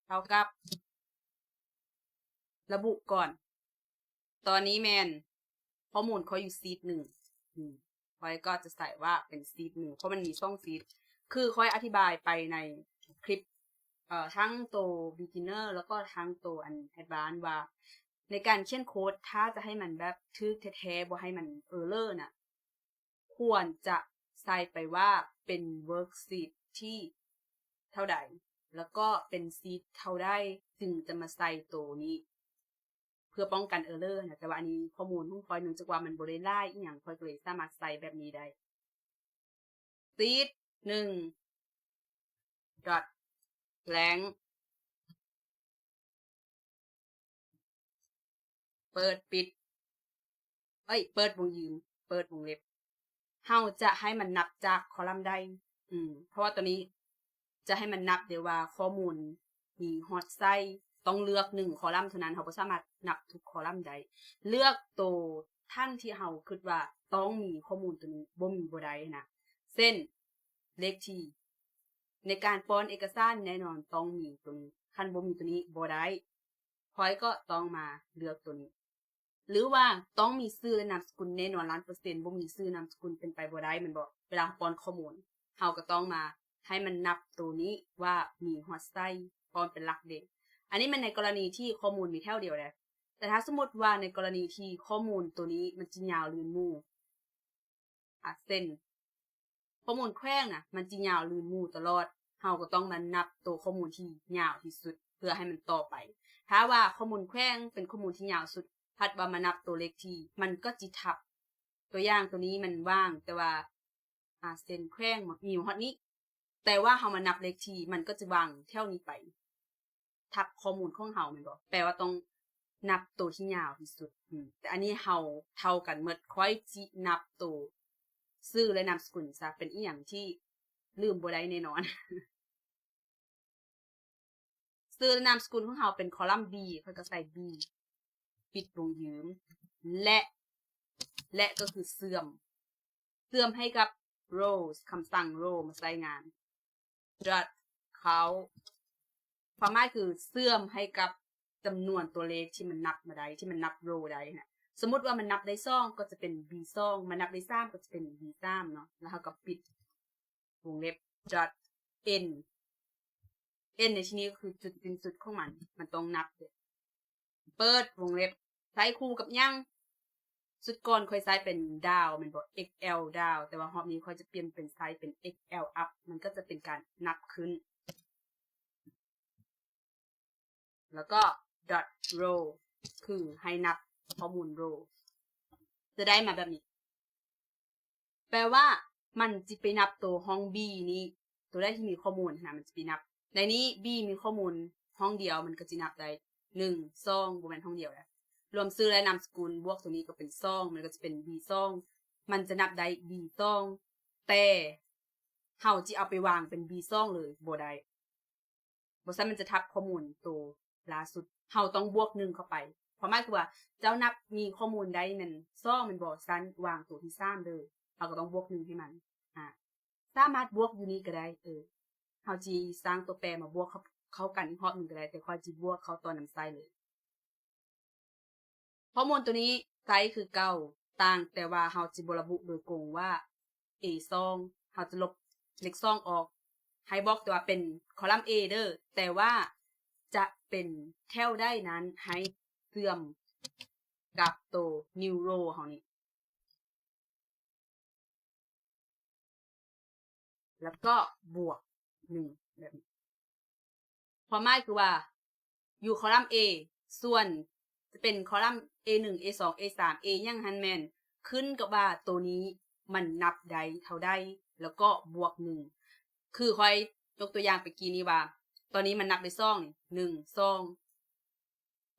ເທົ່າກັບ ລະບຸກ່ອນ ຕອນນີ້ແມ່ນຂໍ້ມູນຂ້ອຍຢູ່ sheet ໜຶ່ງ ອືມ ຂ້ອຍກໍຈະໃສ່ວ່າເປັນ sheet ໜຶ່ງ ເພາະມັນມີສອງ sheet ຄືຂ້ອຍອະທິບາຍໄປໃນຄລິບ ເອີ ທັງໂຕ beginner ແລ້ວກໍທັງໂຕອັນ advance ວ່າ ໃນການຂຽນໂຄດ ຖ້າຈະໃຫ້ມັນແບບຖືກແທ້ໆ ບໍ່ໃຫ້ມັນ error ນະ ຄວນຈະໃສ່ໄປວ່າເປັນ worksheet ທີເທົ່າໃດ ແລ້ວກໍເປັນ sheet ເທົ່າໃດ ຈຶ່ງຈະມາໃສ່ໂຕນີ້ ເພື່ອປ້ອງກັນ error ນະ. ແຕ່ວ່າອັນນີ້ຂໍ້ມູນຂອງຂ້ອຍ ເນື່ອງຈາກວ່າມັນບໍ່ໄດ້ຫຼາຍອີ່ຫຍັງ ຂ້ອຍກໍເລີຍສາມາດໃສ່ແບບນີ້ໄດ້. sheet ໜຶ່ງ dot blank ເປີດປິດ ເອີຍ ເປີດວົງຢືນ ເປີດວົງເລັບ ເຮົາຈະໃຫ້ມັນນັບຈາກຄໍລັມໃດ ອືມ ເພາະວ່າຕົວນີ້ຈະໃຫ້ມັນນັບໄດ້ວ່າຂໍ້ມູນມີຮອດໃສ ຕ້ອງເລືອກໜຶ່ງຄໍລັມເທົ່ານັ້ນ ເຮົາບໍ່ສາມາດນັບທຸກຄໍລັມໄດ້. ເລືອກໂຕທ່ານທີ່ເຮົາຄິດວ່າຕ້ອງມີຂໍ້ມູນຕົວນີ້ ບໍ່ມີບໍ່ໄດ້ນະ ເຊັ່ນ ເລກທີ ໃນການປ້ອນເອກະສານແນ່ນອນຕ້ອງມີຕົວນີ້ ຄັນບໍ່ມີຕົວນີ້ບໍ່ໄດ້ ຂ້ອຍກໍຕ້ອງມາເລືອກຕົວນີ້ ຫຼືວ່າຕ້ອງມີຊື່ ແລະ ນາມສະກຸນແນ່ນອນລ້ານເປີເຊັນ ບໍ່ມີຊື່ນາມສະກຸນເປັນໄປບໍ່ໄດ້ແມ່ນບໍ່? ເວລາເຮົາປ້ອນຂໍ້ມູນ ເຮົາກໍຕ້ອງມາໃຫ້ມັນນັບໂຕນີ້ວ່າມີຮອດໃສ ປ້ອນເປັນຫຼັກເດ. ອັນນີ້ແມ່ນໃນກໍລະນີທີ່ຂໍ້ມູນມີແຖວດຽວເດ້ ແຕ່ຖ້າສົມມຸດວ່າໃນກໍລະນີທີ່ຂໍ້ມູນໂຕນີ້ມັນຈະຍາວລື່ນໝູ່ ອາ ເຊັ່ນ ຂໍ້ມູນແຂວງນະ ມັນຈະຍາວລື່ນໝູ່ຕະຫຼອດ ເຮົາກໍຕ້ອງມານັບໂຕຂໍ້ມູນທີ່ຍາວທີ່ສຸດ ເພື່ອໃຫ້ມັນຕໍ່ໄປ. ຖ້າວ່າຂໍ້ມູນແຂວງເປັນຂໍ້ມູນທີ່ຍາວສຸດ ພັດວ່າມານັບໂຕເລກທີ ມັນກໍຊິທັບ. ຕົວຢ່າງໂຕນີ້ມັນວ່າງ ແຕ່ວ່າ ອາ ເຊັ່ນ ແຂວງມີຮອດນີ້ ແຕ່ວ່າເຮົາມານັບເລກທີ ມັນກໍຈະວ່າງແຖວນີ້ໄປ ທັບຂໍ້ມູນຂອງເຮົາແມ່ນບໍ່? ແປວ່າຕ້ອງນັບໂຕທີ່ຍາວທີ່ສຸດ. ອືມ ແຕ່ອັນນີ້ເຮົາເທົ່າກັນໝົດ. ຂ້ອຍຊິນັບໂຕຊື່ ແລະ ນາມສະກຸນຊະ ເປັນອີ່ຫຍັງທີ່ລືມບໍ່ໄດ້ແນ່ນອນ. ຊື່ ແລະ ນາມສະກຸນຂອງເຮົາເປັນຄໍລັມ B ຂ້ອຍກໍໃສ່ B ປິດວົງຢືນ ແລະ ແລະ ກໍຄືເຊື່ອມ. ເຊື່ອມໃຫ້ກັບ rows ຄຳສັ່ງ row ມາໃຊ້ງານ dot count ຄວາມໝາຍຄືເຊື່ອມໃຫ້ກັບຈຳນວນຕົວເລກທີ່ມັນນັບມາໄດ້ ທີ່ມັນນັບ row ໄດ້ນະ. ສົມມຸດວ່າມັນນັບໄດ້ສອງ ກໍຈະເປັນ B ສອງ ມັນນັບໄດ້ສາມ ກໍຈະເປັນ B ສາມເນາະ ແລ້ວເຮົາກໍປິດວົງເລັບ dot end end ໃນທີ່ນີ້ກໍຄືຈຸດສິ້ນສຸດຂອງມັນ ມັນຕ້ອງນັບເດ້. ເປີດວົງເລັບ ໃຊ້ຄູ່ກັບຫຍັງ? ຊຸດກ່ອນຂ້ອຍໃຊ້ເປັນ down ແມ່ນບໍ່? xl down ແຕ່ວ່າຮອບນີ້ຂ້ອຍຈະປ່ຽນເປັນໃຊ້ເປັນ xl up ມັນກໍຈະເປັນການນັບຂຶ້ນ ແລ້ວກໍ dot row ຄືໃຫ້ນັບຂໍ້ມູນ row ຈະໄດ້ມາແບບນີ້. ແປວ່າມັນຊິໄປນັບໂຕຫ້ອງ B ນີ້ ໂຕໃດທີ່ມີຂໍ້ມູນຫັ້ນນະ ມັນຊິໄປນັບ. ໃນນີ້ B ມີຂໍ້ມູນຫ້ອງດຽວ ມັນກໍຊິນັບໄດ້ ໜຶ່ງ ສອງ ບໍ່ແມ່ນຫ້ອງດຽວແລ້ວ ລວມຊື່ ແລະ ນາມສະກຸນ ບວກໂຕນີ້ກໍເປັນ ສອງ ມັນກໍຈະເປັນ B ສອງ ມັນຈະນັບໄດ້ B ສອງ ແຕ່ເຮົາຊິເອົາໄປວາງເປັນ B ສອງ ເລີຍບໍ່ໄດ້. ບໍ່ຊັ້ນມັນຈະທັບຂໍ້ມູນໂຕລ່າສຸດ ເຮົາຕ້ອງບວກໜຶ່ງເຂົ້າໄປ. ຄວາມໝາຍຄືວ່າເຈົ້ານັບມີຂໍ້ມູນໄດ້ແມ່ນສອງແມ່ນບໍ່? ຊັ້ນວາງໂຕທີສາມເດີ ເຮົາກໍຕ້ອງບວກໜຶ່ງໃຫ້ມັນ. ອາ ສາມາດບວກຢູ່ນີ້ກໍໄດ້. ເອີ ເຮົາຊິສ້າງຕົວແປມາບວກເຂົ້າ ເຂົ້າກັນອີກຮອບໜຶ່ງກໍໄດ້ ແຕ່ຂ້ອຍຊິບວກເຂົ້າຕໍ່ນຳໃຊ້ເລີຍ. ຂໍ້ມູນໂຕນີ້ໃຊ້ຄືເກົ່າ ຕ່າງແຕ່ວ່າເຮົາຈະບໍ່ລະບຸໂດຍກົງວ່າ A ສອງ ເຮົາຈະລົບເລກສອງອອກ ໃຫ້ບອກແຕ່ວ່າເປັນຄໍລັມ A ເດີ ແຕ່ວ່າຈະເປັນແຖວໃດນັ້ນໃຫ້ເຊື່ອມກັບໂຕ new row ເຮົານີ້ ແລ້ວກໍບວກໜຶ່ງແບບນີ້. ຄວາມໝາຍຄືວ່າຢູ່ຄໍລັມ A ສ່ວນຈະເປັນຄໍລັມ A ໜຶ່ງ A ສອງ A ສາມ A ຫຍັງຫັ້ນແມ່ນຂຶ້ນກັບວ່າໂຕນີ້ມັນນັບໄດ້ເທົ່າໃດ ແລ້ວກໍບວກໜຶ່ງ. ຄືຂ້ອຍຍົກຕົວຢ່າງໄປກີ້ນີ້ວ່າ ຕອນນີ້ມັນນັບໄດ້ສອງນີ້ ໜຶ່ງ ສອງ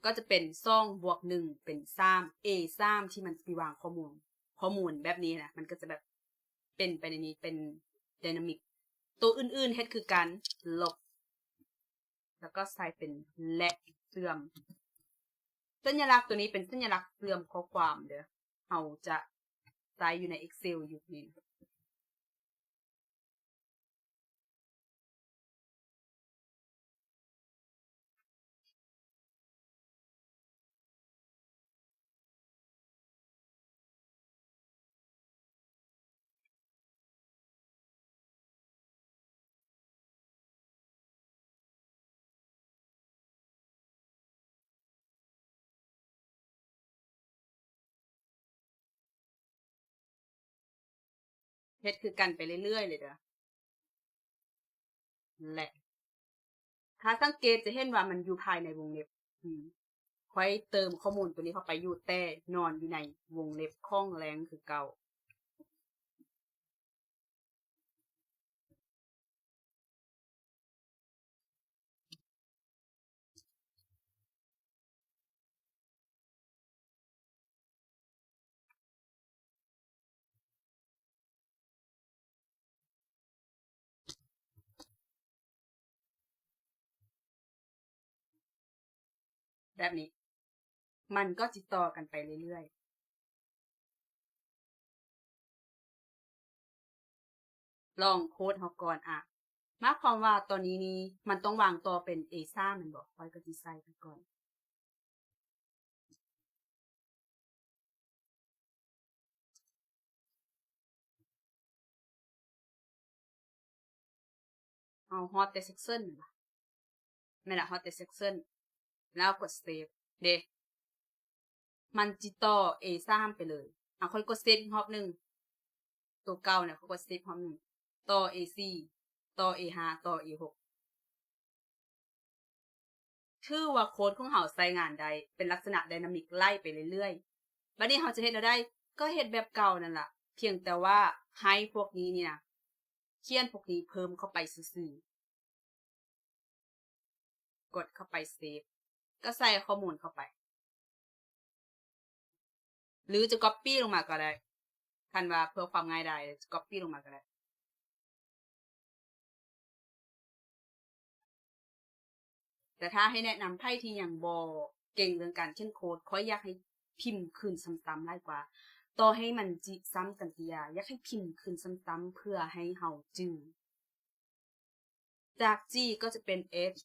ກໍຈະເປັນສອງບວກໜຶ່ງເປັນສາມ A ສາມ ທີ່ມັນຊິໄປວາງຂໍ້ມູນ ຂໍ້ມູນແບບນີ້ນະ ມັນກໍຈະແບບເປັນໄປໃນນີ້ ເປັນໄດນາມິກ. ໂຕອື່ນໆເຮັດຄືກັນ ລົບ ແລ້ວກໍໃສ່ເປັນ ແລະ ເຊື່ອມ. ສັນຍະລັກໂຕນີ້ເປັນສັນຍະລັກເຊື່ອມຂໍ້ຄວາມເດີ ເຮົາຈະໃຊ້ຢູ່ໃນ Excel ຢູ່ນີ້. ເຮັດຄືກັນໄປເລື້ອຍໆເລີຍເດີ ແລະ ຖ້າສັງເກດຈະເຫັນວ່າມັນຢູ່ພາຍໃນວົງເລັບ. ອືມ ຂ້ອຍເຕີມຂໍ້ມູນໂຕນີ້ເຂົ້າໄປຢູ່ ແຕ່ນອນຢູ່ໃນວົງເລັບຂອງ length ຄືເກົ່າ. ແບບນີ້ ມັນກໍຊິຕໍ່ກັນໄປເລື້ອຍໆ. ລອງໂຄດເຮົາກ່ອນ ອະ ໝາຍຄວາມວ່າຕອນນີ້ນີ້ມັນຕ້ອງວາງຕໍ່ເປັນ A ສາມ ແມ່ນບໍ່? ຂ້ອຍກໍຊິໃສ່ໄປກ່ອນ. ເຮົາຮອດແຕ່ section ແມ່ນບໍ່? ແມ່ນລະ ຮອດແຕ່ section ແລ້ວກົດ save ເດ້ ມັນຊິຕໍ່ A ສາມ ໄປເລີຍ. ອາ ຂ້ອຍກົດ save ອີກຮອບໜຶ່ງ ໂຕເກົ່ານະ ຂ້ອຍກົດ save ຮອບໜຶ່ງ ຕໍ່ A ສີ່ ຕໍ່ A ຫ້າ ຕໍ່ A ຫົກ. ຖືວ່າໂຄດຂອງເຮົາໃຊ້ງານໄດ້ ເປັນລັກສະນະໄດນາມິກໄຫຼໄປເລື້ອຍໆ. ບາດນີ້ເຮົາຈະເຮັດແນວໃດ? ກໍເຮັດແບບເກົ່ານັ້ນລະ ພຽງແຕ່ວ່າໃຫ້ພວກນີ້ນີ້ນະ ຂຽນພວກນີ້ເພີ່ມເຂົ້າໄປຊື່ໆ. ກົດເຂົ້າໄປ save ກໍໃສ່ຂໍ້ມູນເຂົ້າໄປ ຫຼືຈະ copy ລົງມາກໍໄດ້. ຄັນວ່າເພື່ອຄວາມງ່າຍດາຍ ຈະ copy ລົງມາກໍໄດ້. ແຕ່ຖ້າໃຫ້ແນະນຳໃຜທີ່ຍັງບໍ່ເກັ່ງເລື່ອງການຂຽນໂຄດ, ຂ້ອຍຢາກໃຫ້ພິມຄືນຊ້ຳໆຫຼາຍກວ່າ. ຕໍ່ໃຫ້ມັນຈິຊ້ຳກັນກະຢ່າ, ຢາກໃຫ້ພິມຄືນຊ້ຳໆ ເພື່ອໃຫ້ເຮົາຈື່. ຈາກ G ກໍຈະເປັນ H.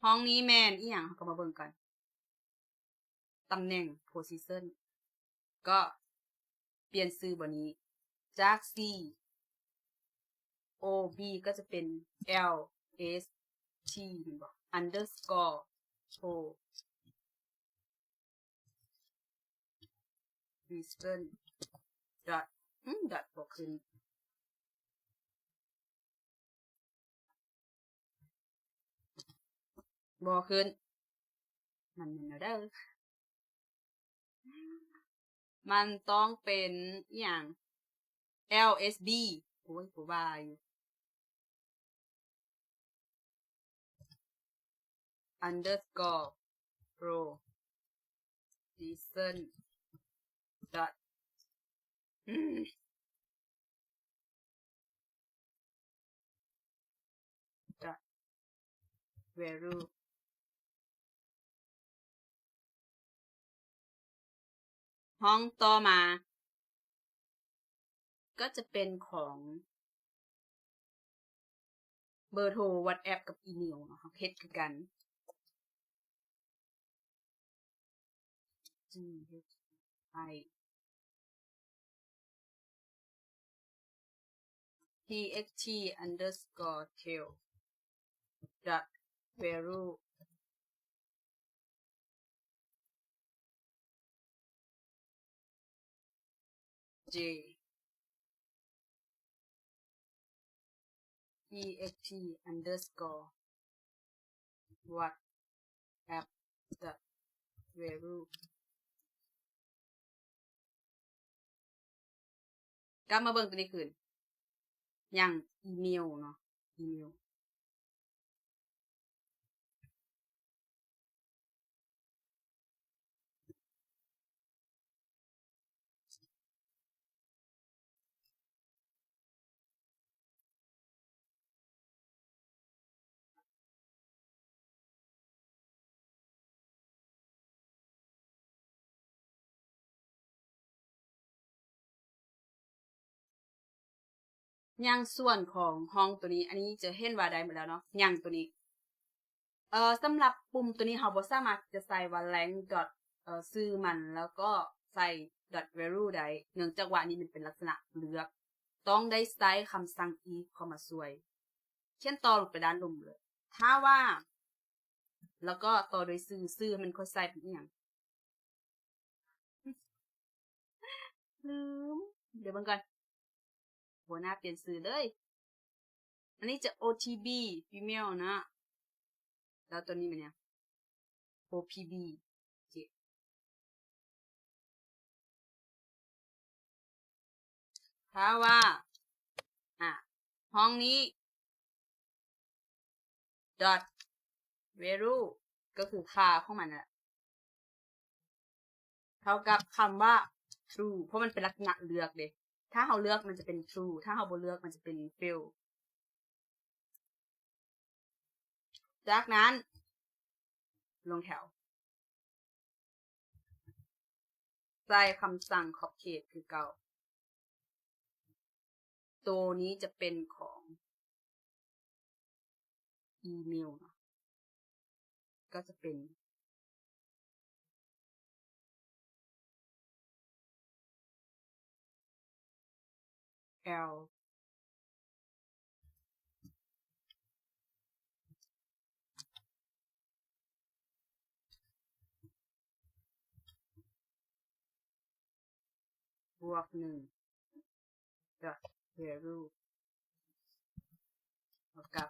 ຫ້ອງນີ້ແມ່ນອີ່ຫຍັງ? ເຮົາກໍມາເບິ່ງກັນ. ຕຳແໜ່ງ position ກໍປ່ຽນຊື່ບ່ອນນີ້ ຈາກ C O B ກໍຈະເປັນ L S T ແມ່ນບໍ່? underscore position dot ອືມ dot ບໍ່ຂຶ້ນ ບໍ່ຂຶ້ນ ມັນແມ່ນແນວໃດ? ມັນຕ້ອງເປັນອີ່ຫຍັງ? L S B ໂອ້ຍ ກູວ່າຢູ່ underscore position dot ອືມ dot value ຫ້ອງຕໍ່ມາ ກໍຈະເປັນຂອງເບີໂທ WhatsApp ກັບອີເມວເນາະ ເຮົາເຮັດຄືກັນ G H I T X T underscore tail dot value J E X T underscore WhatsApp dot value ກັບມາເບິ່ງຕົວນີ້ຄືນ ຍັງອີເມວເນາະ ອີເມວ ຍັງສ່ວນຂອງຫ້ອງຕົວນີ້ ອັນນີ້ຈະເຫັນວ່າໄດ້ໝົດແລ້ວເນາະ ຍັງຕົວນີ້ ເອີ ສຳລັບປຸ່ມຕົວນີ້ເຮົາບໍ່ສາມາດທີ່ຈະໃສ່ວ່າ length dot ເອີ ຊື່ມັນ ແລ້ວກໍໃສ່ dot value ໄດ້ ເນື່ອງຈາກວ່າອັນນີ້ມັນເປັນລັກສະນະເລືອກ ຕ້ອງໄດ້ໃຊ້ຄຳສັ່ງ if ເຂົ້າມາຊ່ວຍ ຂຽນຕໍ່ລົງໄປດ້ານລຸ່ມເລີຍ ຖ້າວ່າ ແລ້ວກໍຕໍ່ດ້ວຍຊື່ ຊື່ມັນຄ່ອຍໃສ່ເປັນອີ່ຫຍັງ? ລືມ ດຽວເບິ່ງກ່ອນ ບໍ່ໜ້າປ່ຽນຊື່ເລີຍ ອັນນີ້ຈະ O T B female ເນາະ ແລ້ວຕົວນີ້ແມ່ນຫຍັງ? O P B ໂອເຄ ຖ້າວ່າ ອາ ຫ້ອງນີ້ dot value ກໍຄືຄ່າຂອງມັນນັ້ນແຫຼະ ເທົ່າກັບຄຳວ່າ true ເພາະມັນເປັນລັກສະນະເລືອກເດ້ ຖ້າເຮົາເລືອກມັນຈະເປັນ true ຖ້າເຮົາບໍ່ເລືອກມັນຈະເປັນ fail ຈາກນັ້ນ ລົງແຖວ ໃສ່ຄຳສັ່ງຂອບເຂດຄືເກົ່າ ໂຕນີ້ຈະເປັນຂອງອີເມວເນາະ ກໍຈະເປັນ L ບວກໜຶ່ງ dot value ເທົ່າກັບ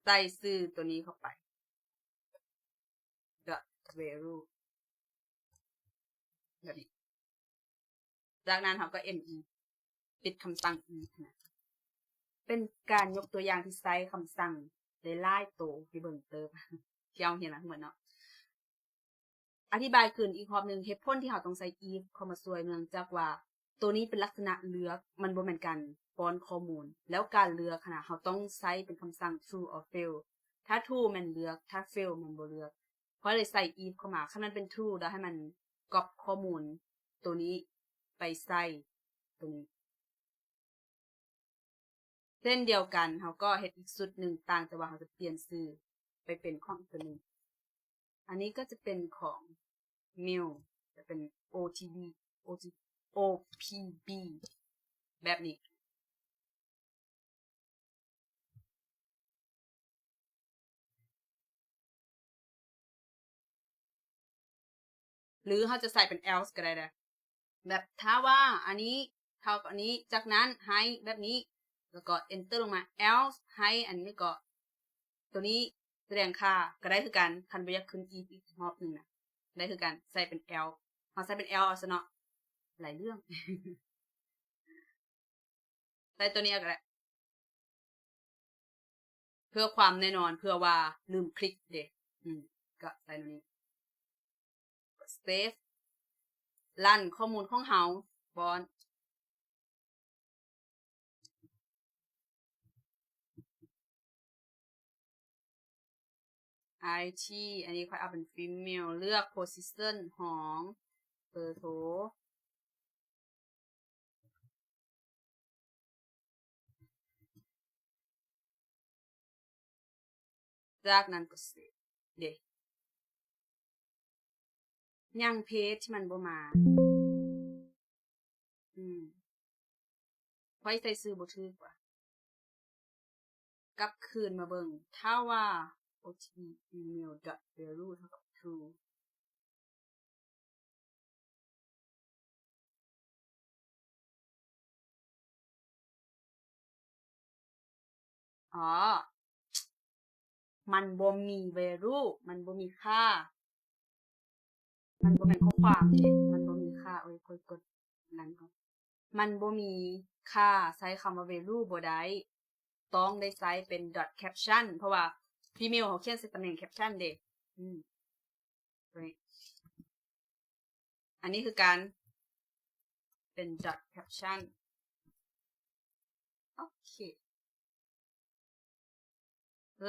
ໃສ່ຊື່ຕົວນີ້ເຂົ້າໄປ dot value ແບບນີ້ ຈາກນັ້ນເຮົາກໍ M E ປິດຄຳສັ່ງ if ນະ ເປັນການຍົກຕົວຢ່າງທີ່ໃຊ້ຄຳສັ່ງໄດ້ຫຼາຍໂຕໃຫ້ເບິ່ງເຕີບ ທີ່ເຮົາຮຽນມາທັງໝົດເນາະ. ອະທິບາຍຄືນອີກຮອບໜຶ່ງ ເຫດຜົນທີ່ເຮົາຕ້ອງໃຊ້ if ເຂົ້າມາຊ່ວຍ ເນື່ອງຈາກວ່າໂຕນີ້ເປັນລັກສະນະເລືອກ ມັນບໍ່ແມ່ນການປ້ອນຂໍ້ມູນ ແລ້ວການເລືອກຫັ້ນນະ ເຮົາຕ້ອງໃຊ້ເປັນຄຳສັ່ງ true or fail ຖ້າ true ແມ່ນເລືອກ ຖ້າ fail ແມ່ນບໍ່ເລືອກ. ຂ້ອຍເລີຍໃສ່ if ເຂົ້າມາ. ຄັນມັນເປັນ true ແລ້ວໃຫ້ມັນ copy ຂໍ້ມູນໂຕນີ້ໄປໃສ່ໂຕນີ້. ເຊັ່ນດຽວກັນ ເຮົາກໍເຮັດອີກຊຸດໜຶ່ງ, ຕ່າງແຕ່ວ່າເຮົາຈະປ່ຽນຊື່ໄປເປັນຂອງອີກໂຕໜຶ່ງ. ອັນນີ້ກໍຈະເປັນຂອງ Mail ຈະເປັນ OTB OT OPB ແບບນີ້. ຫຼືເຮົາຈະໃສ່ເປັນ else ກໍໄດ້ເດີ. ແບບຖ້າວ່າອັນນີ້ເທົ່າກັບອັນນີ້ ຈາກນັ້ນໃຫ້ແບບນີ້ ແລ້ວກໍ enter ລົງມາ else ໃຫ້ອັນນີ້ກໍ ໂຕນີ້ສະແດງຄ່າກໍໄດ້ຄືກັນ. ຄັນບໍ່ຢາກຂຶ້ນ if ອີກຮອບໜຶ່ງນະ ໄດ້ຄືກັນ ໃສ່ເປັນ else. ເຮົາໃສ່ເປັນ else ເອົາຊະເນາະ. ຫຼາຍເລື່ອງ ໃສ່ໂຕນີ້ເອົາກໍໄດ້ ເພື່ອຄວາມແນ່ນອນ ເພື່ອວ່າລືມຄລິກເດ້. ອືມ ກໍໃສ່ໂຕນີ້ save ລັນຂໍ້ມູນຂອງເຮົາ font IT ອັນນີ້ຂ້ອຍເອົາເປັນ female ເລືອກ position ຫ້ອງ ເບີໂທ. ຈາກນັ້ນກໍ save ເດ້. ຍັງເພຈທີ່ມັນບໍ່ມາ. ອືມ ຂ້ອຍໃສ່ຊື່ບໍ່ຖືກວ່າ. ກັບຄືນມາເບິ່ງ ຖ້າວ່າ OTB female dot value ເທົ່າກັບ true ອໍ ມັນບໍ່ມີ value ມັນບໍ່ມີຄ່າ. ມັນບໍ່ແມ່ນຂໍ້ຄວາມເດ້ ມັນບໍ່ມີຄ່າ. ໂອ້ຍ ກົດ ກົດນັ້ນກ່ອນ. ມັນບໍ່ມີຄ່າ ໃຊ້ຄຳວ່າ value ບໍ່ໄດ້. ຕ້ອງໄດ້ໃຊ້ເປັນ dot caption ເພາະວ່າ female ເຮົາຂຽນໃສ່ຕຳແໜ່ງ caption ເດ້. ອືມ ຕົວນີ້ ອັນນີ້ຄືການເປັນ dot caption. ໂອເຄ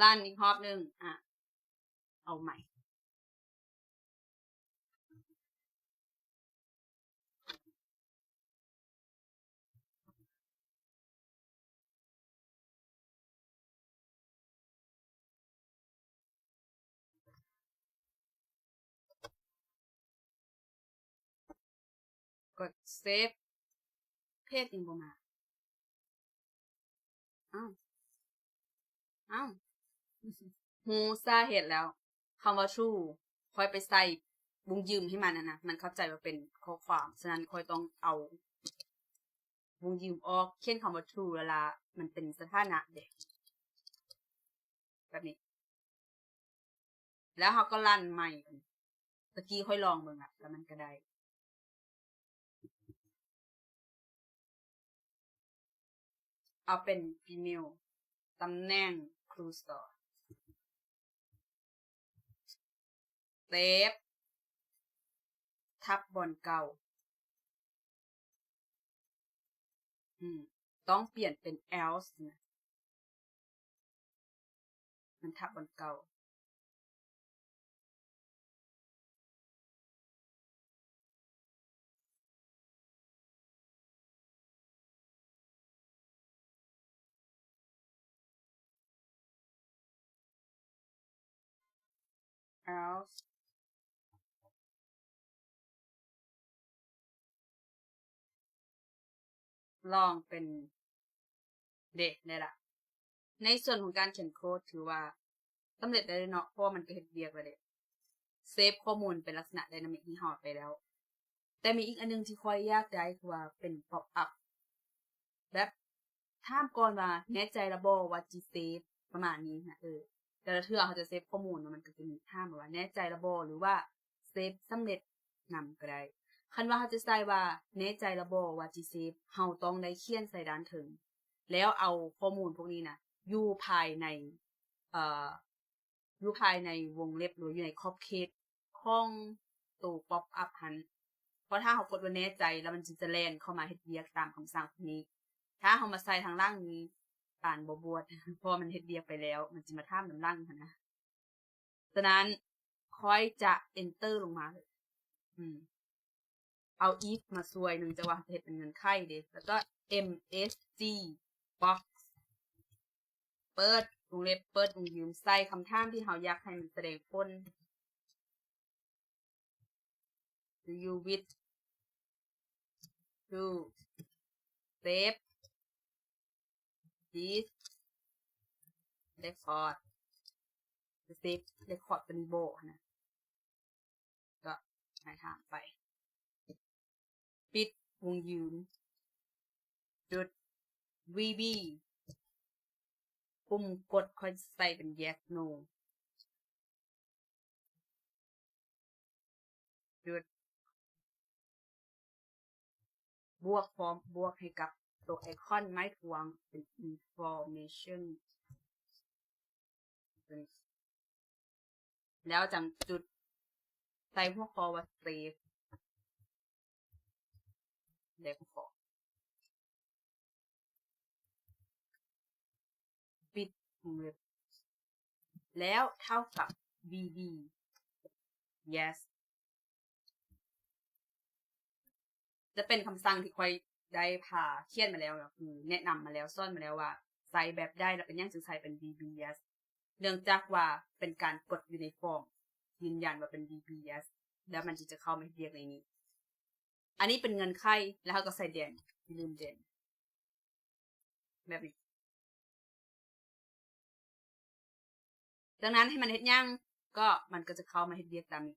ລັນອີກຮອບໜຶ່ງ. ອະ ເອົາໃໝ່. ກົດ save ເພຈຍັງບໍ່ມາ. ອ້າວ ອ້າວ ຮູ້ສາເຫດແລ້ວ. ຄຳວ່າ true ຂ້ອຍໄປໃສ່ວົງຢືມໃຫ້ມັນຫັ້ນນະ ມັນເຂົ້າໃຈວ່າເປັນຂໍ້ຄວາມ, ສະນັ້ນຂ້ອຍຕ້ອງເອົາວົງຢືມອອກ, ຂຽນຄຳວ່າ true ແລ້ວລະ ມັນເປັນສະຖານະເດ້ ແບບນີ້. ແລ້ວເຮົາກໍລັນໃໝ່. ຕະກີ້ຂ້ອຍລອງເບິ່ງລະ ແລ້ວມັນກໍໄດ້. ເອົາເປັນ female ຕຳແໜ່ງ Crew Store. Save ທັບບ່ອນເກົ່າ. ອືມ ຕ້ອງປ່ຽນເປັນ else ນະ. ມັນທັບບ່ອນເກົ່າ. Else ລອງເປັນ ເດະ ໄດ້ລະ. ໃນສ່ວນຂອງການຂຽນໂຄດຖືວ່າສຳເລັດໄດ້ເນາະ ເພາະວ່າມັນກໍເຮັດວຽກແລ້ວເດະ ເຊບຂໍ້ມູນເປັນລັກສະນະໄດນາມິກໃຫ້ເຮົາໄປແລ້ວ. ແຕ່ມີອີກອັນໜຶ່ງທີ່ຂ້ອຍຢາກໄດ້ ຄືວ່າເປັນ pop up ແບບຖາມກ່ອນວ່າ ແນ່ໃຈລະບໍ່ວ່າຊິເຊບ ປະມານນີ້ນະ. ເອີ ແຕ່ລະເທື່ອເຮົາຈະເຊບຂໍ້ມູນເນາະ ມັນກໍຈະມີຖາມວ່າ ແນ່ໃຈລະບໍ່ ຫຼືວ່າເຊບສຳເລັດນຳກໍໄດ້. ຄັນວ່າເຮົາຈະໃສ່ວ່າ ແນ່ໃຈລະບໍ່ວ່າຊິເຊບ ເຮົາຕ້ອງໄດ້ຂຽນໃສ່ດ້ານເທິງ ແລ້ວເອົາຂໍ້ມູນພວກນີ້ນະ ຢູ່ພາຍໃນ ເອີ ຢູ່ພາຍໃນວົງເລັບ ຫຼືຢູ່ໃນຂອບເຂດຂອງໂຕ pop up ຫັ້ນ. ເພາະຖ້າເຮົາກົດວ່າແນ່ໃຈ ແລ້ວມັນຊິຈະແລ່ນເຂົ້າມາເຮັດວຽກຕາມຄຳສັ່ງພວກນີ້. ຖ້າເຮົາມາໃສ່ທາງຫຼັງນີ້ ປານບໍ່ບວດ ເພາະວ່າມັນເຮັດວຽກໄປແລ້ວ ມັນຊິມາຖາມນຳຫຼັງຫັ້ນນະ. ສະນັ້ນ ຂ້ອຍຈະ enter ລົງມາເລີຍ. ອືມ ເອົາ if ມາຊ່ວຍ ເນື່ອງຈາກວ່າເຮົາຈະເຮັດເປັນເງື່ອນໄຂເດ້. ແລ້ວກໍ msg box ເປີດວົງເລັບ ເປີດວົງຢືມ ໃສ່ຄຳຖາມທີ່ເຮົາຢາກໃຫ້ມັນສະແດງຜົນ. Do you wish to save this record? ຈະ save record ຕົວນີ້ບໍ່ຫັ້ນນະ? ກໍໃຫ້ຖາມໄປ. ປິດວົງຢືນ ຈຸດ vb ປຸ່ມກົດ ຂ້ອຍໃສ່ເປັນ yes no ຈຸດ ບວກ ພ້ອມບວກໃຫ້ກັບໂຕໄອຄອນໄມ້ທວງເປັນ information ແລ້ວຈັ່ງຈຸດ ໃສ່ຫົວຂໍ້ວ່າ save ແລ້ວກໍຂໍ ປິດວົງເລັບ ແລ້ວເທົ່າກັບ vb yes. ຈະເປັນຄຳສັ່ງທີ່ຂ້ອຍໄດ້ພາຂຽນມາແລ້ວ ກໍຄືແນະນຳມາແລ້ວ ສອນມາແລ້ວວ່າໃຊ້ແບບໃດ ແລະ ເປັນຫຍັງຈຶ່ງໃຊ້ເປັນ vb yes ເນື່ອງຈາກວ່າເປັນການກົດຢູ່ໃນຟອມຢືນຢັນວ່າເປັນ vb yes ແລ້ວມັນຈຶ່ງຈະເຂົ້າມາເຮັດວຽກໃນນີ້. ອັນນີ້ເປັນເງື່ອນໄຂ ແລ້ວເຮົາກໍໃສ່ then ຢ່າລືມ then ແບບນີ້. ດັ່ງນັ້ນໃຫ້ມັນເຮັດຫຍັງ ກໍມັນກໍຈະເຂົ້າມາເຮັດວຽກຕາມນີ້.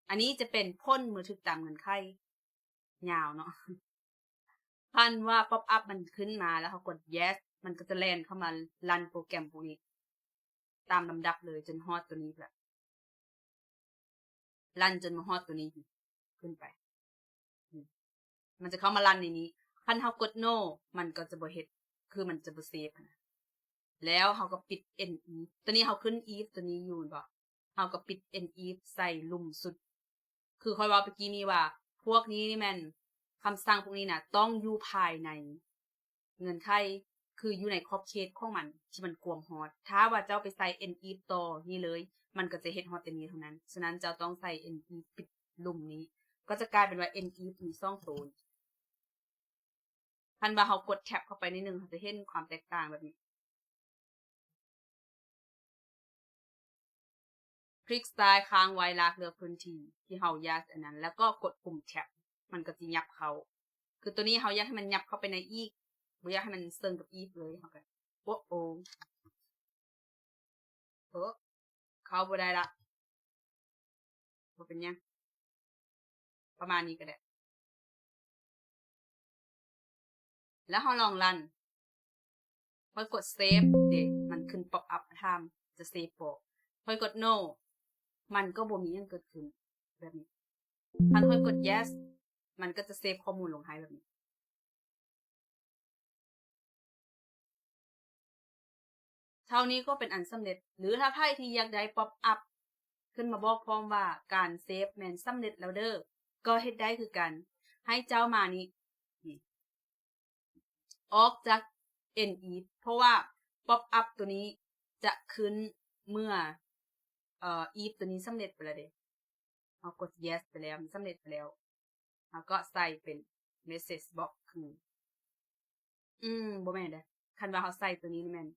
ອັນນີ້ຈະເປັນຜົນເມື່ອຖືກຕາມເງື່ອນໄຂ. ຍາວເນາະ. ຄັນວ່າ pop up ມັນຂຶ້ນມາ ແລ້ວເຮົາກົດ yes ມັນກໍຈະແລ່ນເຂົ້າມາຣັນໂປຣແກຣມພວກນີ້ຕາມລຳດັບເລີຍ ຈົນຮອດຕົວນີ້ພຸ້ນລະ. ລັນຈົນມາຮອດຕົວນີ້ ຂຶ້ນໄປ ອືມ ມັນຈະເຂົ້າມາລັນໃນນີ້. ຄັນເຮົາກົດ no ມັນກໍຈະບໍ່ເຮັດ ຄືມັນຈະບໍ່ save ຫັ້ນນະ. ແລ້ວເຮົາກໍປິດ end if ຕົວນີ້ ເຮົາຂຶ້ນ if ຕົວນີ້ຢູ່ແມ່ນບໍ່? ເຮົາກໍປິດ end if ໃສ່ລຸ່ມສຸດ. ຄືຂ້ອຍເວົ້າປະກີ້ນີ້ວ່າ ພວກນີ້ນີ້ແມ່ນ ຄຳສັ່ງພວກນີ້ນະ ຕ້ອງຢູ່ພາຍໃນ ເງື່ອນໄຂ ຄືຢູ່ໃນຂອບເຂດຂອງມັນທີ່ມັນກວມຮອດ. ຖ້າວ່າເຈົ້າໄປໃສ່ end if ຕໍ່ນີ້ເລີຍ ມັນກໍຈະເຮັດຮອດແຕ່ນີ້ເທົ່ານັ້ນ. ສະນັ້ນເຈົ້າຕ້ອງໃສ່ end if ປິດລຸ່ມນີ້ ກໍຈະກາຍເປັນວ່າ end if ມີສອງໂຕ. ຄັນວ່າເຮົາກົດ tab ເຂົ້າໄປໜ້ອຍໜຶ່ງ ເຮົາຈະເຫັນຄວາມແຕກຕ່າງແບບນີ້. ຄລິກຊ້າຍຄ້າງໄວ້ ລາກເລືອກພື້ນທີ່ທີ່ເຮົາຢາກອັນນັ້ນ ແລ້ວກໍກົດປຸ່ມ tab ມັນກໍຊິຫຍັບເຂົ້າ. ຄືຕົວນີ້ເຮົາຢາກໃຫ້ມັນຫຍັບເຂົ້າໄປໃນອີກ ບໍ່ຢາກໃຫ້ມັນເຊິ່ງກັບ if ເລີຍ ເຮົາກໍ ໂອ້ ໂອ້ ເຂົ້າບໍ່ໄດ້ລະ. ບໍ່ເປັນຫຍັງ ປະມານນີ້ກໍໄດ້. ແລ້ວເຮົາລອງລັນ ຂ້ອຍກົດ save ເດ ມັນຂຶ້ນ pop up ຖາມຈະ save ບໍ່? ຂ້ອຍກົດ no ມັນກໍບໍ່ມີຫຍັງເກີດຂຶ້ນແບບນີ້. ຄັນຂ້ອຍກົດ yes ມັນກໍຈະ save ຂໍ້ມູນລົງໃຫ້ແບບນີ້. ເທົ່ານີ້ກໍເປັນອັນສຳເລັດ. ຫຼື ຖ້າໃຜທີ່ຢາກໄດ້ pop up ຂຶ້ນມາບອກພ້ອມວ່າ ການ save ແມ່ນສຳເລັດແລ້ວເດີ ກໍເຮັດໄດ້ຄືກັນ. ໃຫ້ເຈົ້າມານີ້ ນີ້ ອອກຈາກ end if ເພາະວ່າ pop up ຕົວນີ້ຈະຂຶ້ນເມື່ອ ເອີ if ຕົວນີ້ສຳເລັດໄປແລ້ວເດ. ເຮົາກົດ yes ໄປແລ້ວ ມັນສຳເລັດໄປແລ້ວ ເຮົາກໍໃສ່ເປັນ message box ຄື ອືມ ບໍ່ແມ່ນເດ້. ຄັນວ່າເຮົາໃສ່ຕົວນີ້ນີ້ແມ່ນ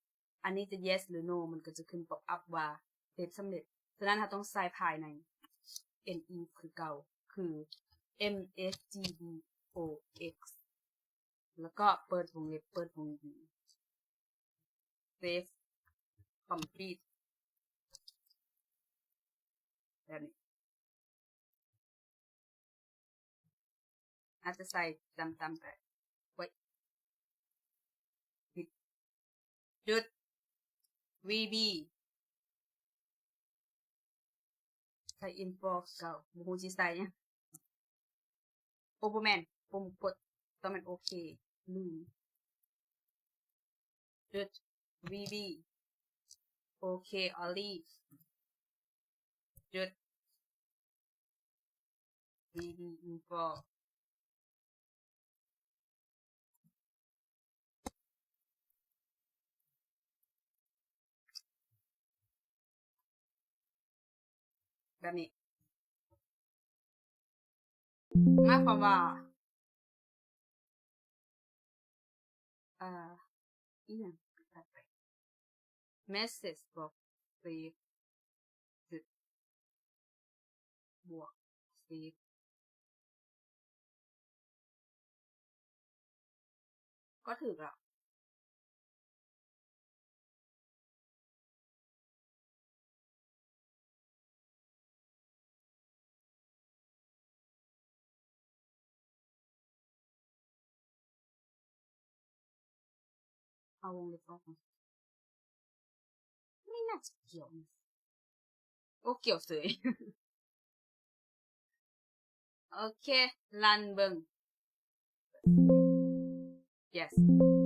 ອັນນີ້ຈະ yes ຫຼື no ມັນກໍຈະຂຶ້ນ pop up ວ່າ save ສຳເລັດ. ສະນັ້ນເຮົາຕ້ອງໃສ່ພາຍໃນ end if ຄືເກົ່າ ຄື msgbox ແລ້ວກໍເປີດວົງເລັບ ເປີດວົງຢືນ save complete ແບບນີ້. ອາດຈະໃສ່ຕ່ຳໆໄປ ໂອ້ຍ ຜິດ ຈຸດ vb ໃສ່ info ເກົ່າ ບໍ່ຮູ້ຊິໃສ່ຫຍັງ. ໂອ້ ບໍ່ແມ່ນ ປຸ່ມກົດ ຕ້ອງແມ່ນໂອເຄ ລືມ ຈຸດ vb ໂອເຄ only ຈຸດ vb info. ບບນີ້ ໝາຍຄວາມວ່າ ເອີ ອີ່ຫຍັງ message box save ຈຸດ ບວກ save ກໍຖືກລະ. ເອົາວົງເລັບອອກ ໄມ່ໜ້າຈະກ່ຽວນະ. ໂອ້ ກ່ຽວເສີຍ. ໂອເຄ ຣັນເບິ່ງ. Yes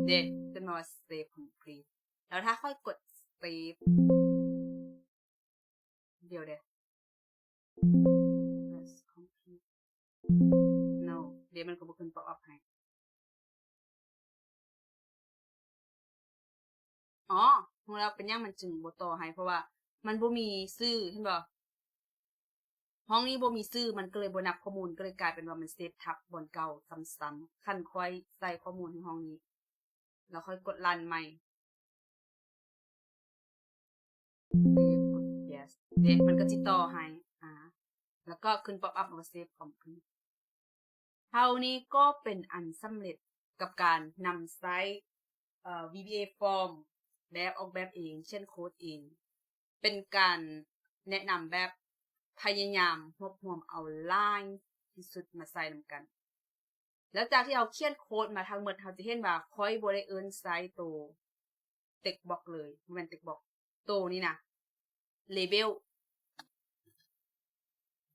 ເດ ຂຶ້ນມາວ່າ save complete ແລ້ວຖ້າຂ້ອຍກົດ save ດຽວເດ no ເດ ມັນກໍບໍ່ຂຶ້ນ pop up ໃຫ້. ອໍ ຮູ້ແລ້ວ ເປັນຫຍັງມັນຈຶ່ງບໍ່ຕໍ່ໃຫ້ ເພາະວ່າມັນບໍ່ມີຊື່ ເຫັນບໍ່? ຫ້ອງນີ້ບໍ່ມີຊື່ ມັນກໍເລີຍບໍ່ນັບຂໍ້ມູນ ກໍເລີຍກາຍເປັນວ່າມັນເຊບທັບບ່ອນເກົ່າຊ້ຳໆ. ຄັນຂ້ອຍໃສ່ຂໍ້ມູນໃຫ້ຫ້ອງນີ້ ແລ້ວຂ້ອຍກົດຣັນໃໝ່ yes ເດ ມັນກໍຊິຕໍ່ໃຫ້ ອາ ແລ້ວກໍຂຶ້ນ pop up ມາ save complete. ເທົ່ານີ້ກໍເປັນອັນສຳເລັດກັບການນຳໃຊ້ ເອີ VBA form ແບບອອກແບບເອງ ຂຽນໂຄດເອງ ເປັນການແນະນຳແບບພະຍາຍາມຮວບຮວມເອົາຫຼາຍທີ່ສຸດມາໃສ່ນຳກັນ. ແລ້ວຈາກທີ່ເຮົາຂຽນໂຄດມາທັງໝົດ ເຮົາຈະເຫັນວ່າຂ້ອຍບໍ່ໄດ້ເອີ້ນໃຊ້ໂຕ text box ເລີຍ ບໍ່ແມ່ນ text box ໂຕນີ້ນະ label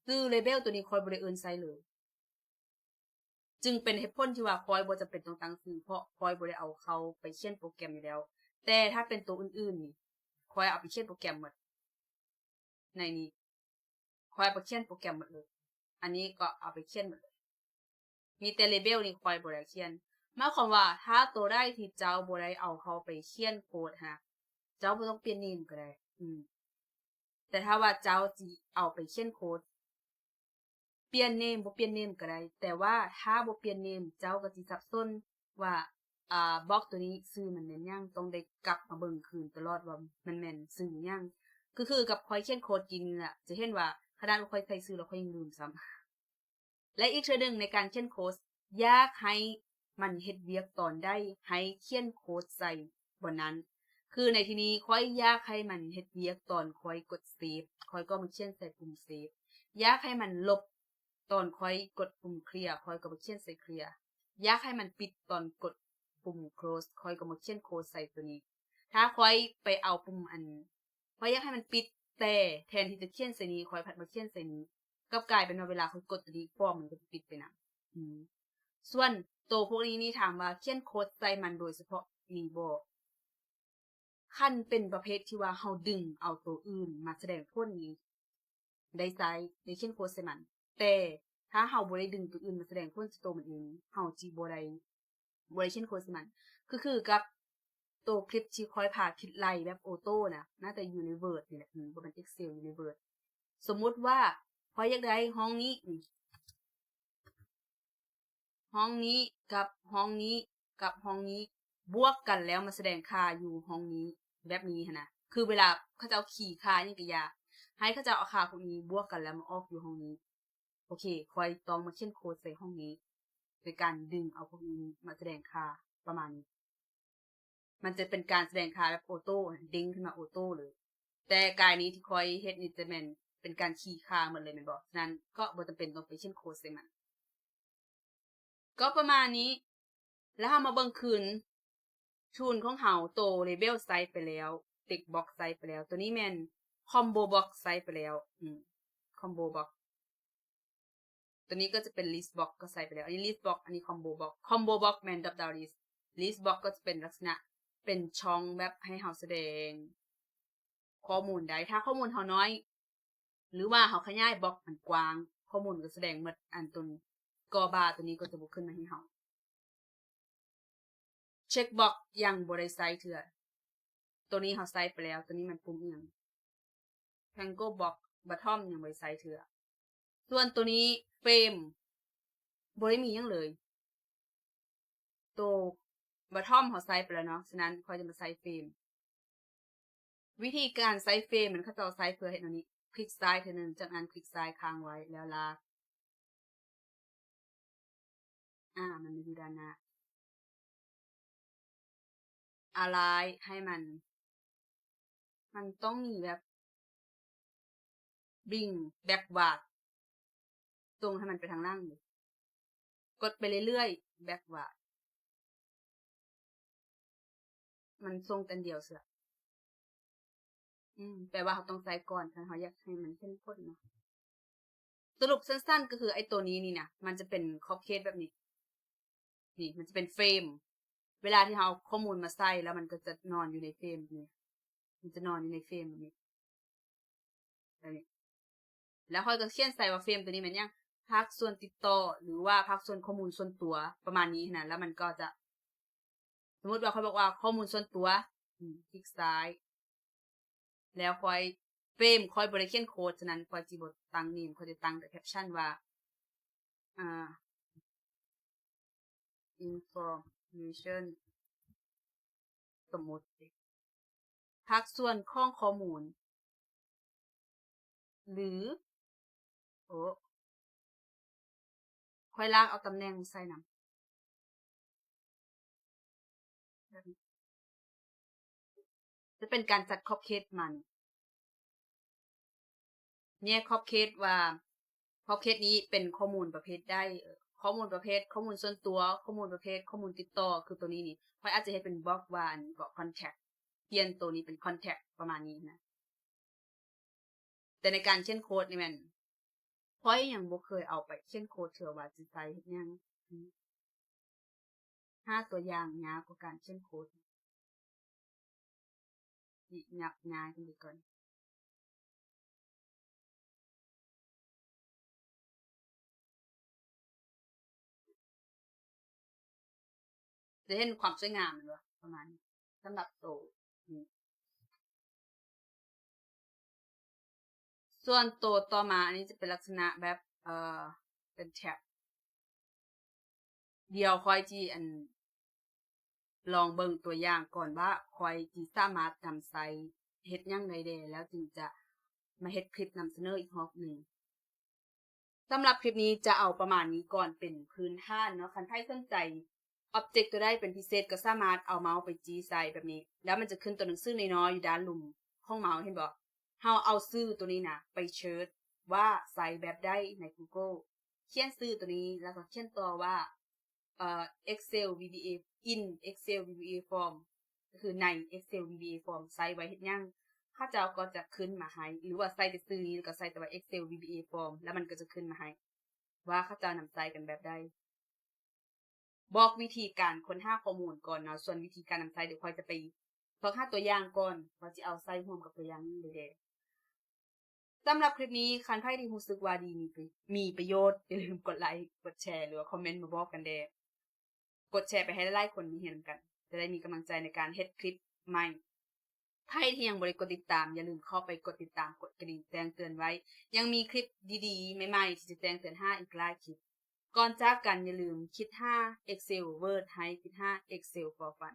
ຊື່ label ໂຕນີ້ຂ້ອຍບໍ່ໄດ້ເອີ້ນໃຊ້ເລີຍ ຈຶ່ງເປັນເຫດຜົນທີ່ວ່າຂ້ອຍບໍ່ຈຳເປັນຕ້ອງຕັ້ງຊື່ ເພາະຂ້ອຍບໍ່ໄດ້ເອົາເຂົ້າໄປຂຽນໂປຣແກຣມຢູ່ແລ້ວ. ແຕ່ຖ້າເປັນໂຕອື່ນໆນີ້ ຂ້ອຍເອົາໄປຂຽນໂປຣແກຣມໝົດ ໃນນີ້ ຂ້ອຍເອົາໄປຂຽນໂປຣແກຣມໝົດເລີຍ ອັນນີ້ກໍເອົາໄປຂຽນໝົດເລີຍ. ມີແຕ່ label ນີ້ຂ້ອຍບໍ່ໄດ້ຂຽນ. ໝາຍຄວາມວ່າ ຖ້າໂຕໃດທີ່ເຈົ້າບໍ່ໄດ້ເອົາເຂົ້າໄປຂຽນໂຄດຫັ້ນນະ ເຈົ້າບໍ່ຕ້ອງປ່ຽນ name ກໍໄດ້. ອືມ ແຕ່ຖ້າວ່າເຈົ້າຊິເອົາໄປຂຽນໂຄດ ປ່ຽນ name ບໍ່ປ່ຽນ name ກໍໄດ້. ແຕ່ວ່າຖ້າບໍ່ປ່ຽນ name ເຈົ້າກໍຊິສັບສົນວ່າ ອາ box ໂຕນີ້ຊື່ມັນແມ່ນຫຍັງ, ຕ້ອງໄດ້ກັບມາເບິ່ງຄືນຕະຫຼອດວ່າມັນແມ່ນຊື່ຫຍັງ. ຄື ຄືກັບຂ້ອຍຂຽນໂຄດກິນນີ້ລະ ຈະເຫັນວ່າຂະໜາດວ່າຂ້ອຍໃສ່ຊື່ແລ້ວ ຂ້ອຍຍັງລືມຊ້ຳ. ແລະ ອີກເທື່ອໜຶ່ງໃນການຂຽນໂຄດ ຢາກໃຫ້ມັນເຮັດວຽກຕອນໃດ ໃຫ້ຂຽນໂຄດໃສ່ບ່ອນນັ້ນ. ຄືໃນທີ່ນີ້ຂ້ອຍຢາກໃຫ້ມັນເຮັດວຽກຕອນຂ້ອຍກົດ save ຂ້ອຍກໍມາຂຽນໃສ່ປຸ່ມ save. ຢາກໃຫ້ມັນລົບຕອນຂ້ອຍກົດປຸ່ມ clear ຂ້ອຍກໍມາຂຽນໃສ່ clear. ຢາກໃຫ້ມັນປິດຕອນກົດປຸ່ມ close ຂ້ອຍກໍມາຂຽນໂຄດໃສ່ໂຕນີ້. ຖ້າຂ້ອຍໄປເອົາປຸ່ມອັນ ຂ້ອຍຢາກໃຫ້ມັນປິດ ແຕ່ແທນທີ່ຈະຂຽນໃສ່ນີ້ ຂ້ອຍພັດມາຂຽນໃສ່ນີ້ ກັບກາຍເປັນວ່າເວລາຂ້ອຍກົດໂຕນີ້ ຟອມມັນກໍຈະປິດໄປນຳ. ອືມ ສ່ວນໂຕພວກນີ້ນີ້ ຖາມວ່າຂຽນໂຄດໃສ່ມັນໂດຍສະເພາະມີບໍ່? ຄັນເປັນປະເພດທີ່ວ່າເຮົາດຶງເອົາໂຕອື່ນມາສະແດງຜົນນີ້ ໄດ້ໃຊ້ ໄດ້ຂຽນໂຄດໃສ່ມັນ. ແຕ່ຖ້າເຮົາບໍ່ໄດ້ດຶງໂຕອື່ນມາສະແດງຜົນໃສ່ໂຕມັນເອງ ເຮົາຊິບໍ່ໄດ້ ບໍ່ໄດ້ຂຽນໂຄດໃສ່ມັນ. ຄື ຄືກັບໂຕຄລິບທີ່ຂ້ອຍພາຄິດໄລ່ແບບໂອໂຕ້ນະ ໜ້າຈະຢູ່ໃນ Word ນີ້ແຫຼະ ອືມ ບໍ່ແມ່ນ Excel ຢູ່ໃນ Word. ສົມມຸດວ່າຂ້ອຍຢາກໄດ້ຫ້ອງນີ້ ຫ້ອງນີ້ກັບຫ້ອງນີ້ກັບຫ້ອງນີ້ ບວກກັນແລ້ວມາສະແດງຄ່າຢູ່ຫ້ອງນີ້ ແບບນີ້ຫັ້ນນະ. ຄືເວລາເຂົາເຈົ້າຄີຄ່າຫຍັງກະຢ່າ ໃຫ້ເຂົາເຈົ້າເອົາຄ່າພວກນີ້ບວກກັນແລ້ວມາອອກຢູ່ຫ້ອງນີ້. ໂອເຄ ຂ້ອຍຕ້ອງມາຂຽນໂຄດໃສ່ຫ້ອງນີ້ ໂດຍການດຶງເອົາພວກນີ້ມາສະແດງຄ່າປະມານນີ້. ມັນຈະເປັນການສະແດງຄ່າແບບໂອໂຕ້ ເດ້ງຂຶ້ນມາໂອໂຕ້ເລີຍ. ແຕ່ກາຍນີ້ທີ່ຂ້ອຍເຮັດນີ້ຈະແມ່ນເປັນການຄີຄ່າໝົດເລີຍແມ່ນບໍ່? ສະນັ້ນກໍບໍ່ຈຳເປັນຕ້ອງໄປຂຽນໂຄດໃສ່ມັນ. ກໍປະມານນີ້. ແລ້ວເຮົາມາເບິ່ງຄືນ tool ຂອງເຮົາ ໂຕ label ໃສ່ໄປແລ້ວ text box ໃສ່ໄປແລ້ວ ໂຕນີ້ແມ່ນ combo box ໃສ່ໄປແລ້ວ ອືມ combo box. ໂຕນີ້ກໍຈະເປັນ list box ກໍໃສ່ໄປແລ້ວ. ອັນນີ້ list box ອັນນີ້ combo box. combo box ແມ່ນ drop down list. list box ກໍຈະເປັນລັກສະນະເປັນຊ່ອງແບບໃຫ້ເຮົາສະແດງຂໍ້ມູນໄດ້. ຖ້າຂໍ້ມູນເຮົານ້ອຍ ຫຼືວ່າເຮົາຂະຫຍາຍ box ມັນກວ້າງ ຂໍ້ມູນກໍສະແດງໝົດ. ອັນຕົວກໍບາ ຕົວນີ້ກໍຈະບໍ່ຂຶ້ນມາໃຫ້ເຮົາ. check box ຍັງບໍ່ໄດ້ໃຊ້ເທື່ອ. ຕົວນີ້ເຮົາໃຊ້ໄປແລ້ວ. ຕົວນີ້ມັນປຸ່ມອີ່ຫຍັງ? triangle box bottom ຍັງບໍ່ໄດ້ໃສ່ເທື່ອ. ສ່ວນໂຕນີ້ frame ບໍ່ໄດ້ມີຫຍັງເລີຍ. ໂຕ bottom ເຮົາໃສ່ໄປແລ້ວເນາະ, ສະນັ້ນຂ້ອຍຈະມາໃສ່ frame. ວິທີການໃສ່ frame ມັນ ເຂົາເຈົ້າໃສ່ເພື່ອເຮັດແນວນີ້, ຄລິກຊ້າຍເທື່ອໜຶ່ງ, ຈາກນັ້ນຄລິກຊ້າຍຄ້າງໄວ້ ແລ້ວລາກ. ອາ ມັນມາຢູ່ດ້ານໜ້າ. align ໃຫ້ມັນ ມັນຕ້ອງມີແບບ bring backward ສົ່ງໃຫ້ມັນໄປທາງຫຼັງເລີຍ. ກົດໄປເລື້ອຍໆ backward ມັນສົ່ງແຕ່ອັນດຽວເຊື່ອ. ອືມ ແປວ່າເຮົາຕ້ອງໃສ່ກ່ອນ ຄັນເຮົາຢາກໃຫ້ມັນເຫັນຜົນເນາະ. ສະຫຼຸບສັ້ນໆ ກໍຄືໄອ້ໂຕນີ້ນີ້ນະ ມັນຈະເປັນຂອບເຂດແບບນີ້. ນີ້ ມັນຈະເປັນ frame. ເວລາທີ່ເຮົາເອົາຂໍ້ມູນມາໃສ່ ແລ້ວມັນກໍຈະນອນຢູ່ໃນ frame ນີ້. ມັນຈະນອນຢູ່ໃນ frame ແບບນີ້ ແບບນີ້. ແລ້ວຂ້ອຍກໍຂຽນໃສ່ວ່າ frame ໂຕນີ້ແມ່ນຫຍັງ? ພາກສ່ວນຕິດຕໍ່ ຫຼືວ່າພາກສ່ວນຂໍ້ມູນສ່ວນຕົວ ປະມານນີ້ຫັ້ນນະ. ແລ້ວມັນກໍຈະ ສົມມຸດວ່າຂ້ອຍບອກວ່າຂໍ້ມູນສ່ວນຕົວ ອືມ ຄລິກຊ້າຍ ແລ້ວຂ້ອຍ frame ຂ້ອຍບໍ່ໄດ້ຂຽນໂຄດ, ສະນັ້ນຂ້ອຍຊິບໍ່ຕັ້ງ name ຂ້ອຍຈະຕັ້ງແຕ່ caption ວ່າ ອ່າ information ສົມມຸດ ພາກສ່ວນຂອງຂໍ້ມູນ ຫຼື ໂອ້ ຂ້ອຍລາກເອົາຕຳແໜ່ງໃສ່ນຳ ແບບນີ້ ຈະເປັນການຈັດຂອບເຂດມັນ ແຍກຂອບເຂດວ່າ ຂອບເຂດນີ້ເປັນຂໍ້ມູນປະເພດໃດ, ເອີ ຂໍ້ມູນປະເພດ ຂໍ້ມູນສ່ວນຕົວ ຂໍ້ມູນປະເພດ ຂໍ້ມູນຕິດຕໍ່. ຄືໂຕນີ້ນີ້ ຂ້ອຍອາດຈະເຮັດເປັນບລັອກວ່າ ອັນ ກໍ contact ປ່ຽນໂຕນີ້ເປັນ contact ປະມານນີ້ນະ. ແຕ່ໃນການຂຽນໂຄດນີ້ແມ່ນ ຂ້ອຍຍັງບໍ່ເຄີຍເອົາໄປຂຽນໂຄດເທື່ອວ່າຊິໃສ່ເຮັດຫຍັງ. ຫາຕົວຢ່າງຍາກກວ່າການຂຽນໂຄດ. ນີ້ ຍັບຍ້າຍຂຶ້ນໄປກ່ອນ. ຈະເຫັນຄວາມສວຍງາມແມ່ນບໍ່? ປະມານນີ້ ສຳລັບໂຕນີ້. ສ່ວນໂຕຕໍ່ມາ ອັນນີ້ຈະເປັນລັກສະນະແບບ ເອີ ເປັນແທັບ. ດຽວຂ້ອຍຊິ ອັນ ລອງເບິ່ງຕົວຢ່າງກ່ອນວ່າຂ້ອຍຊິສາມາດນຳໃຊ້ເຮັດຫຍັງໄດ້ແດ່ ແລ້ວຈຶ່ງຈະມາເຮັດຄລິບນຳສະເໜີອີກຮອບໜຶ່ງ. ສຳລັບຄລິບນີ້ຈະເອົາປະມານນີ້ກ່ອນເປັນພື້ນຖານເນາະ. ຄັນໃຜສົນໃຈ object ຕົວໃດເປັນພິເສດ ກໍສາມາດເອົາເມົາສ໌ໄປຈີ້ໃສ່ແບບນີ້ ແລ້ວມັນຈະຂຶ້ນຕົວໜັງສືນ້ອຍໆຢູ່ດ້ານລຸ່ມຂອງເມົາສ໌ ເຫັນບໍ່? ເຮົາເອົາຊື່ຕົວນີ້ນະໄປເສີດວ່າໃຊ້ແບບໃດໃນ Google ຂຽນຊື່ຕົວນີ້ ແລ້ວກໍຂຽນຕໍ່ວ່າ ເອີ Excel VBA in Excel VBA form ກໍຄືໃນ Excel VBA form ໃຊ້ໄວ້ເຮັດຫຍັງ ເຂົາເຈົ້າກໍຈະຂຶ້ນມາໃຫ້ ຫຼືວ່າໃສ່ແຕ່ຊື່ນີ້ ແລ້ວກໍໃສ່ແຕ່ວ່າ Excel VBA form ແລ້ວມັນກໍຈະຂຶ້ນມາໃຫ້ວ່າເຂົາເຈົ້ານຳໃຊ້ກັນແບບໃດ. ບອກວິທີການຄົ້ນຫາຂໍ້ມູນກ່ອນເນາະ, ສ່ວນວິທີການນຳໃຊ້ ດຽວຂ້ອຍຈະໄປຊອກຫາຕົວຢ່າງກ່ອນ ວ່າຊິເອົາໃສ່ຮ່ວມກັບຕົວຢ່າງນີ້ໄດ້ແດ່. ສຳລັບຄລິບນີ້ ຄັນໃຜທີ່ຮູ້ສຶກວ່າດີ ມີປະ ມີປະໂຫຍດ ຢ່າລືມກົດໄລ ກົດແຊ ຫຼືວ່າຄອມເມັນມາບອກກັນແດ່. ກົດແຊໄປໃຫ້ຫຼາຍໆຄົນໄດ້ເຫັນນຳກັນ ຈະໄດ້ມີກຳລັງໃຈໃນການເຮັດຄລິບໃໝ່. ໃຜທີ່ຍັງບໍ່ໄດ້ກົດຕິດຕາມ ຢ່າລືມເຂົ້າໄປກົດຕິດຕາມ ກົດກະດິ່ງແຈ້ງເຕືອນໄວ້. ຍັງມີຄລິບດີໆໃໝ່ໆທີ່ຈະແຈ້ງເຕືອນຫາອີກຫຼາຍຄລິບ. ກ່ອນຈາກກັນ ຢ່າລືມຄິດຫາ Excel Word ໃຫ້ ຄິດຫາ Excel for Fun.